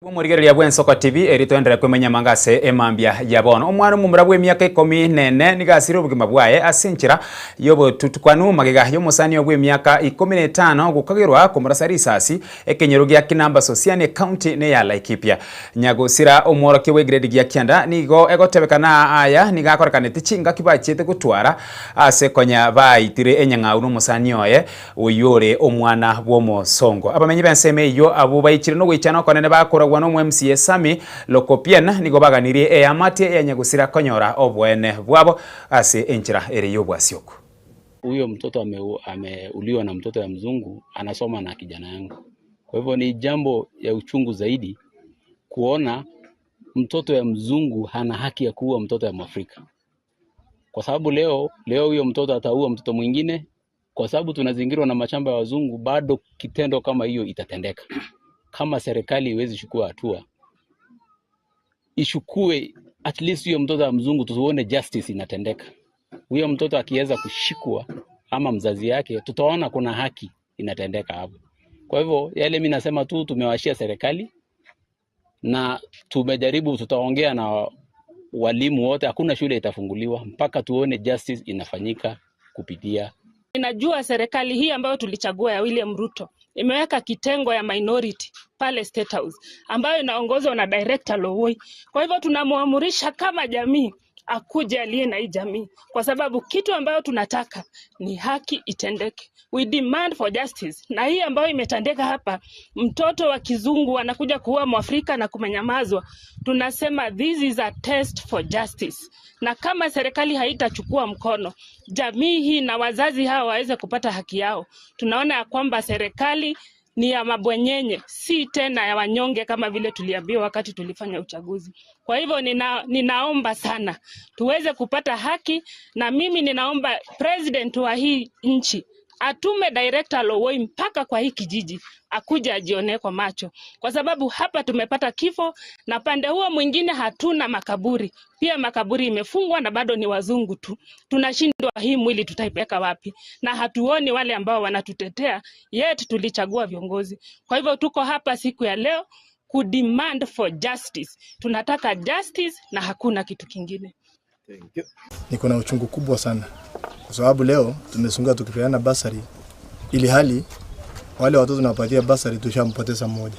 B: Omorigereria bw'Ensoko TV eri toenderere kwemanya amanga ase emambia ya bono. Omwana omomura bw'emiaka ikomi nene nigo asire obogima bwaye ase enchera y'obotutukanu magega y'omosani bw'emiaka ikomi na etano gokagerwa komorasa risasi ekenyoro gia Kinamba Sosiani ecounty neya Laikipia. Nyagosira omworokia bw'egrade gia kianda nigo egotebekana aya nigo akorekanete chingaki bachiete gotwara ase konya baitire enyang'au nomosani oye Oyio ore omwana bw'omosongo. Abamenyi b'ensemo eyio abwo baichire nogoichana okonene bakoragwa n'omo-MCA Sammy Lokopien nigo baganirie eamate ya nyagosira konyora oboene bwabo ase enchera ere y'obwasioku.
X: Huyo mtoto ameuliwa na mtoto ya mzungu anasoma na kijana yangu. Kwa hivyo ni jambo ya uchungu zaidi kuona mtoto ya mzungu hana haki ya kuua mtoto ya Mwafrika, kwa sababu leo leo huyo mtoto ataua mtoto mwingine. Kwa sababu tunazingirwa na mashamba ya wazungu, bado kitendo kama hiyo itatendeka. Kama serikali iwezi chukua hatua, ishukue at least huyo mtoto wa mzungu, tuone justice inatendeka. Huyo mtoto akiweza kushikwa ama mzazi yake, tutaona kuna haki inatendeka hapo. Kwa hivyo yale mi nasema tu, tumewashia serikali na tumejaribu, tutaongea na walimu wote, hakuna shule itafunguliwa mpaka tuone justice inafanyika kupitia
C: Ninajua serikali hii ambayo tulichagua ya William Ruto imeweka kitengo ya minority pale State House ambayo inaongozwa na Director Lowoi. Kwa hivyo tunamwamurisha kama jamii akuje aliye na hii jamii, kwa sababu kitu ambayo tunataka ni haki itendeke. We demand for justice, na hii ambayo imetendeka hapa, mtoto wa kizungu anakuja kuua Mwafrika na kumenyamazwa, tunasema this is a test for justice. Na kama serikali haitachukua mkono, jamii hii na wazazi hawa waweze kupata haki yao, tunaona ya kwamba serikali ni ya mabwenyenye, si tena ya wanyonge kama vile tuliambiwa wakati tulifanya uchaguzi. Kwa hivyo ninaomba sana tuweze kupata haki, na mimi ninaomba president wa hii nchi atume director Lowoi mpaka kwa hii kijiji akuje ajionee kwa macho, kwa sababu hapa tumepata kifo na pande huo mwingine hatuna makaburi. Pia makaburi imefungwa na bado ni wazungu tu. Tunashindwa hii mwili tutaipeleka wapi? Na hatuoni wale ambao wanatutetea, yet tulichagua viongozi. Kwa hivyo tuko hapa siku ya leo kudemand for justice. Tunataka justice na hakuna kitu kingine.
D: Niko na uchungu kubwa sana kwa sababu leo tumesunga tukipeana basari, ili hali wale watoto tunawapatia basari tushampoteza mmoja.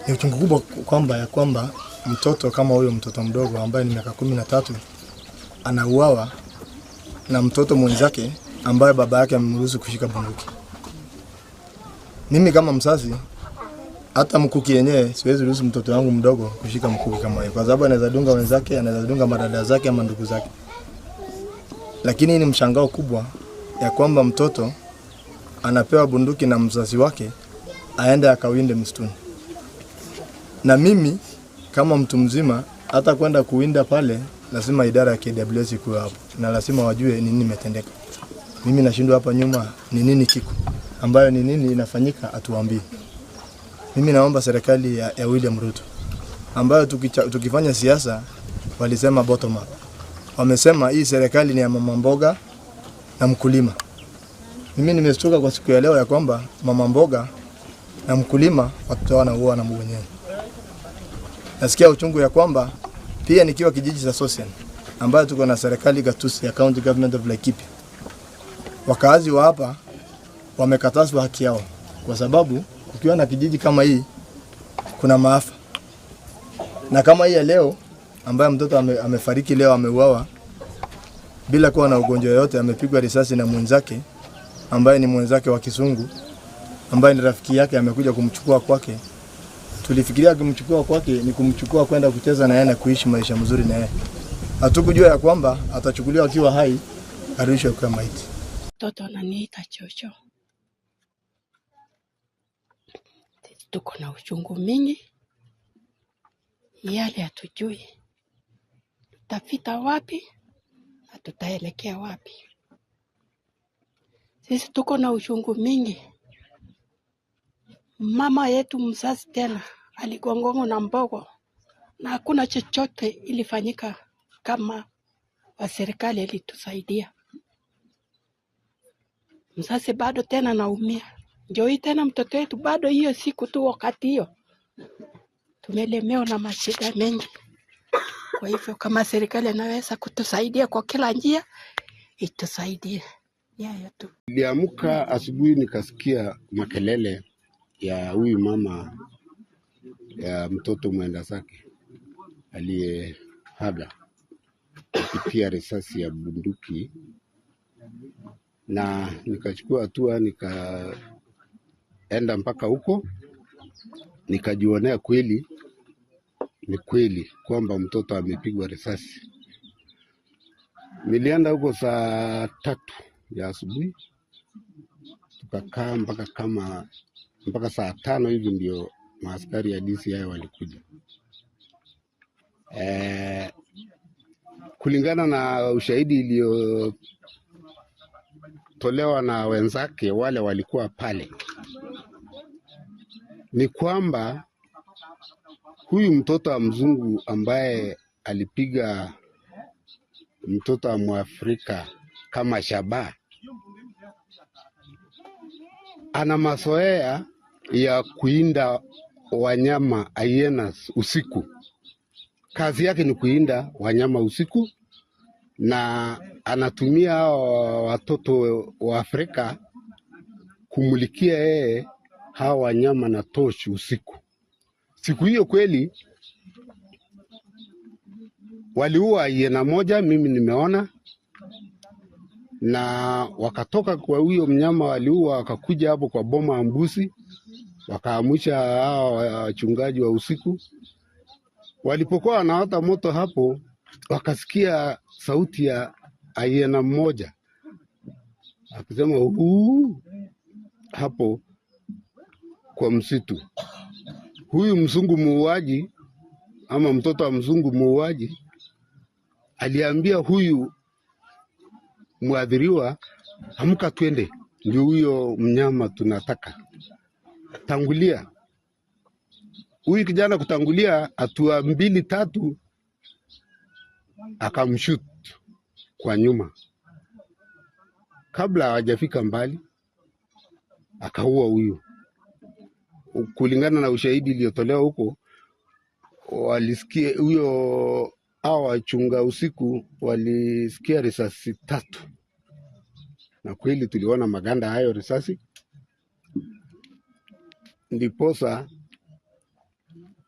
D: Ni uchungu kubwa kwamba ya kwamba mtoto kama huyo mtoto mdogo ambaye ni miaka 13 anauawa na mtoto mwenzake ambaye baba yake amemruhusu kushika bunduki. Mimi kama mzazi, hata mkuki yenyewe siwezi ruhusu mtoto wangu mdogo kushika mkuki kama hiyo, kwa sababu anaweza dunga wenzake, anaweza dunga madada zake ama ndugu zake. Lakini hii ni mshangao kubwa ya kwamba mtoto anapewa bunduki na mzazi wake aende akawinde msituni. Na mimi kama mtu mzima, hata kwenda kuwinda pale lazima idara ya KWS ikuwe hapo na lazima wajue ni nini imetendeka. Mimi nashindwa hapa nyuma ni nini kiko ambayo ni nini inafanyika, atuambie. Mimi naomba serikali ya William Ruto ambayo tukifanya siasa walisema bottom up. Wamesema hii serikali ni ya mama mboga na mkulima. Mimi nimestuka kwa siku ya leo ya kwamba mama mboga na mkulima watoto wanauawa na mwenyewe. Nasikia uchungu ya kwamba pia nikiwa kijiji cha Sosian ambayo tuko na serikali gatusi ya County Government of Laikipia, wakaazi wa hapa wamekatazwa haki yao kwa sababu kukiwa na kijiji kama hii kuna maafa, na kama hii ya leo ambaye mtoto amefariki leo, ameuawa bila kuwa na ugonjwa yoyote, amepigwa risasi na mwenzake ambaye ni mwenzake wa kisungu ambaye ni rafiki yake, amekuja kumchukua kwake. Tulifikiria kumchukua kwake ni kumchukua kwenda kucheza na yeye na kuishi maisha mzuri na yeye. Hatukujua ya kwamba atachukuliwa akiwa hai arudishwe kwa maiti.
E: Mtoto ananiita chocho. Tuko na uchungu mingi, yale hatujui tutafita wapi na tutaelekea wapi. Sisi tuko na uchungu mingi. Mama yetu mzazi tena aligongongwa na mbogo na hakuna chochote ilifanyika kama wa serikali ilitusaidia. Mzazi bado tena naumia, ndio hii tena mtoto wetu bado hiyo siku tu, wakati hiyo tumelemewa na mashida mengi. Kwa hivyo kama serikali inaweza kutusaidia kwa kila njia, itusaidie. Ni hayo tu.
F: Niliamka asubuhi nikasikia makelele ya huyu mama ya mtoto mwenda zake aliyehaga kupitia risasi ya bunduki, na nikachukua hatua nikaenda mpaka huko nikajionea kweli ni kweli kwamba mtoto amepigwa risasi. Nilienda huko saa 3 ya asubuhi, tukakaa mpaka saa 5 hivi ndio maaskari ya DCI walikuja. Eh, kulingana na ushahidi iliyotolewa na wenzake wale walikuwa pale, ni kwamba huyu mtoto wa mzungu ambaye alipiga mtoto wa Mwafrika kama shabaha ana mazoea ya kuinda wanyama hyenas usiku. Kazi yake ni kuinda wanyama usiku, na anatumia hawa watoto wa Afrika kumulikia yeye hawa wanyama na tochi usiku. Siku hiyo kweli waliua hyena moja, mimi nimeona, na wakatoka kwa huyo mnyama waliua, wakakuja hapo kwa boma ya mbuzi, wakaamusha hawa wachungaji wa usiku. Walipokuwa wanawata moto hapo, wakasikia sauti ya hyena mmoja akisema huu hapo kwa msitu. Huyu mzungu muuaji ama mtoto wa mzungu muuaji aliambia huyu mwadhiriwa, amka twende, ndio huyo mnyama tunataka, tangulia. Huyu kijana kutangulia hatua mbili tatu, akamshut kwa nyuma, kabla hawajafika mbali akaua huyu. Kulingana na ushahidi iliyotolewa huko, walisikia huyo hawa wachunga usiku walisikia risasi tatu, na kweli tuliona maganda hayo risasi. Ndiposa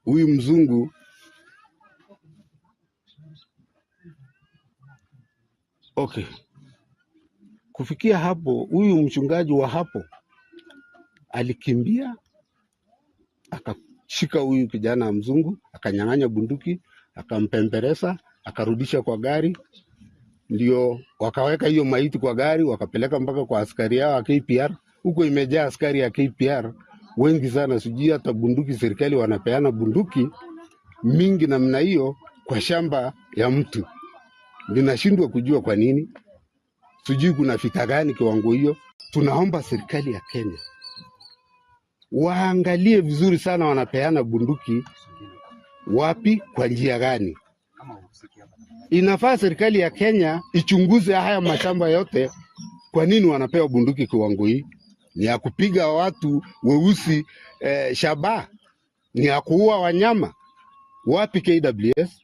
F: huyu mzungu okay, kufikia hapo, huyu mchungaji wa hapo alikimbia akashika huyu kijana mzungu, akanyang'anya bunduki, akampemperesa, akarudisha kwa gari, ndio wakaweka hiyo maiti kwa gari, wakapeleka mpaka kwa askari yao wa KPR. Huko imejaa askari ya KPR wengi sana, sijui hata bunduki serikali wanapeana bunduki mingi namna hiyo kwa shamba ya mtu, ninashindwa kujua kwa nini, sijui kuna vita gani kiwango hiyo. Tunaomba serikali ya Kenya waangalie vizuri sana, wanapeana bunduki wapi, kwa njia gani. Inafaa serikali ya Kenya ichunguze haya mashamba yote, kwa nini wanapewa bunduki kiwango hii? Ni ya kupiga watu weusi eh, shabaha? Ni ya kuua wanyama? Wapi KWS?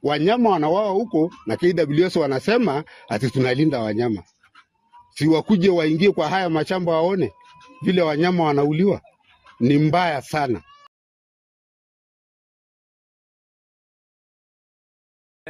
F: Wanyama wanawawa huko na KWS wanasema ati tunalinda wanyama. Si wakuje waingie kwa haya mashamba waone vile wanyama wanauliwa? Ni mbaya sana.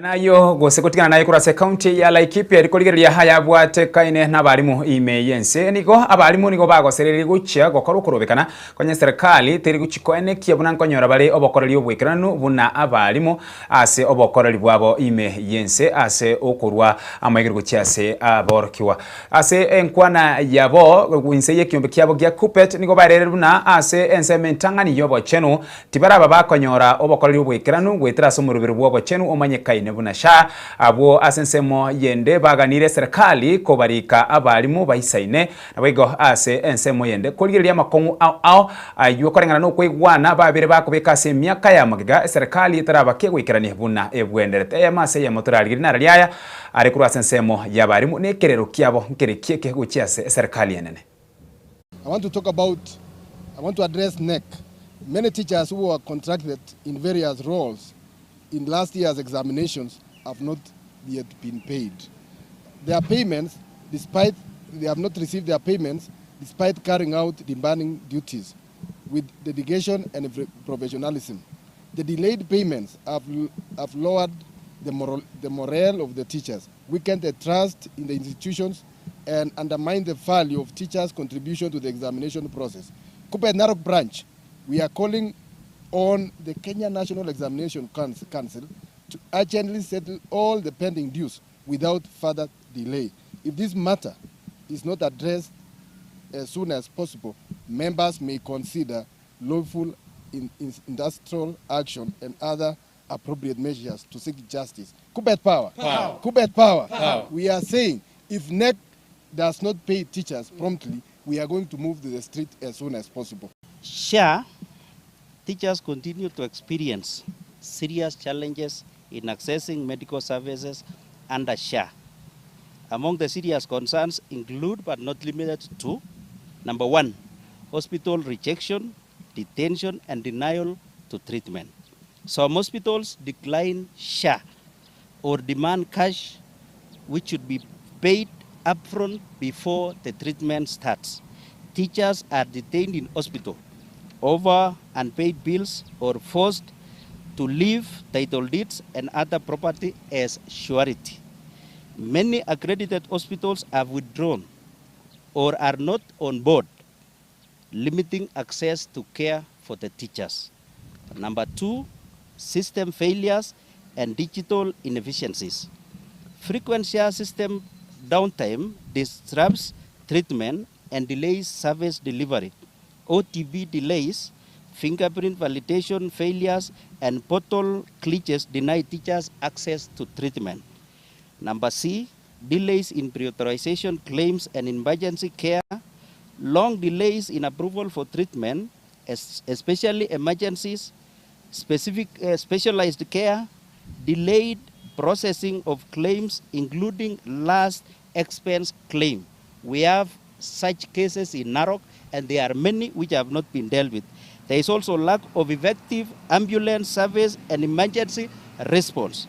B: Nayo gose gotigana naye korwa ase ekaunti ya Laikipia rikorigereria haya abwatekaine na abarimu ime yense nigo abarimu nigo bagosereria gochia gokora okorobekana konya serikali teri gochikoenekia buna nkonyora bare obokoreri obwekeranu buna abarimu ase obokoreri bwabo ime yense ase okorwa amaegero gochia ase aborokiwa ase enkwana yabo inse yekiombe kiabo gia Kuppet nigo barere buna ase ensemo entang'ani yobochenu tibaraba bakonyora obokoreri obwekeranu goetera ase omoroberi bwa obochenu omanyekaine buna SHA abwo ase ensemo yende baganire serikali kobarika abarimu baisaine naboigo ase ensemo yende korigereria amakong'u ao ao aywo koreng'ana na okoigwana babere bakobeka ase emiaka ya magega eserikali etaraba kegoikerania buna ebwenderete. Eyemo ase eyemo torarigerie nararia aya are korwa ase ensemo y'abarimu na ekerero kiabo nkere kieke gochia ase eserikali enene.
H: I want to talk about, I want to address KNEC. Many teachers who were contracted in various roles in last year's examinations have not yet been paid. Their payments, despite they have not received their payments, despite carrying out demanding duties with dedication and professionalism. The delayed payments have, have lowered the, moral, the morale of the teachers, weakened the trust in the institutions, and undermined the value of teachers' contribution to the examination process. Kuppet Narok branch, we are calling on the Kenya National Examination Council to urgently settle all the pending dues without further delay. If this matter is not addressed as soon as possible, members may consider lawful in, in industrial action and other appropriate measures to seek justice. Kubet power. Power. Kubet power. Power. We are saying if NEC does not pay teachers promptly, we are going to move to the street as soon as possible.
I: SHA, teachers continue to experience serious challenges in accessing medical services under SHA. Among the serious concerns include but not limited to, number one, hospital rejection, detention and denial to treatment. Some hospitals decline SHA or demand cash which should be paid upfront before the treatment starts. Teachers are detained in hospital over unpaid bills or forced to leave title deeds and other property as surety. Many accredited hospitals have withdrawn or are not on board, limiting access to care for the teachers. Number two, system failures and digital inefficiencies. Frequent SHA system downtime disrupts treatment and delays service delivery. OTB delays, fingerprint validation failures, and portal glitches deny teachers access to treatment. Number C, delays in pre-authorization claims and emergency care, long delays in approval for treatment, especially emergencies, specific, specialized care, delayed processing of claims, including last expense claim. We have such cases in Narok, and there are many which have not been dealt with. There is also lack of effective ambulance service and emergency response.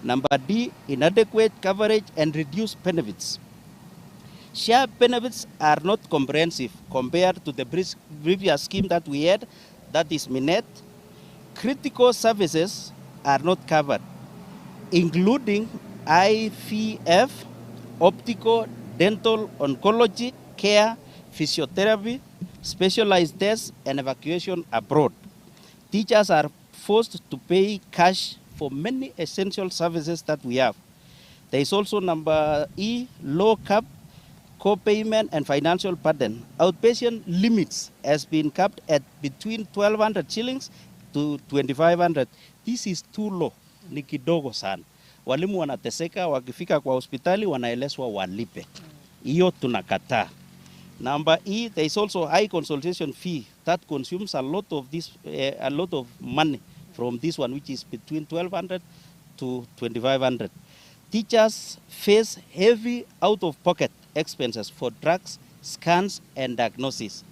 I: Number D, inadequate coverage and reduced benefits. SHA benefits are not comprehensive compared to the previous scheme that we had, that is MINET. Critical services are not covered, including IVF, optical, dental, oncology, care, physiotherapy, specialized tests, and evacuation abroad. Teachers are forced to pay cash for many essential services that we have. There is also number E, low cap, co-payment and financial burden. Outpatient limits has been capped at between 1,200 shillings to 2,500. This is too low, ni kidogo sana. Walimu wanateseka, wakifika kwa hospitali wanaelezwa walipe. Hiyo tunakataa. Number E, there is also high consultation fee that consumes a lot of this, a lot of money from this one, which is between 1,200 to 2,500. Teachers face heavy out-of-pocket expenses for drugs, scans, and diagnosis.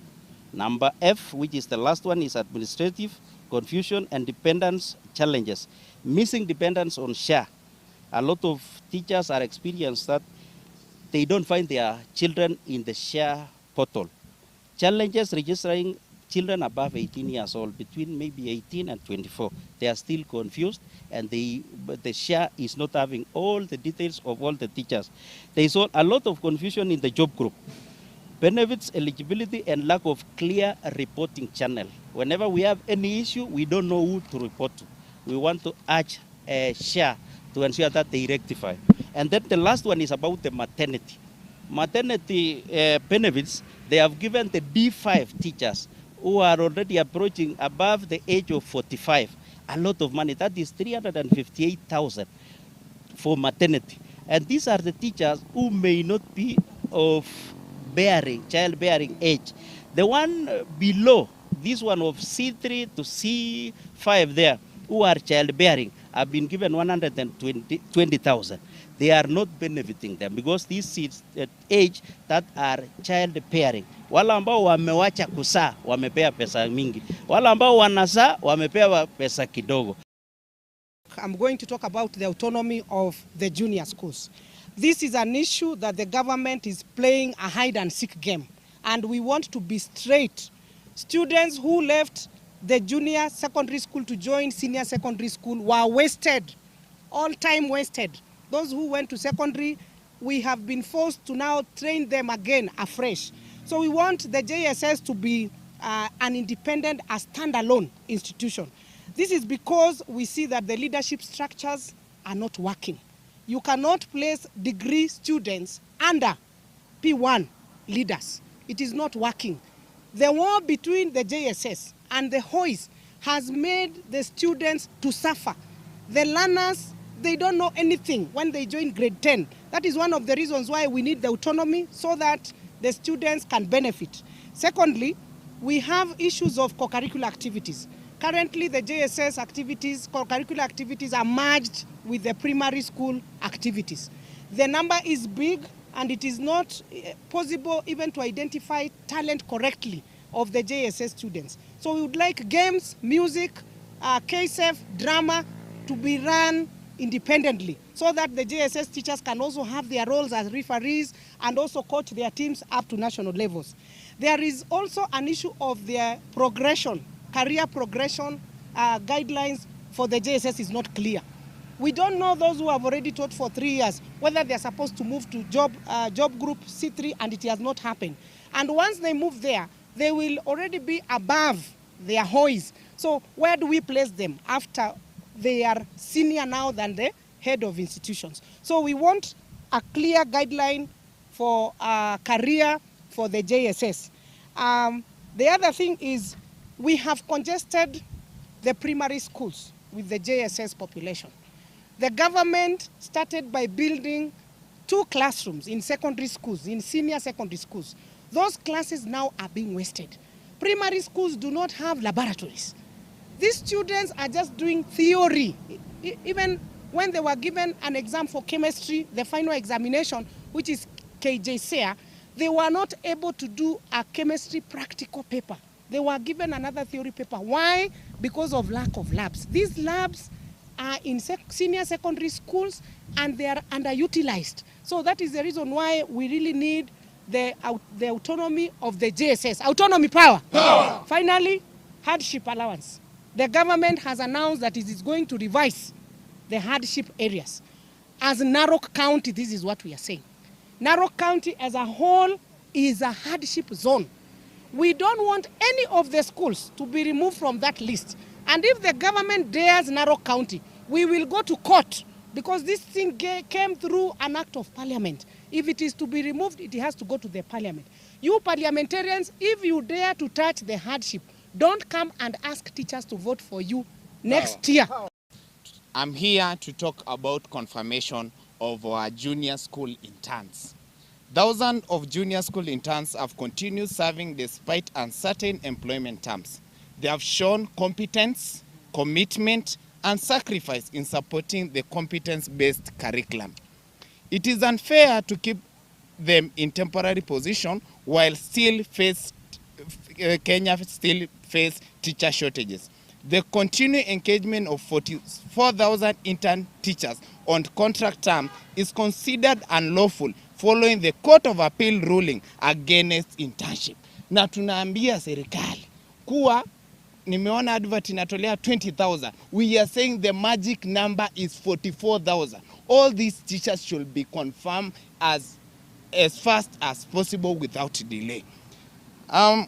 I: Number F, which is the last one, is administrative confusion and dependence challenges. Missing dependence on SHA. A lot of teachers are experienced that they don't find their children in the SHA portal. Challenges registering children above 18 years old, between maybe 18 and 24. They are still confused, and the SHA is not having all the details of all the teachers. There is a lot of confusion in the job group. Benefits, eligibility, and lack of clear reporting channel. Whenever we have any issue, we don't know who to report to. We want to urge SHA to ensure that they rectify. And then the last one is about the maternity. Maternity benefits, they have given the D5 teachers who are already approaching above the age of 45 a lot of money. That is 358,000 for maternity. And these are the teachers who may not be of childbearing age. The one below, this one of C3 to C5 there, who are childbearing, have been given 120,000. They are not benefiting them because this is the age that are childbearing. Wale ambao wamewacha kuzaa wamepewa pesa mingi, wale ambao wanazaa wamepewa pesa kidogo.
J: I'm going to talk about the autonomy of the junior schools. This is an issue that the government is playing a hide and seek game, and we want to be straight. Students who left the junior secondary school to join senior secondary school were wasted, all time wasted. Those who went to secondary, we have been forced to now train them again afresh. So we want the JSS to be an independent, a standalone institution. This is because we see that the leadership structures are not working. You cannot place degree students under P1 leaders. It is not working. The war between the JSS and the HOIs has made the students to suffer. The learners, they don't know anything when they join grade 10. That is one of the reasons why we need the autonomy so that the students can benefit. Secondly, we have issues of co-curricular activities. Currently, the JSS activities, co-curricular activities are merged with the primary school activities. The number is big and it is not eh, possible even to identify talent correctly of the JSS students. So we would like games, music, uh, KSF, drama to be run independently so that the JSS teachers can also have their roles as referees and also coach their teams up to national levels. There is also an issue of their progression, career progression uh, guidelines for the JSS is not clear. We don't know those who have already taught for three years whether they are supposed to move to job, uh, job group C3 and it has not happened. And once they move there, they will already be above their hoys. So where do we place them after they are senior now than the head of institutions? So we want a clear guideline for uh, career for the JSS. Um, the other thing is we have congested the primary schools with the JSS population. The government started by building two classrooms in secondary schools, in senior secondary schools. Those classes now are being wasted. Primary schools do not have laboratories. These students are just doing theory. Even when they were given an exam for chemistry, the final examination, which is KJSEA, they were not able to do a chemistry practical paper. They were given another theory paper. Why? Because of lack of labs. These labs are in sec senior secondary schools and they are underutilized. So that is the reason why we really need the, the autonomy of the JSS. Autonomy power. Power. Finally, hardship allowance. The government has announced that it is going to revise the hardship areas. As Narok County, this is what we are saying. Narok County as a whole is a hardship zone. We don't want any of the schools to be removed from that list. And if the government dares Narok County, we will go to court because this thing came through an act of parliament. If it is to be removed, it has to go to the parliament. You parliamentarians, if you dare to touch the hardship, don't come and ask teachers to vote for you next year.
G: I'm here to talk about confirmation of our junior school interns. Thousands of junior school interns have continued serving despite uncertain employment terms. They have shown competence, commitment, and sacrifice in supporting the competence-based curriculum. It is unfair to keep them in temporary position while still face, uh, Kenya still face teacher shortages. The continued engagement of 44,000 intern teachers on contract term is considered unlawful following the Court of Appeal ruling against internship. Na tunaambia serikali kuwa nimeona advert inatolea 20,000. We are saying the magic number is 44,000. All these teachers should be confirmed as, as fast as possible without delay. Um,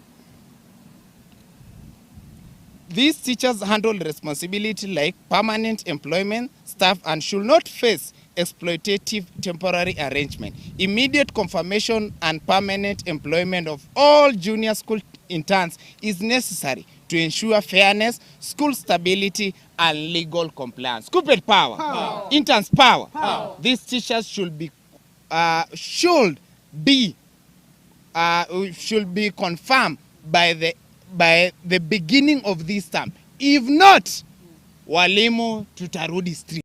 G: These teachers handle responsibility like permanent employment staff and should not face exploitative temporary arrangement. Immediate confirmation and permanent employment of all junior school interns is necessary to ensure fairness, school stability, and legal compliance. Kuppet power. Power. Interns power. Power. These teachers should be, uh, should be, uh, should be confirmed by the, by the beginning of this term. If not, walimu tutarudi street.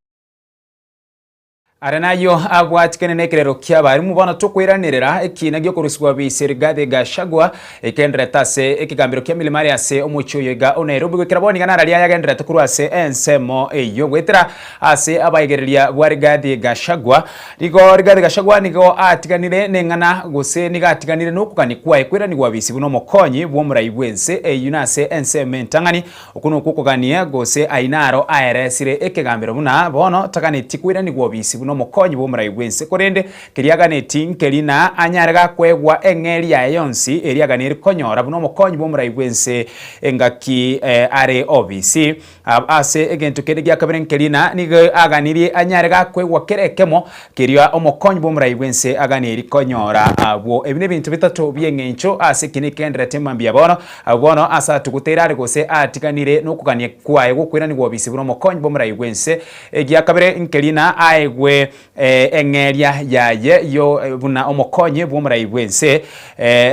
B: Are nayio abwatikene na ekerero kia abarimu bono tokoiranerera ekina giokorusigwa bise Rigathi Gachagua ekenderete ase ekegambero kia Milimani ase omochie oyo iga o Nairobi goikera bono iga nararia yagenderete korwa ase ensemo eyio goetera ase abaigereria bwa Rigathi Gachagua Nigo Rigathi Gachagua nigo atiganire neng'ana gose nigo atiganire nokogania kwaye koiranigwa bisi buna omokonyi bw'omorai bw'ense eyio nase ensemo entang'ani. Okwo nokwo okogania gose ayio naro aeresire ekegambero buna bono taganetie koiranigwa obisi buna. buna omokonyi bw'omorai bw'ense. Korende keria aganeti nkeri na anyare gakoegwa eng'eria yaye yonsi eria aganeri konyora buna omokonyi bw'omorai bw'ense engaki are obisi. Ase egento kende gia kabere nkeri na nigo aganirie anyare gakoegwa kera ekemo keria omokonyi bw'omorai bw'ense aganeri konyora abwo. Ebi nebinto bitato bi'eng'encho ase ekina ekenderete mambia bono. Abwo bono ase atuguteire are gose atiganire nokogania kwaye gwokoiranigwa obisi buna omokonyi bw'omorai bw'ense. Egia kabere nkeri na aegwe eng'eria yaye yo buna omokonyi bw'omorai bw'ense.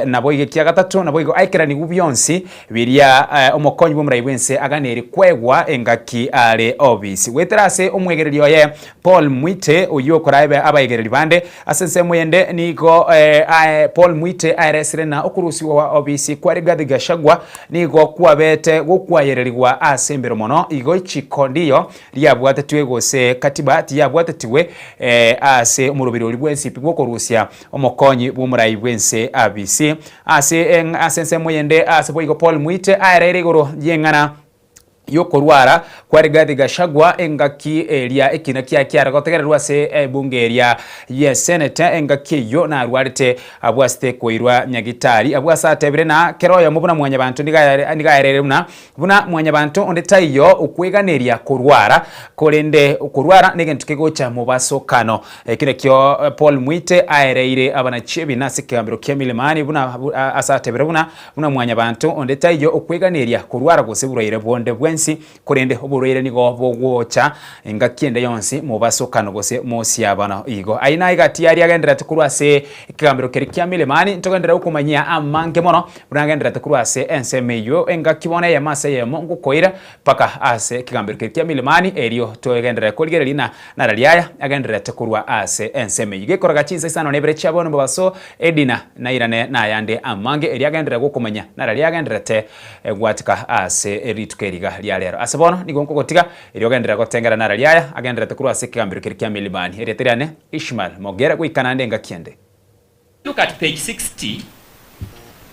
B: Naboigo ekia gatato, naboigo aikeranigwe bionsi biria omokonyi bw'omorai bw'ense aganeri kwegwa engaki are obisi. Goetera ase omwegereri oye Paul Mwite, oyio okoraebe abaegereri bande ase ensemo eyende, nigo Paul Mwite aeresire na okorusigwa obisi kwa Rigathi Gachagua nigo kwabete gokwayererigwa ase embero mono, igo ichiko ndiyo riabwatetwe gose katiba tiyabwatetigwe ase omoroberi oria bwensi pi bw'okorusia omokonyi bw'omorai bw'ense abisi. Ase ase ensemo eyende ase boigo Paul Mwite aereire igoro y'eng'ana y'okorwara kwa Rigathi Gachagua engaki eria ekina kiaye kiare gotegererwa ase ebunge eria ye Senate engaki eyio narwarete abwo asete koirwa nyagitari abwo ase atebire na kera oyomo buna mwanyabanto nigo aereire buna Buna mwanyabanto onde taiyo okweganeria korwara, korende okorwara negento kegocha mobasokano. Eki nakio Paul Mwite aereire abanachiebi ase ekegambero kia Milimani buna ase atebire buna buna mwanyabanto onde taiyo okweganeria korwara gose borwaire bonde bwensi, korende oborwaire nigo bogocha engaki ende yonsi mobasokano gose mosiabano. Igo ayio naye gati aria agendererete korwa ase ekegambero keria kia Milimani, ntogenderere gokomanyia amange mono Buna agendererete korwa ase ensemo eyio, engaki bono eyemo ase eyemo ngokoira mpaka ase ekegambero keria kia Milimani, erio togenderere korigereria na narari aya agendererete korwa ase ensemo eyio. Gekoraga chinsa isano na ibere chia bono mobaso, Edina nairane nayande amange, erio agenderere gokomanya narari agendererete gwatika ase rituko eriga ria rero. Ase bono nigo nkogotiga, erio ogenderere gotengera narari aya agendererete korwa ase ekegambero keria kia Milimani. Erieta riane Ishmael Mogere, goika naende engaki ende.
K: Look at page 60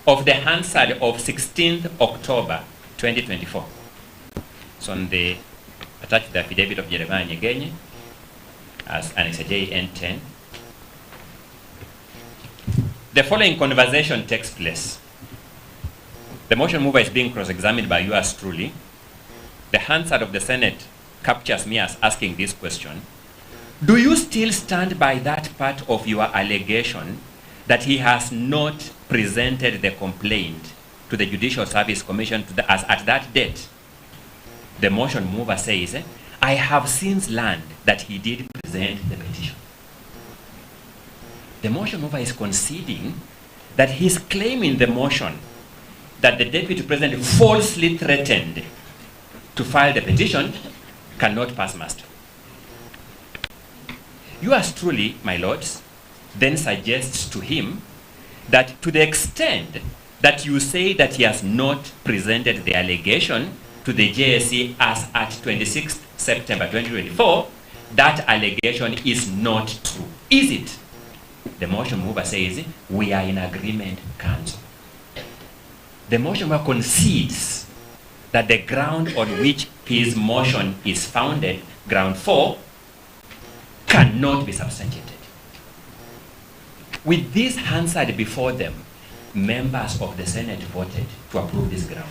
K: of the Hansard of 16th October 2024. It's on the attached to the affidavit of Jeremiah Nyegenye as Annex JN10. The following conversation takes place. The motion mover is being cross-examined by yours truly. The Hansard of the Senate captures me as asking this question. Do you still stand by that part of your allegation that he has not presented the complaint to the Judicial Service Commission to the, as at that date? The motion mover says, I have since learned that he did present the petition. The motion mover is conceding that his claim in the motion that the deputy president falsely threatened to file the petition cannot pass muster. Yours truly, my lords, then suggests to him that to the extent that you say that he has not presented the allegation to the JSC as at 26th September 2024, that allegation is not true. Is it? The motion mover says, we are in agreement, counsel. The motion mover concedes that the ground on which his motion is founded, ground 4, cannot be substantiated. With this Hansard before them, members of the Senate voted to approve this ground.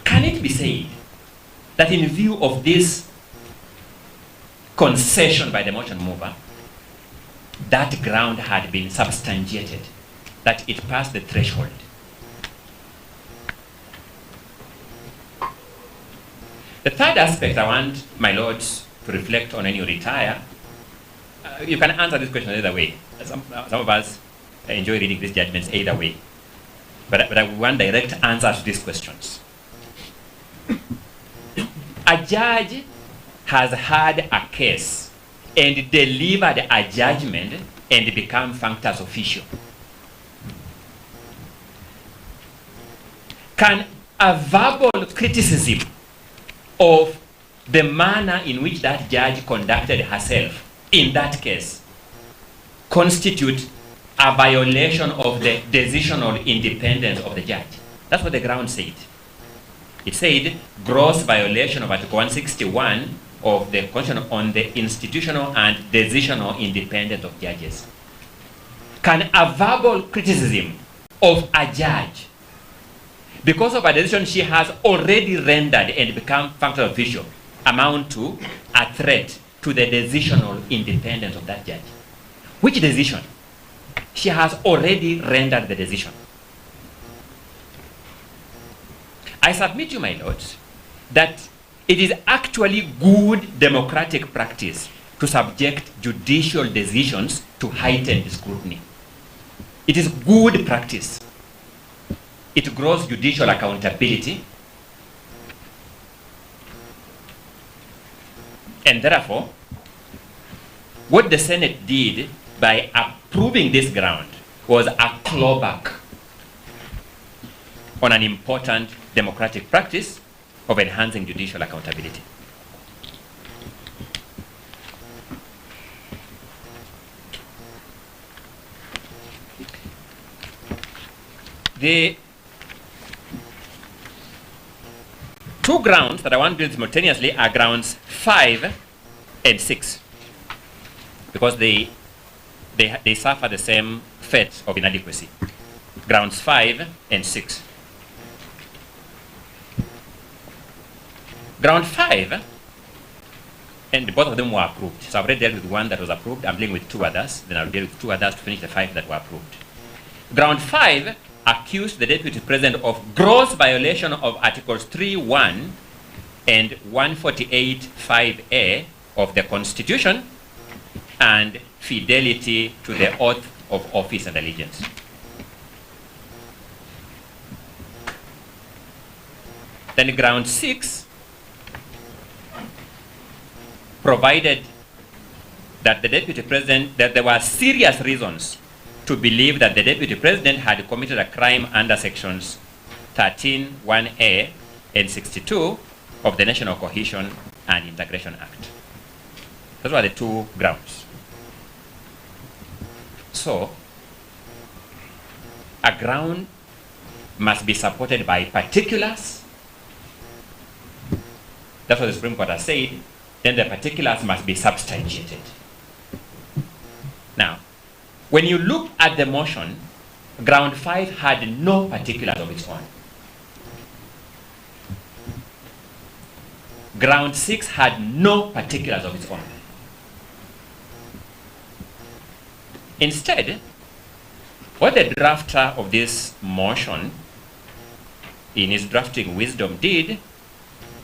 K: Can it be said that in view of this concession by the motion mover, that ground had been substantiated, that it passed the threshold? The third aspect I want my lords to reflect on when you retire, uh, you can answer this question either way. Some, some of us enjoy reading these judgments either way. But, but I want direct answers to these questions. A judge has had a case and delivered a judgment and become functus officio. Can a verbal criticism of the manner in which that judge conducted herself in that case constitute a violation of the decisional independence of the judge? That's what the ground said. It said gross violation of Article 161 of the Constitution on the institutional and decisional independence of judges. Can a verbal criticism of a judge because of a decision she has already rendered and become functional official amount to a threat to the decisional independence of that judge? Which decision? She has already rendered the decision. I submit to you, my lords, that it is actually good democratic practice to subject judicial decisions to heightened scrutiny. It is good practice. It grows judicial accountability. And therefore, what the Senate did by approving this ground was a clawback on an important democratic practice of enhancing judicial accountability. The two grounds that I want to build simultaneously are grounds 5 and 6, because they suffer the same fate of inadequacy. Grounds 5 and 6. Ground 5, and both of them were approved. So I've already dealt with one that was approved. I'm dealing with two others. Then I'll deal with two others to finish the 5 that were approved. Ground 5 accused the deputy president of gross violation of Articles 3.1 and 148.5a of the Constitution and fidelity to the oath of office and allegiance. Then ground 6 provided that the deputy president, that there were serious reasons to believe that the deputy president had committed a crime under sections 13(1)(a and 62 of the National Cohesion and Integration Act. Those were the two grounds. So, a ground must be supported by particulars. That's what the Supreme Court has said. Then the particulars must be substantiated. Now, when you look at the motion, ground 5 had no particulars of its own. Ground 6 had no particulars of its own. Instead, what the drafter of this motion, in his drafting wisdom, did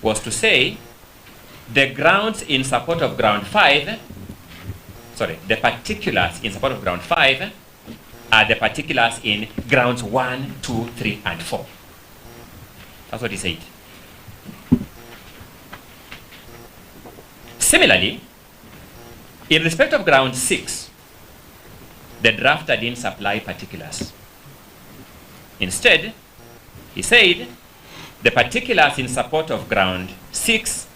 K: was to say the grounds in support of ground 5, sorry, the particulars in support of ground 5 are the particulars in grounds 1, 2, 3, and 4. That's what he said. Similarly, in respect of ground 6, the drafter didn't supply particulars. Instead, he said the particulars in support of ground 6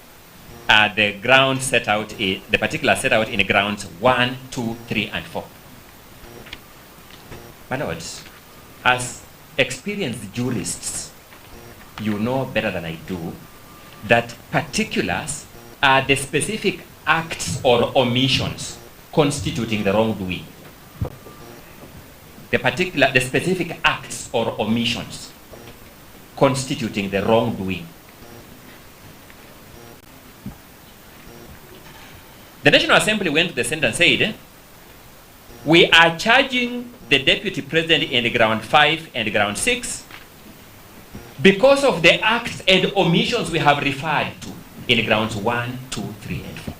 K: are the grounds set out in the particulars set out in grounds 1, 2, 3, and 4. My lords, as experienced jurists, you know better than I do that particulars are the specific acts or omissions constituting the wrongdoing. The specific acts or omissions constituting the wrongdoing. The National Assembly went to the Senate and said, we are charging the Deputy President in ground 5 and ground 6 because of the acts and omissions we have referred to in grounds 1, 2, 3, and 4.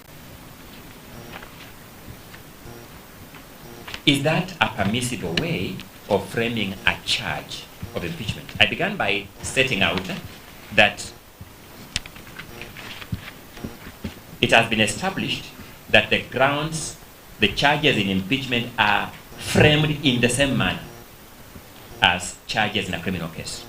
K: Is that a permissible way of framing a charge of impeachment? I began by setting out that it has been established that the grounds, the charges in impeachment are framed in the same manner as charges in a criminal case.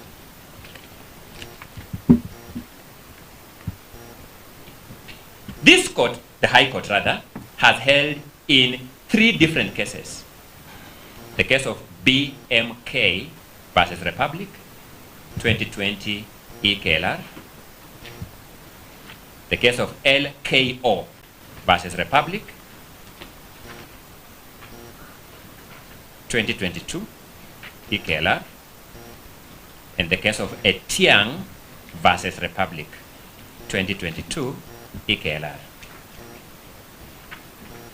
K: This court, the High Court rather, has held in 3 different cases. The case of BMK versus Republic, 2020 EKLR. The case of LKO versus Republic 2022 eKLR and the case of Etiang versus Republic 2022 eKLR.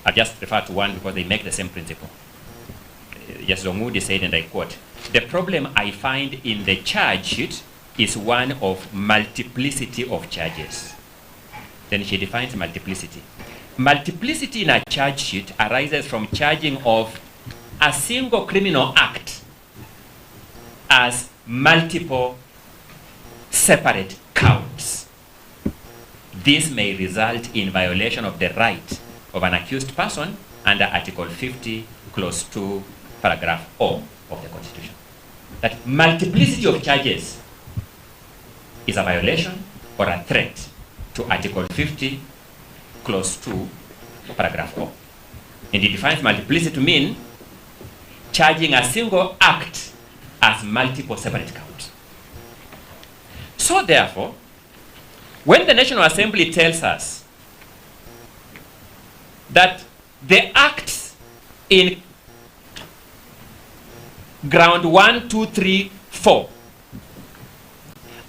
K: I've just referred to one because they make the same principle. Justice Ong'udi said, and I quote, The problem I find in the charge sheet is one of multiplicity of charges. Then she defines multiplicity. Multiplicity in a charge sheet arises from charging of a single criminal act as multiple separate counts. This may result in violation of the right of an accused person under Article 50, Clause 2, Paragraph O of the Constitution. That multiplicity of charges is a violation or a threat to Article 50, Clause 2, Paragraph O. And it defines multiplicity to mean charging a single act as multiple separate counts. So therefore, when the National Assembly tells us that the acts in ground 1, 2, 3, 4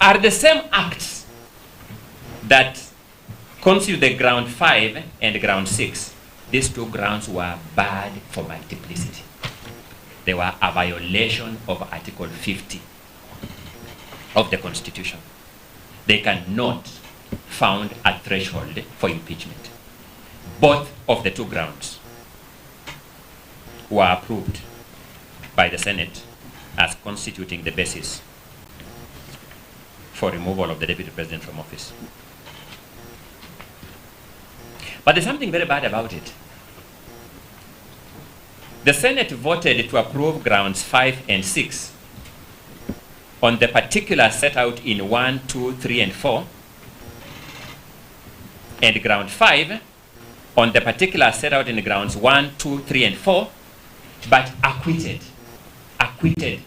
K: are the same acts that constitute the ground 5 and ground 6, these two grounds were bad for multiplicity. They were a violation of Article 50 of the Constitution. They cannot found a threshold for impeachment. Both of the two grounds were approved by the Senate as constituting the basis for removal of the deputy president from office. But there's something very bad about it. The Senate voted to approve grounds 5 and 6 on the particular set out in 1, 2, 3, and 4, and ground 5 on the particular set out in grounds 1, 2, 3, and 4, but acquitted, acquitted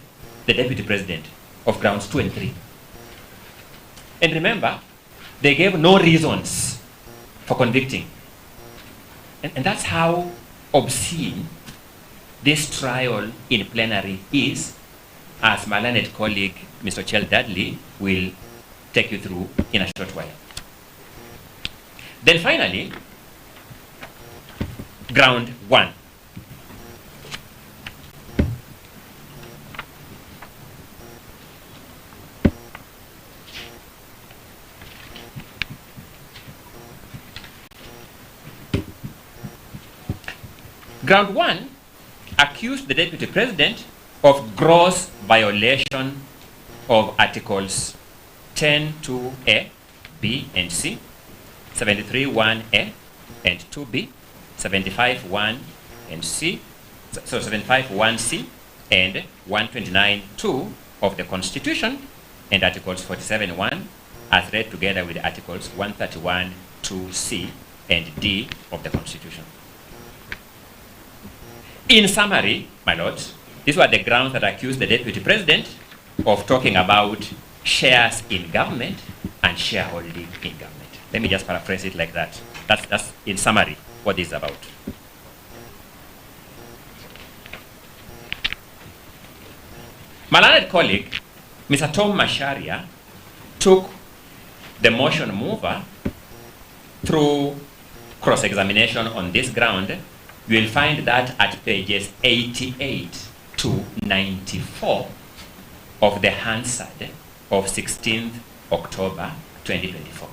K: the deputy president of grounds 2 and 3. And remember, they gave no reasons for convicting. And, and that's how obscene this trial in plenary is, as my learned colleague, Mr. Chel Dudley, will take you through in a short while. Then finally, ground one. Ground one accused the deputy president of gross violation of Articles 10 2A, B, and C, 73 1A and 2B, 75 1 and C, so 75 1C and 129 2 of the Constitution and Articles 47 1 as read together with Articles 131 2C and D of the Constitution. In summary, my lords, these were the grounds that accused the deputy president of talking about shares in government and shareholding in government. Let me just paraphrase it like that. That's, that's in summary what this is about. My learned colleague, Mr. Tom Macharia, took the motion mover through cross-examination on this ground. You will find that at pages 88 to 94 of the Hansard of 16th October 2024.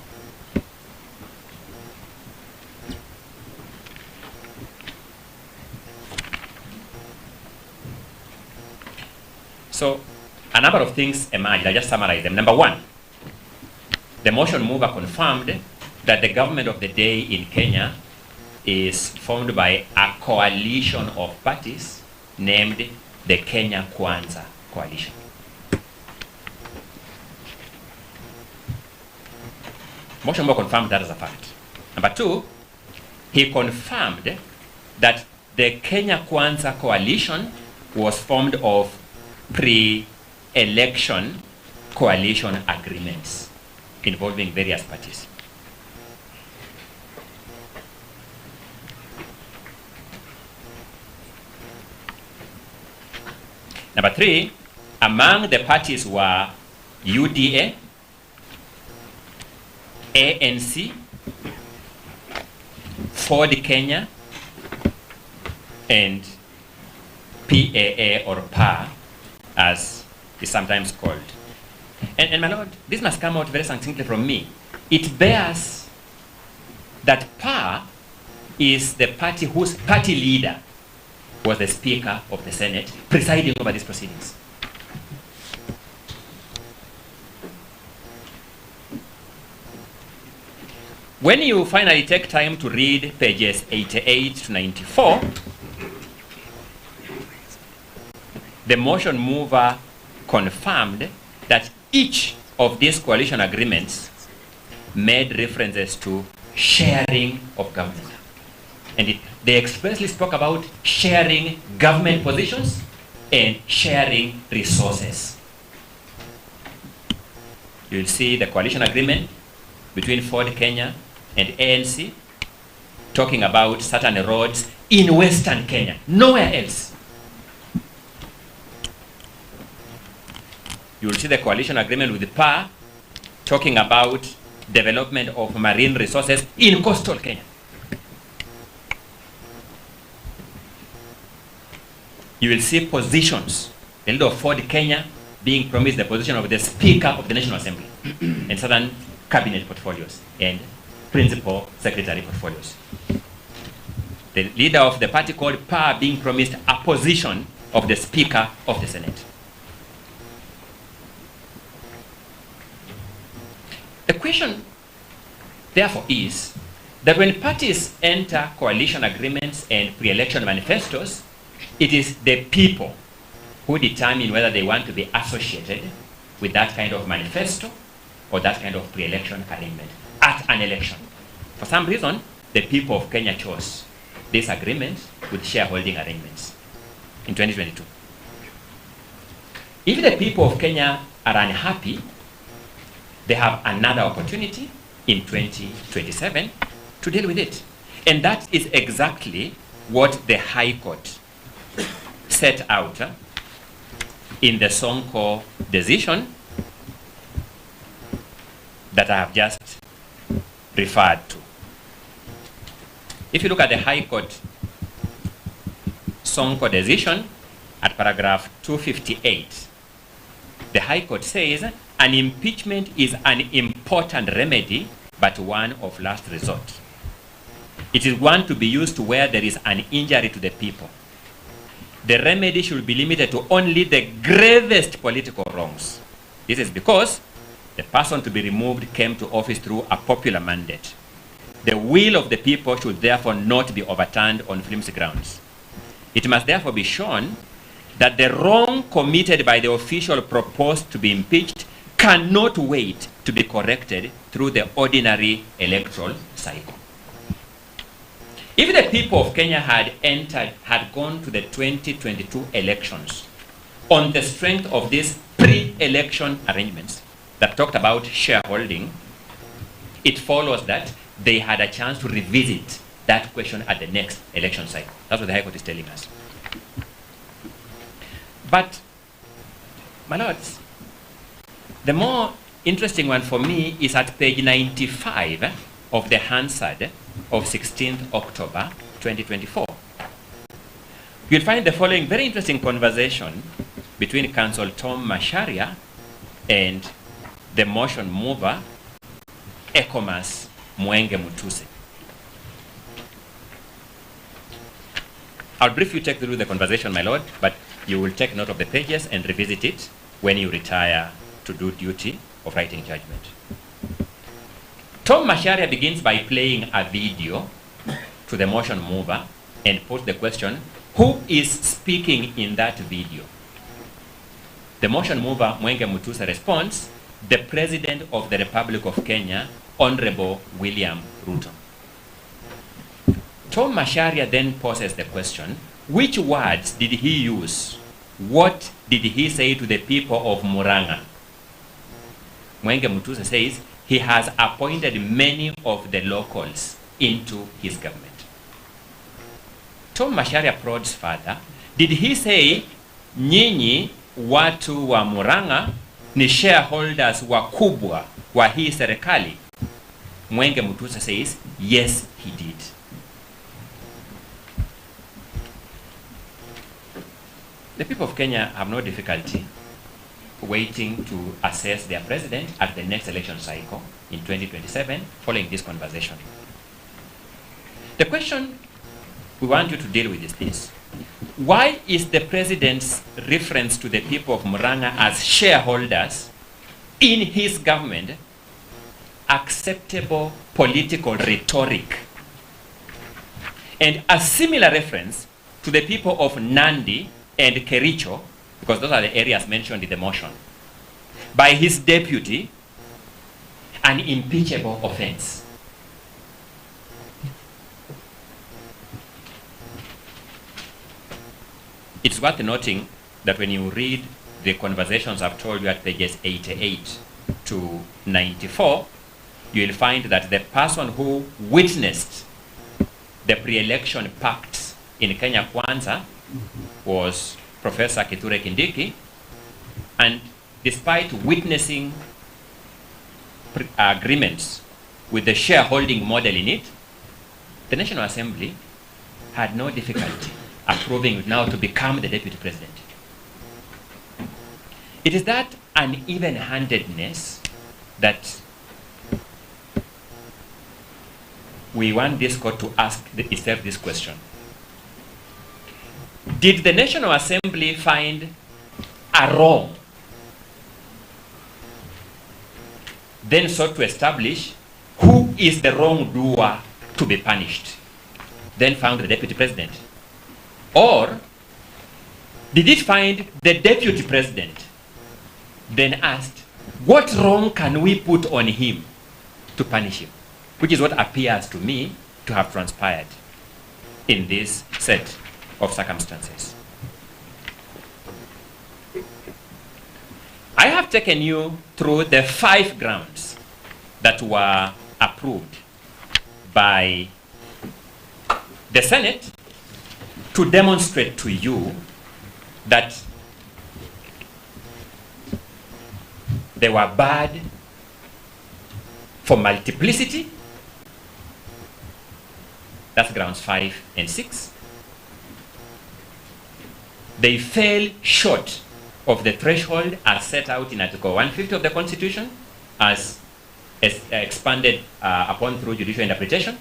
K: So a number of things emerged. I just summarize them. Number one, the motion mover confirmed that the government of the day in Kenya is formed by a coalition of parties named the Kenya Kwanza Coalition. Motion mover confirmed that as a fact. Number two, he confirmed that the Kenya Kwanza Coalition was formed of pre-election coalition agreements involving various parties. Number 3, among the parties were UDA, ANC, Ford Kenya, and PAA or PA as is sometimes called. And, and my lord, this must come out very succinctly from me. It bears that PA is the party whose party leader was the Speaker of the Senate presiding over these proceedings. When you finally take time to read pages 88 to 94, the motion mover confirmed that each of these coalition agreements made references to sharing of government. And it, they expressly spoke about sharing government positions and sharing resources. You'll see the coalition agreement between Ford Kenya and ANC talking about certain roads in Western Kenya, nowhere else. You will see the coalition agreement with the PA talking about development of marine resources in coastal Kenya. You will see positions, the leader of Ford Kenya being promised the position of the Speaker of the National Assembly and certain cabinet portfolios and principal secretary portfolios. The leader of the party called PA being promised a position of the Speaker of the Senate. The question, therefore, is that when parties enter coalition agreements and pre-election manifestos, it is the people who determine whether they want to be associated with that kind of manifesto or that kind of pre-election arrangement at an election. For some reason, the people of Kenya chose this agreement with shareholding arrangements in 2022. If the people of Kenya are unhappy, they have another opportunity in 2027 to deal with it. And that is exactly what the High Court set out in the Sonko decision that I have just referred to. If you look at the High Court Sonko decision at paragraph 258, the High Court says an impeachment is an important remedy, but one of last resort. It is one to be used where there is an injury to the people. The remedy should be limited to only the gravest political wrongs. This is because the person to be removed came to office through a popular mandate. The will of the people should therefore not be overturned on flimsy grounds. It must therefore be shown that the wrong committed by the official proposed to be impeached cannot wait to be corrected through the ordinary electoral cycle. If the people of Kenya had entered, had gone to the 2022 elections on the strength of these pre-election arrangements that talked about shareholding, it follows that they had a chance to revisit that question at the next election cycle. That's what the High Court is telling us. But, my lords, the more interesting one for me is at page 95 of the Hansard of 16th October 2024. You'll find the following very interesting conversation between Counsel Tom Macharia and the motion mover, Ecomas Mwenge Mutuse. I'll briefly take through the conversation, my lord, but you will take note of the pages and revisit it when you retire to do duty of writing judgment. Tom Macharia begins by playing a video to the motion mover and puts the question, who is speaking in that video? The motion mover, Mwenge Mutuse, responds, the President of the Republic of Kenya, Honorable William Ruto. Tom Macharia then poses the question, which words did he use? What did he say to the people of Murang'a? Mwenge Mutuse says he has appointed many of the locals into his government. Tom Macharia prods further, did he say Nyinyi watu wa Murang'a ni shareholders wakubwa wa hii serikali? Mwenge Mutusa says, yes, he did. The people of Kenya have no difficulty waiting to assess their president at the next election cycle in 2027 following this conversation. The question we want you to deal with is this. Why is the president's reference to the people of Murang'a as shareholders in his government acceptable political rhetoric? And a similar reference to the people of Nandi and Kericho, because those are the areas mentioned in the motion, by his deputy, an impeachable offense. It's worth noting that when you read the conversations I've told you at pages 88 to 94, you will find that the person who witnessed the pre-election pacts in Kenya Kwanza was Professor Kithure Kindiki, and despite witnessing agreements with the shareholding model in it, the National Assembly had no difficulty approving now to become the deputy president. It is that uneven-handedness that we want this court to ask itself this question. Did the National Assembly find a wrong, then sought to establish who is the wrongdoer to be punished, then found the deputy president? Or did it find the deputy president, then asked, what wrong can we put on him to punish him? Which is what appears to me to have transpired in this set of circumstances. I have taken you through the 5 grounds that were approved by the Senate to demonstrate to you that they were bad for multiplicity. That's grounds 5 and 6. They fell short of the threshold as set out in Article 150 of the Constitution, as expanded upon through judicial interpretation.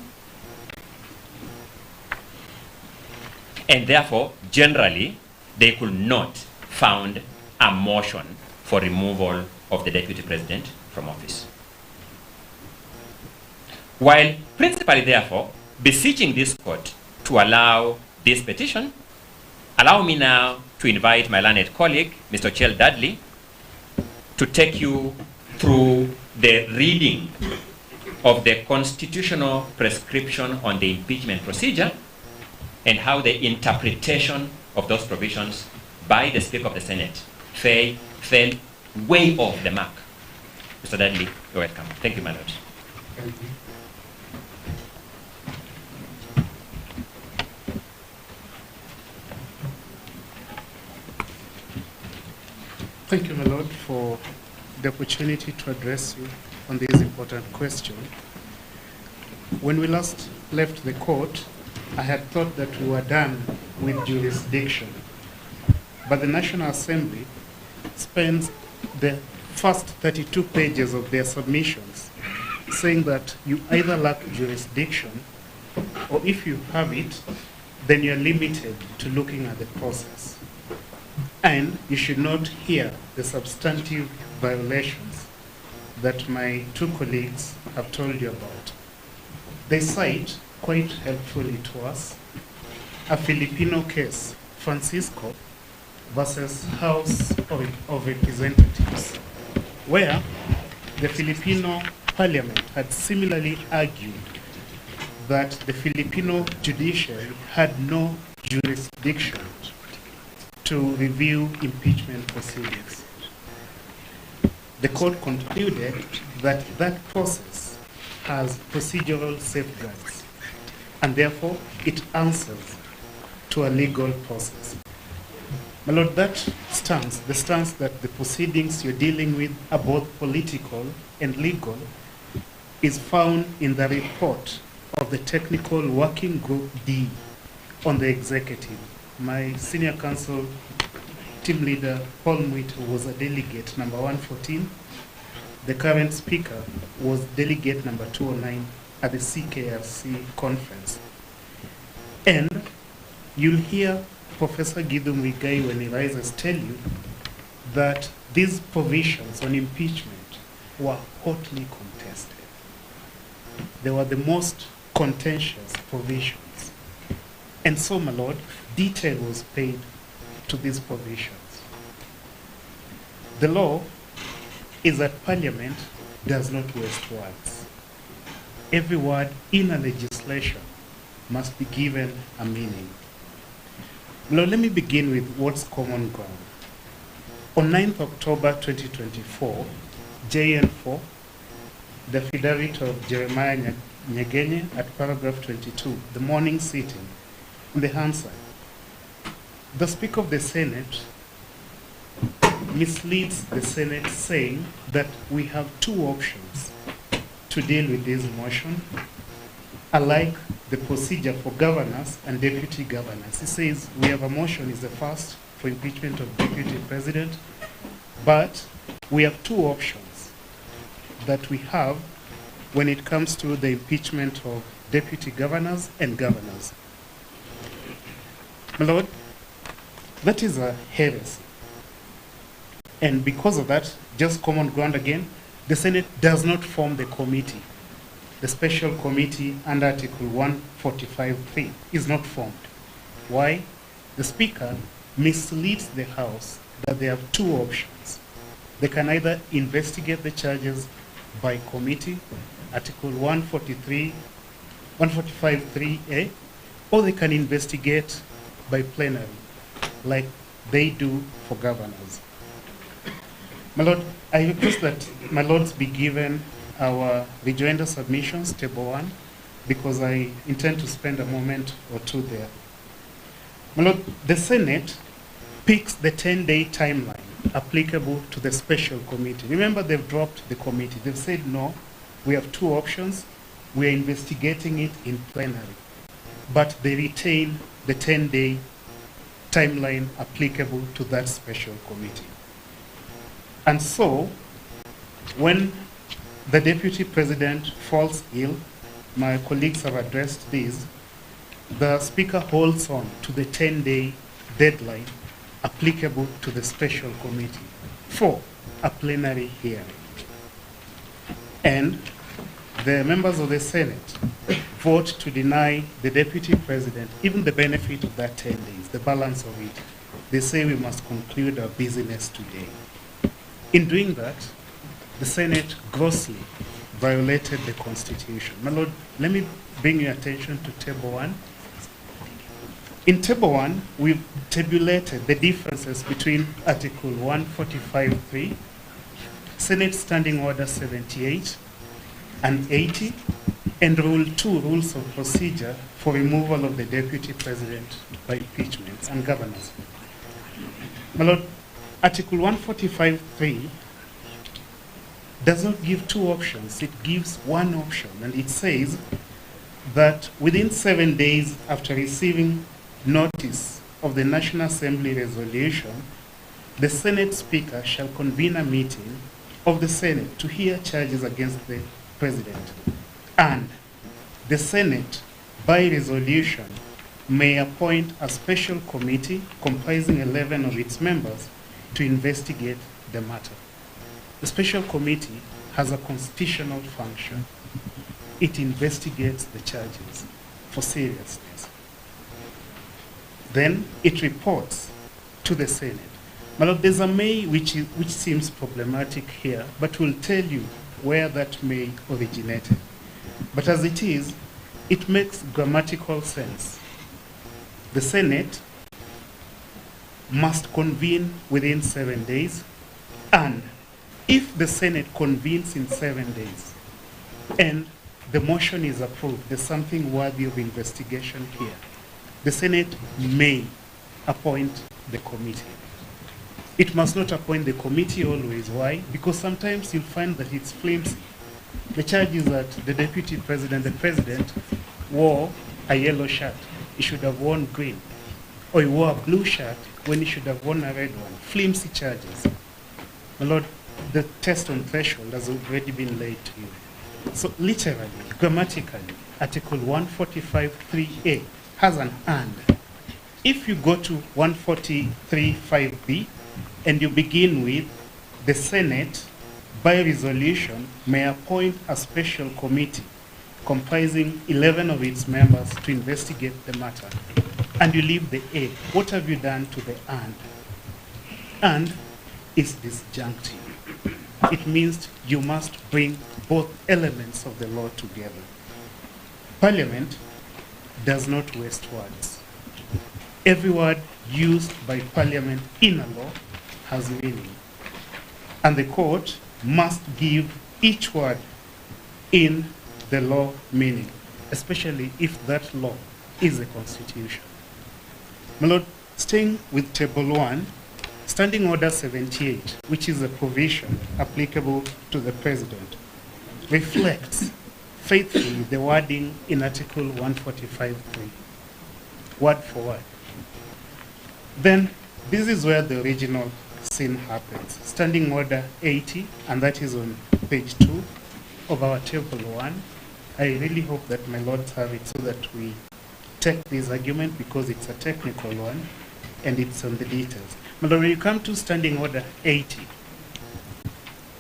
K: And therefore, generally, they could not found a motion for removal of the deputy president from office. While principally, therefore, beseeching this court to allow this petition, allow me now to invite my learned colleague, Mr. Ochiel Dudley, to take you through the reading of the constitutional prescription on the impeachment procedure and how the interpretation of those provisions by the Speaker of the Senate fell way off the mark. Mr. Dudley, you're welcome. Thank you, my lord.
F: Thank you. Thank you, my lord, for the opportunity to address you on this important question. When we last left the court, I had thought that we were done with jurisdiction. But the National Assembly spends the first 32 pages of their submissions saying that you either lack jurisdiction, or if you have it, then you're limited to looking at the process. And you should not hear the substantive violations that my two colleagues have told you about. They cite, quite helpfully to us, a Filipino case, Francisco versus House of Representatives, where the Filipino parliament had similarly argued that the Filipino judiciary had no jurisdiction to review impeachment proceedings. The court concluded that that process has procedural safeguards, and therefore it answers to a legal process.
L: My Lord, that stance, the stance that the proceedings you're dealing with are both political and legal, is found in the report of the Technical Working Group D on the executive. My senior counsel, team leader Paul Mwita, was a delegate number 114. The current speaker was delegate number 209 at the CKRC conference. And you'll hear Professor Githu Muigai, when he rises, tell you that these provisions on impeachment were hotly contested. They were the most contentious provisions. And so, my lord, detail was paid to these provisions. The law is that Parliament does not waste words. Every word in a legislation must be given a meaning. Now, let me begin with what's common ground. On 9th October 2024, JN4, the affidavit of Jeremiah Nyegenye at paragraph 22, the morning sitting, in the Hansard, the Speaker of the Senate misleads the Senate saying that we have two options to deal with this motion, alike the procedure for governors and deputy governors. He says we have a motion, is the first for impeachment of deputy president, but we have two options that we have when it comes to the impeachment of deputy governors and governors. My lord, that is a heresy. And because of that, just common ground again, the Senate does not form the committee. The special committee under Article 145.3 is not formed. Why? The Speaker misleads the House that they have two options. They can either investigate the charges by committee, Article 143, 145.3a, or they can investigate by plenary, like they do for governors. My Lord, I request that my lords be given our rejoinder submissions, table 1, because I intend to spend a moment or two there. My Lord, the Senate picks the 10-day timeline applicable to the special committee. Remember, they've dropped the committee. They've said, no, we have two options. We are investigating it in plenary. But they retain the 10-day timeline applicable to that special committee. And so, when the deputy president falls ill, my colleagues have addressed this, the speaker holds on to the 10-day deadline applicable to the special committee for a plenary hearing. And the members of the Senate vote to deny the deputy president even the benefit of that 10 days, the balance of it. They say we must conclude our business today. In doing that, the Senate grossly violated the Constitution. My Lord, let me bring your attention to Table 1. In Table 1, we've tabulated the differences between Article 145.3, Senate Standing Order 78 and 80, and Rule 2, Rules of Procedure for Removal of the Deputy President by Impeachment and Governors. My Lord, Article 145.3 does not give two options. It gives one option, and it says that within 7 days after receiving notice of the National Assembly resolution, the Senate Speaker shall convene a meeting of the Senate to hear charges against the President. And the Senate, by resolution, may appoint a special committee comprising 11 of its members to investigate the matter. The special committee has a constitutional function. It investigates the charges for seriousness. Then it reports to the Senate. My lord, there's a may which seems problematic here, but we'll tell you where that may originated. But as it is, it makes grammatical sense. The Senate must convene within 7 days, and if the Senate convenes in 7 days and the motion is approved, there's something worthy of investigation here. The Senate may appoint the committee. It must not appoint the committee always. Why? Because sometimes you'll find that it's flimsy. The charge is that the deputy president, the president, wore a yellow shirt. He should have worn green. Or he wore a blue shirt when he should have worn a red one. Flimsy charges. My Lord, the test on threshold has already been laid to you. So literally, grammatically, Article 145.3a has an and. If you go to 143.5b and you begin with the Senate, by resolution, may appoint a special committee comprising 11 of its members to investigate the matter, and you leave the A, what have you done to the and? And is disjunctive. It means you must bring both elements of the law together. Parliament does not waste words. Every word used by Parliament in a law has meaning. And the court must give each word in the law meaning, especially if that law is a constitution. My Lord, staying with Table 1, Standing Order 78, which is a provision applicable to the President, reflects faithfully the wording in Article 145.3, word for word. Then this is where the original sin happens. Standing Order 80, and that is on page 2 of our Table 1. I really hope that my lords have it so that we take this argument, because it's a technical one and it's on the details. But when you come to Standing Order 80,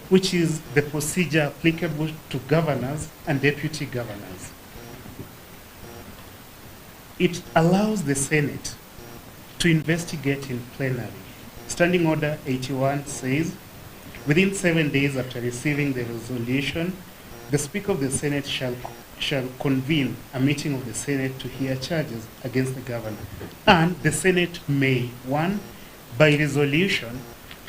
L: which is the procedure applicable to governors and deputy governors, it allows the Senate to investigate in plenary. Standing Order 81 says, within 7 days after receiving the resolution, the Speaker of the Senate shall convene a meeting of the Senate to hear charges against the governor. And the Senate may, 1, by resolution,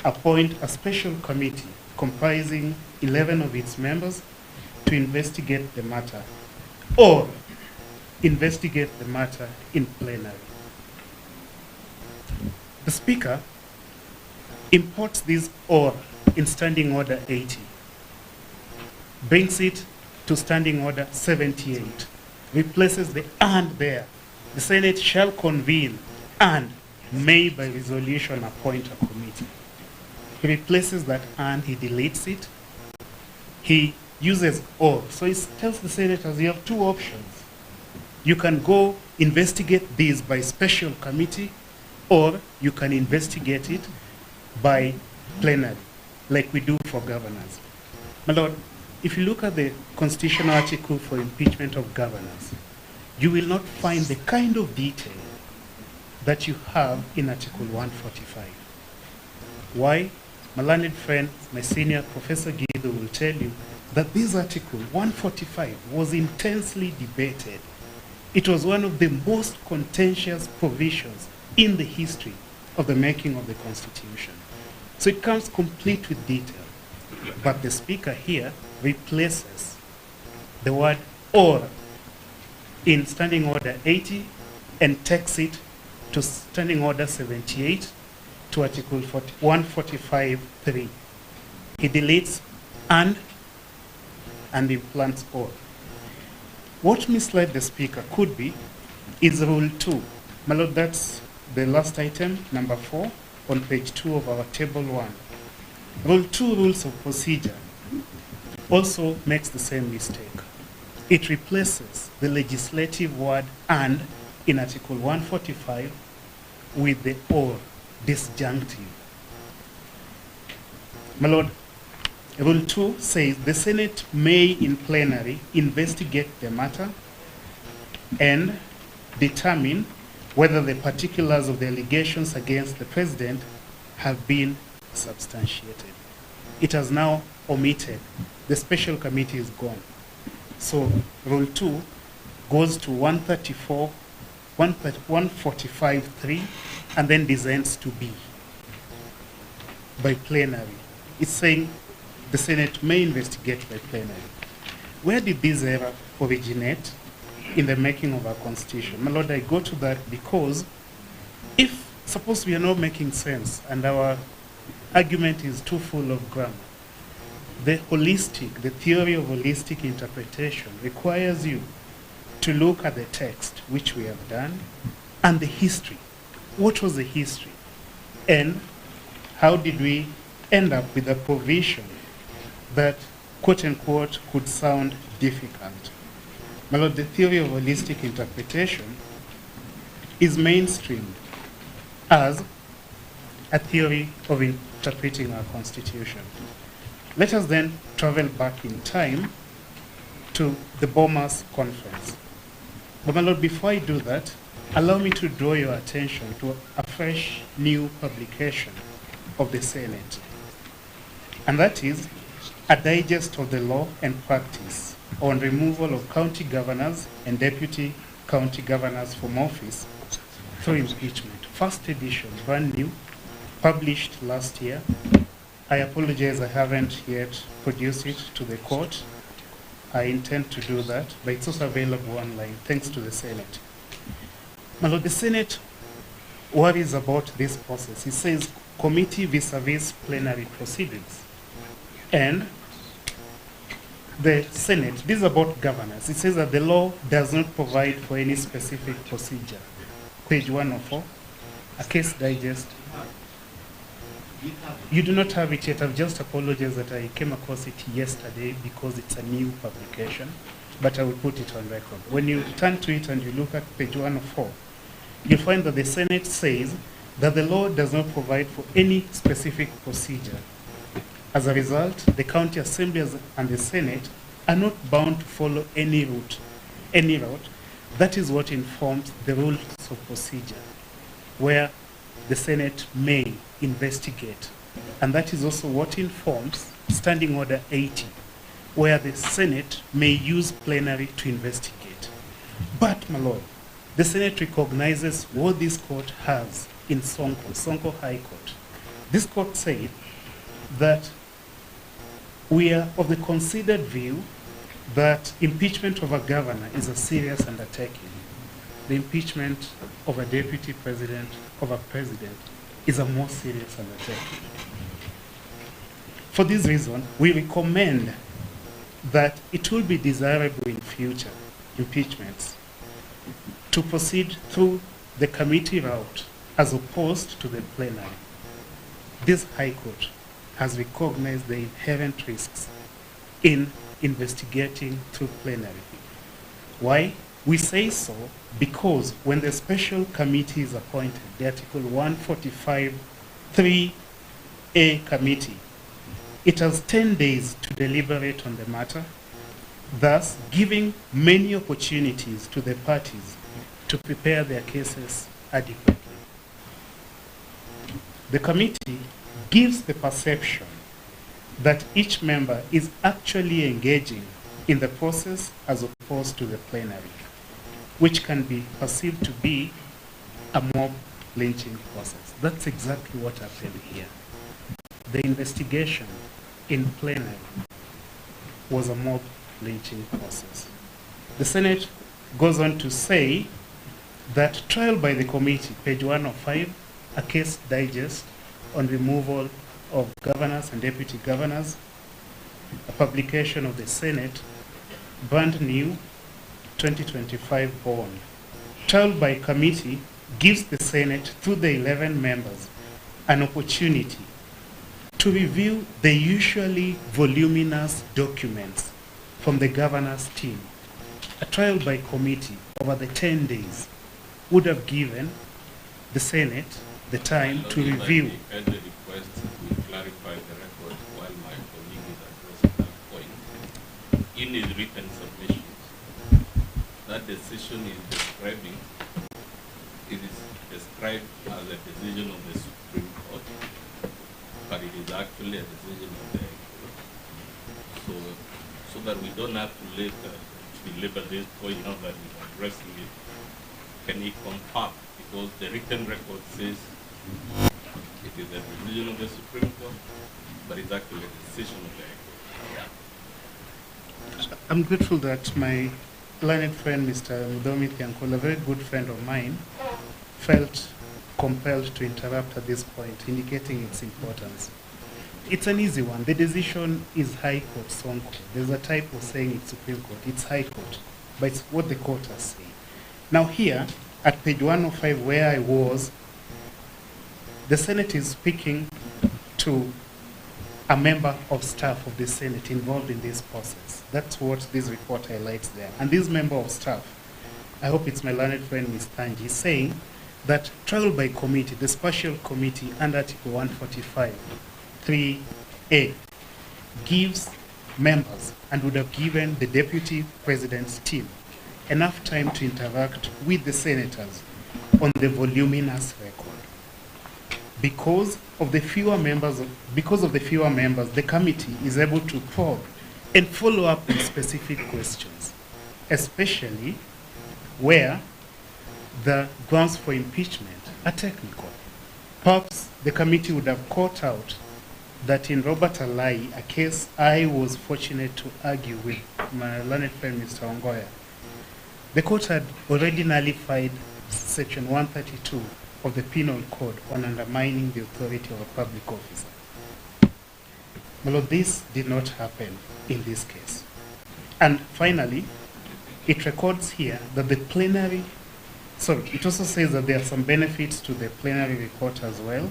L: appoint a special committee comprising 11 of its members to investigate the matter, or investigate the matter in plenary. The Speaker imports this or in Standing Order 80, brings it to Standing Order 78, replaces the and there. The Senate shall convene and may by resolution appoint a committee. He replaces that and, he deletes it. He uses or. So he tells the senators, you have two options. You can go investigate this by special committee, or you can investigate it by plenary, like we do for governors. My Lord, if you look at the constitutional article for impeachment of governors, you will not find the kind of detail that you have in Article 145. Why? My learned friend, my senior, Professor Guido, will tell you that this Article 145 was intensely debated. It was one of the most contentious provisions in the history of the making of the Constitution. So it comes complete with detail. But the Speaker here replaces the word or in Standing Order 80 and takes it to Standing Order 78 to Article 145.3. He deletes and implants or. What misled the Speaker could be is Rule 2. My Lord, that's the last item, number 4, on page 2 of our Table 1. Rule 2, Rules of Procedure, also makes the same mistake. It replaces the legislative word and in Article 145 with the or disjunctive. My Lord, Rule 2 says the Senate may in plenary investigate the matter and determine whether the particulars of the allegations against the President have been substantiated. It has now omitted. The special committee is gone. So Rule 2 goes to 134, 145.3, and then descends to B by plenary. It's saying the Senate may investigate by plenary. Where did this error originate in the making of our Constitution? My Lord, I go to that because if Suppose we are not making sense and our argument is too full of grammar. The holistic, the theory of holistic interpretation requires you to look at the text, which we have done, and the history. What was the history? And how did we end up with a provision that, quote unquote, could sound difficult? My lord, the theory of holistic interpretation is mainstreamed as a theory of interpreting our constitution. Let us then travel back in time to the Bomas Conference. But my lord, before I do that, allow me to draw your attention to a fresh new publication of the Senate. And that is a digest of the law and practice on removal of county governors and deputy county governors from office through impeachment. First edition, brand new, published last year. I apologize, I haven't yet produced it to the court. I intend to do that, but it's also available online, thanks to the Senate. My lord, the Senate worries about this process. It says committee vis-a-vis plenary proceedings. And the Senate, this is about governance. It says that the law does not provide for any specific procedure. Page 104, a case digest. You do not have it yet. I've just apologized that I came across it yesterday because it's a new publication, but I will put it on record. When you turn to it and you look at page 104, you'll find that the Senate says that the law does not provide for any specific procedure. As a result, the county assemblies and the Senate are not bound to follow any route. Any route. That is what informs the rules of procedure, where the Senate may investigate. And that is also what informs Standing Order 80, where the Senate may use plenary to investigate. But, my lord, the Senate recognizes what this court has in Sonko, Sonko High Court. This court said that we are of the considered view that impeachment of a governor is a serious undertaking. The impeachment of a deputy president, of a president, is a more serious undertaking. For this reason, we recommend that it will be desirable in future impeachments to proceed through the committee route as opposed to the plenary. This High Court has recognized the inherent risks in investigating through plenary. Why? We say so because when the special committee is appointed, the Article 145 3A committee, it has 10 days to deliberate on the matter, thus giving many opportunities to the parties to prepare their cases adequately. The committee gives the perception that each member is actually engaging in the process as opposed to the plenary, which can be perceived to be a mob lynching process. That's exactly what happened here. The investigation in plenary was a mob lynching process. The Senate goes on to say that trial by the committee, page 105, a case digest on removal of governors and deputy governors, a publication of the Senate, brand new 2025 born. Trial by committee gives the Senate, through the 11 members, an opportunity to review the usually voluminous documents from the governor's team. A trial by committee over the 10 days would have given the Senate the time to
M: If I
L: review.
M: may kindly request we clarify the record while my colleague is addressing that point. In his written submissions, that decision is describing, it is described as a decision of the Supreme Court, but it is actually a decision of the High Court. So, so that we don't have to later belabor this point now that we're addressing it, can he confirm? Because the written record says it is a decision of the Supreme Court, but it's actually a decision of the High Court.
L: I'm grateful that my learned friend, Mr. Muthomi Thiankolu, a very good friend of mine, felt compelled to interrupt at this point, indicating its importance. It's an easy one. The decision is High Court, Sonko. There's a typo saying it's Supreme Court. It's High Court, but it's what the court has said. Now here, at page 105 where I was, the Senate is speaking to a member of staff of the Senate involved in this process. That's what this report highlights there. And this member of staff, I hope it's my learned friend, Ms. Tanji, is saying that trial by committee, the special committee under Article 145, 3A, gives members and would have given the deputy president's team enough time to interact with the senators on the voluminous record. Because of the fewer members, because of the fewer members, the committee is able to probe and follow up on specific questions, especially where the grounds for impeachment are technical. Perhaps the committee would have caught out that in Robert Alai, a case I was fortunate to argue with my learned friend, Mr. Ongoya, the court had already nullified Section 132 of the Penal Code on undermining the authority of a public officer. My lord, this did not happen in this case. And finally, it records here that the plenary, sorry, it also says that there are some benefits to the plenary report as well.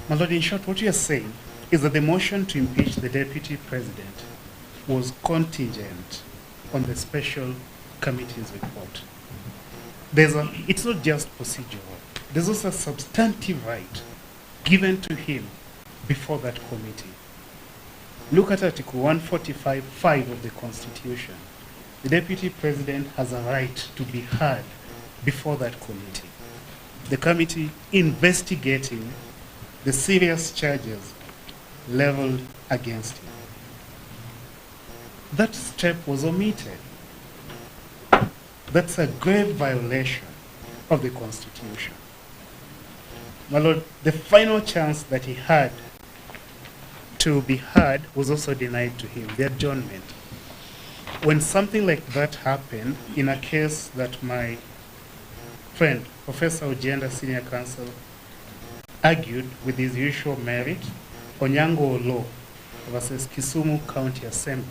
L: My lord, in short, what you are saying is that the motion to impeach the deputy president was contingent on the special committee's report. It's not just procedural. There's also a substantive right given to him before that committee. Look at Article 145.5 of the Constitution. The deputy president has a right to be heard before that committee. The committee investigating the serious charges leveled against him. That step was omitted. That's a grave violation of the Constitution. My lord, the final chance that he had to be heard was also denied to him, the adjournment. When something like that happened, in a case that my friend, Professor Ojienda, Senior Counsel, argued with his usual merit, Onyango Oloo versus Kisumu County Assembly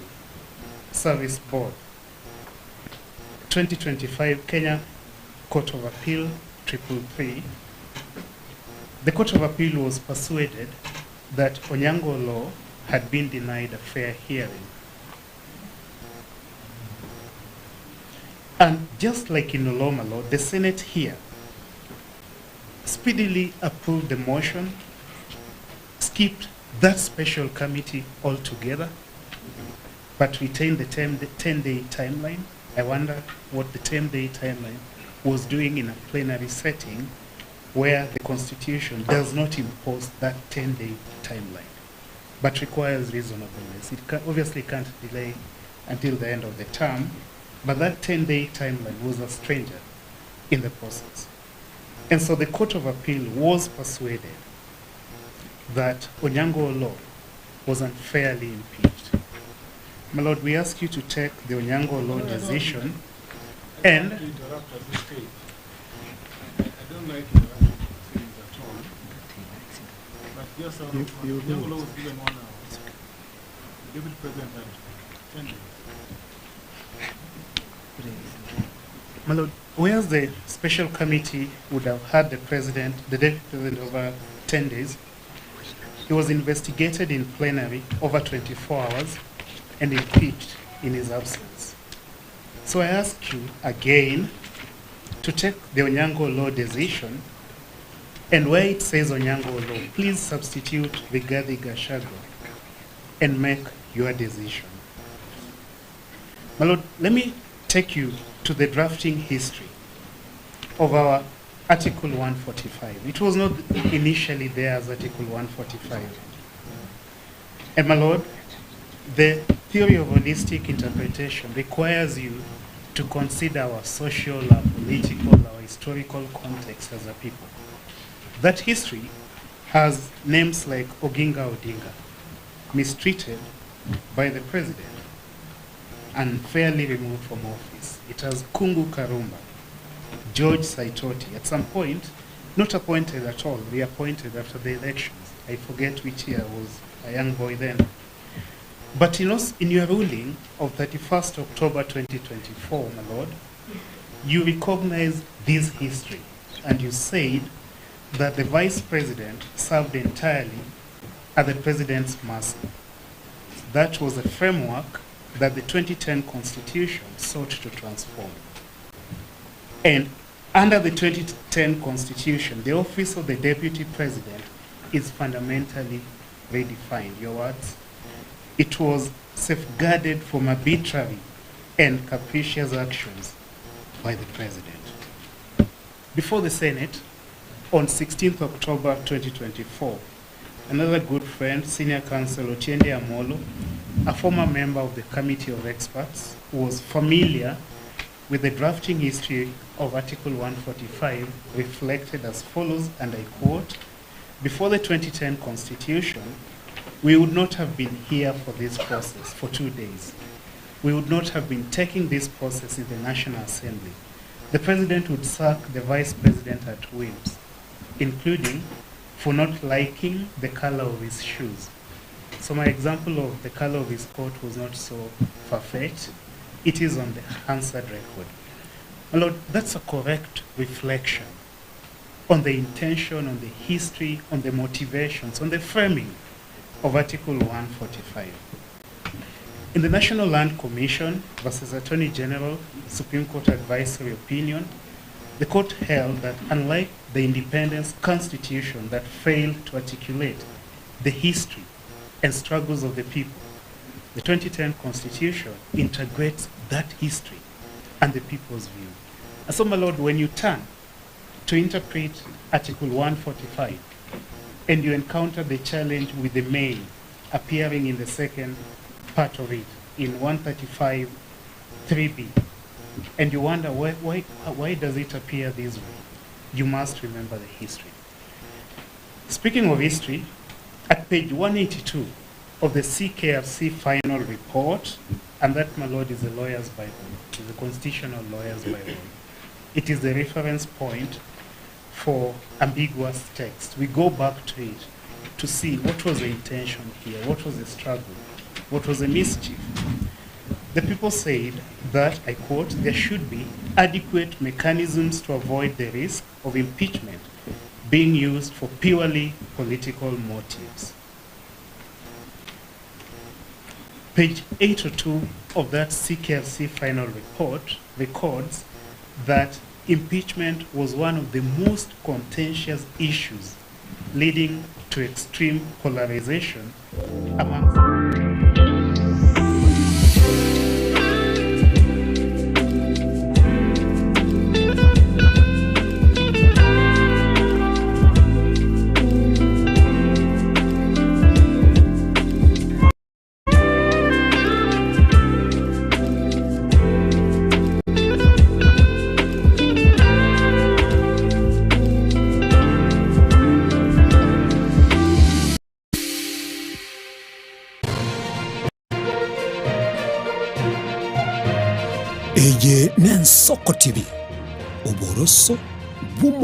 L: Service Board, 2025 Kenya Court of Appeal, 333. The Court of Appeal was persuaded that Onyango Oloo had been denied a fair hearing. And just like in Oloo Law, the Senate here speedily approved the motion, skipped that special committee altogether, but retained the 10-day timeline. I wonder what the 10-day timeline was doing in a plenary setting where the Constitution does not impose that 10-day timeline, but requires reasonableness. It obviously can't delay until the end of the term, but that 10-day timeline was a stranger in the process. And so the Court of Appeal was persuaded that Onyango Oloo was unfairly impeached. My Lord, we ask you to take the Onyango Oloo decision and...
H: I interrupt at this stage. I don't like interrupting proceedings at all. But just out of Onyango Oloo was given 1 hour. The Deputy President had 10 days.
L: My Lord, whereas the special committee would have had the president, the deputy president, over 10 days, he was investigated in plenary over 24 hours and impeached in his absence. So I ask you again to take the Onyango Oloo decision, and where it says Onyango Oloo, please substitute Rigathi Gachagua and make your decision. My Lord, let me take you to the drafting history of our Article 145. It was not initially there as Article 145. And my Lord, the theory of holistic interpretation requires you to consider our social, our political, our historical context as a people. That history has names like Oginga Odinga, mistreated by the president, unfairly removed from office. It has Kungu Karumba, George Saitoti. At some point, Not appointed at all, reappointed after the elections. I forget which year, I was a young boy then. But in, in your ruling of 31st October 2024, my lord, you recognize this history and you said that the vice president served entirely at the president's mercy. That was a framework that the 2010 Constitution sought to transform. And under the 2010 Constitution, the office of the deputy president is fundamentally redefined. Your words? It was safeguarded from arbitrary and capricious actions by the president. Before the Senate, on 16th October 2024, another good friend, Senior Counsel Otiende Amolo, a former member of the Committee of Experts, who was familiar with the drafting history of Article 145, reflected as follows, and I quote, Before the 2010 Constitution, we would not have been here for this process for 2 days. We would not have been taking this process in the National Assembly. The president would sack the vice president at whims, including for not liking the color of his shoes. So my example of the color of his coat was not so far-fetched. It is on the Hansard record. My Lord, that's a correct reflection on the intention, on the history, on the motivations, on the framing of Article 145. In the National Land Commission versus Attorney General Supreme Court Advisory Opinion, the court held that unlike the independence constitution that failed to articulate the history and struggles of the people, the 2010 Constitution integrates that history and the people's view. And so, my Lord, when you turn to interpret Article 145 and you encounter the challenge with the may appearing in the second part of it, in 135 3b, and you wonder why, why, why does it appear this way, you must remember the history. Speaking of history, at page 182 of the CKRC final report, and that, my lord, is the lawyer's Bible, is the constitutional lawyer's Bible. It is the reference point for ambiguous text. We go back to it to see what was the intention here, what was the struggle, what was the mischief. The people said that, I quote, there should be adequate mechanisms to avoid the risk of impeachment being used for purely political motives. Page 802 of that CKRC final report records that impeachment was one of the most contentious issues leading to extreme polarization amongst
A: Eye n'Ensoko TV, oboroso bw'omo.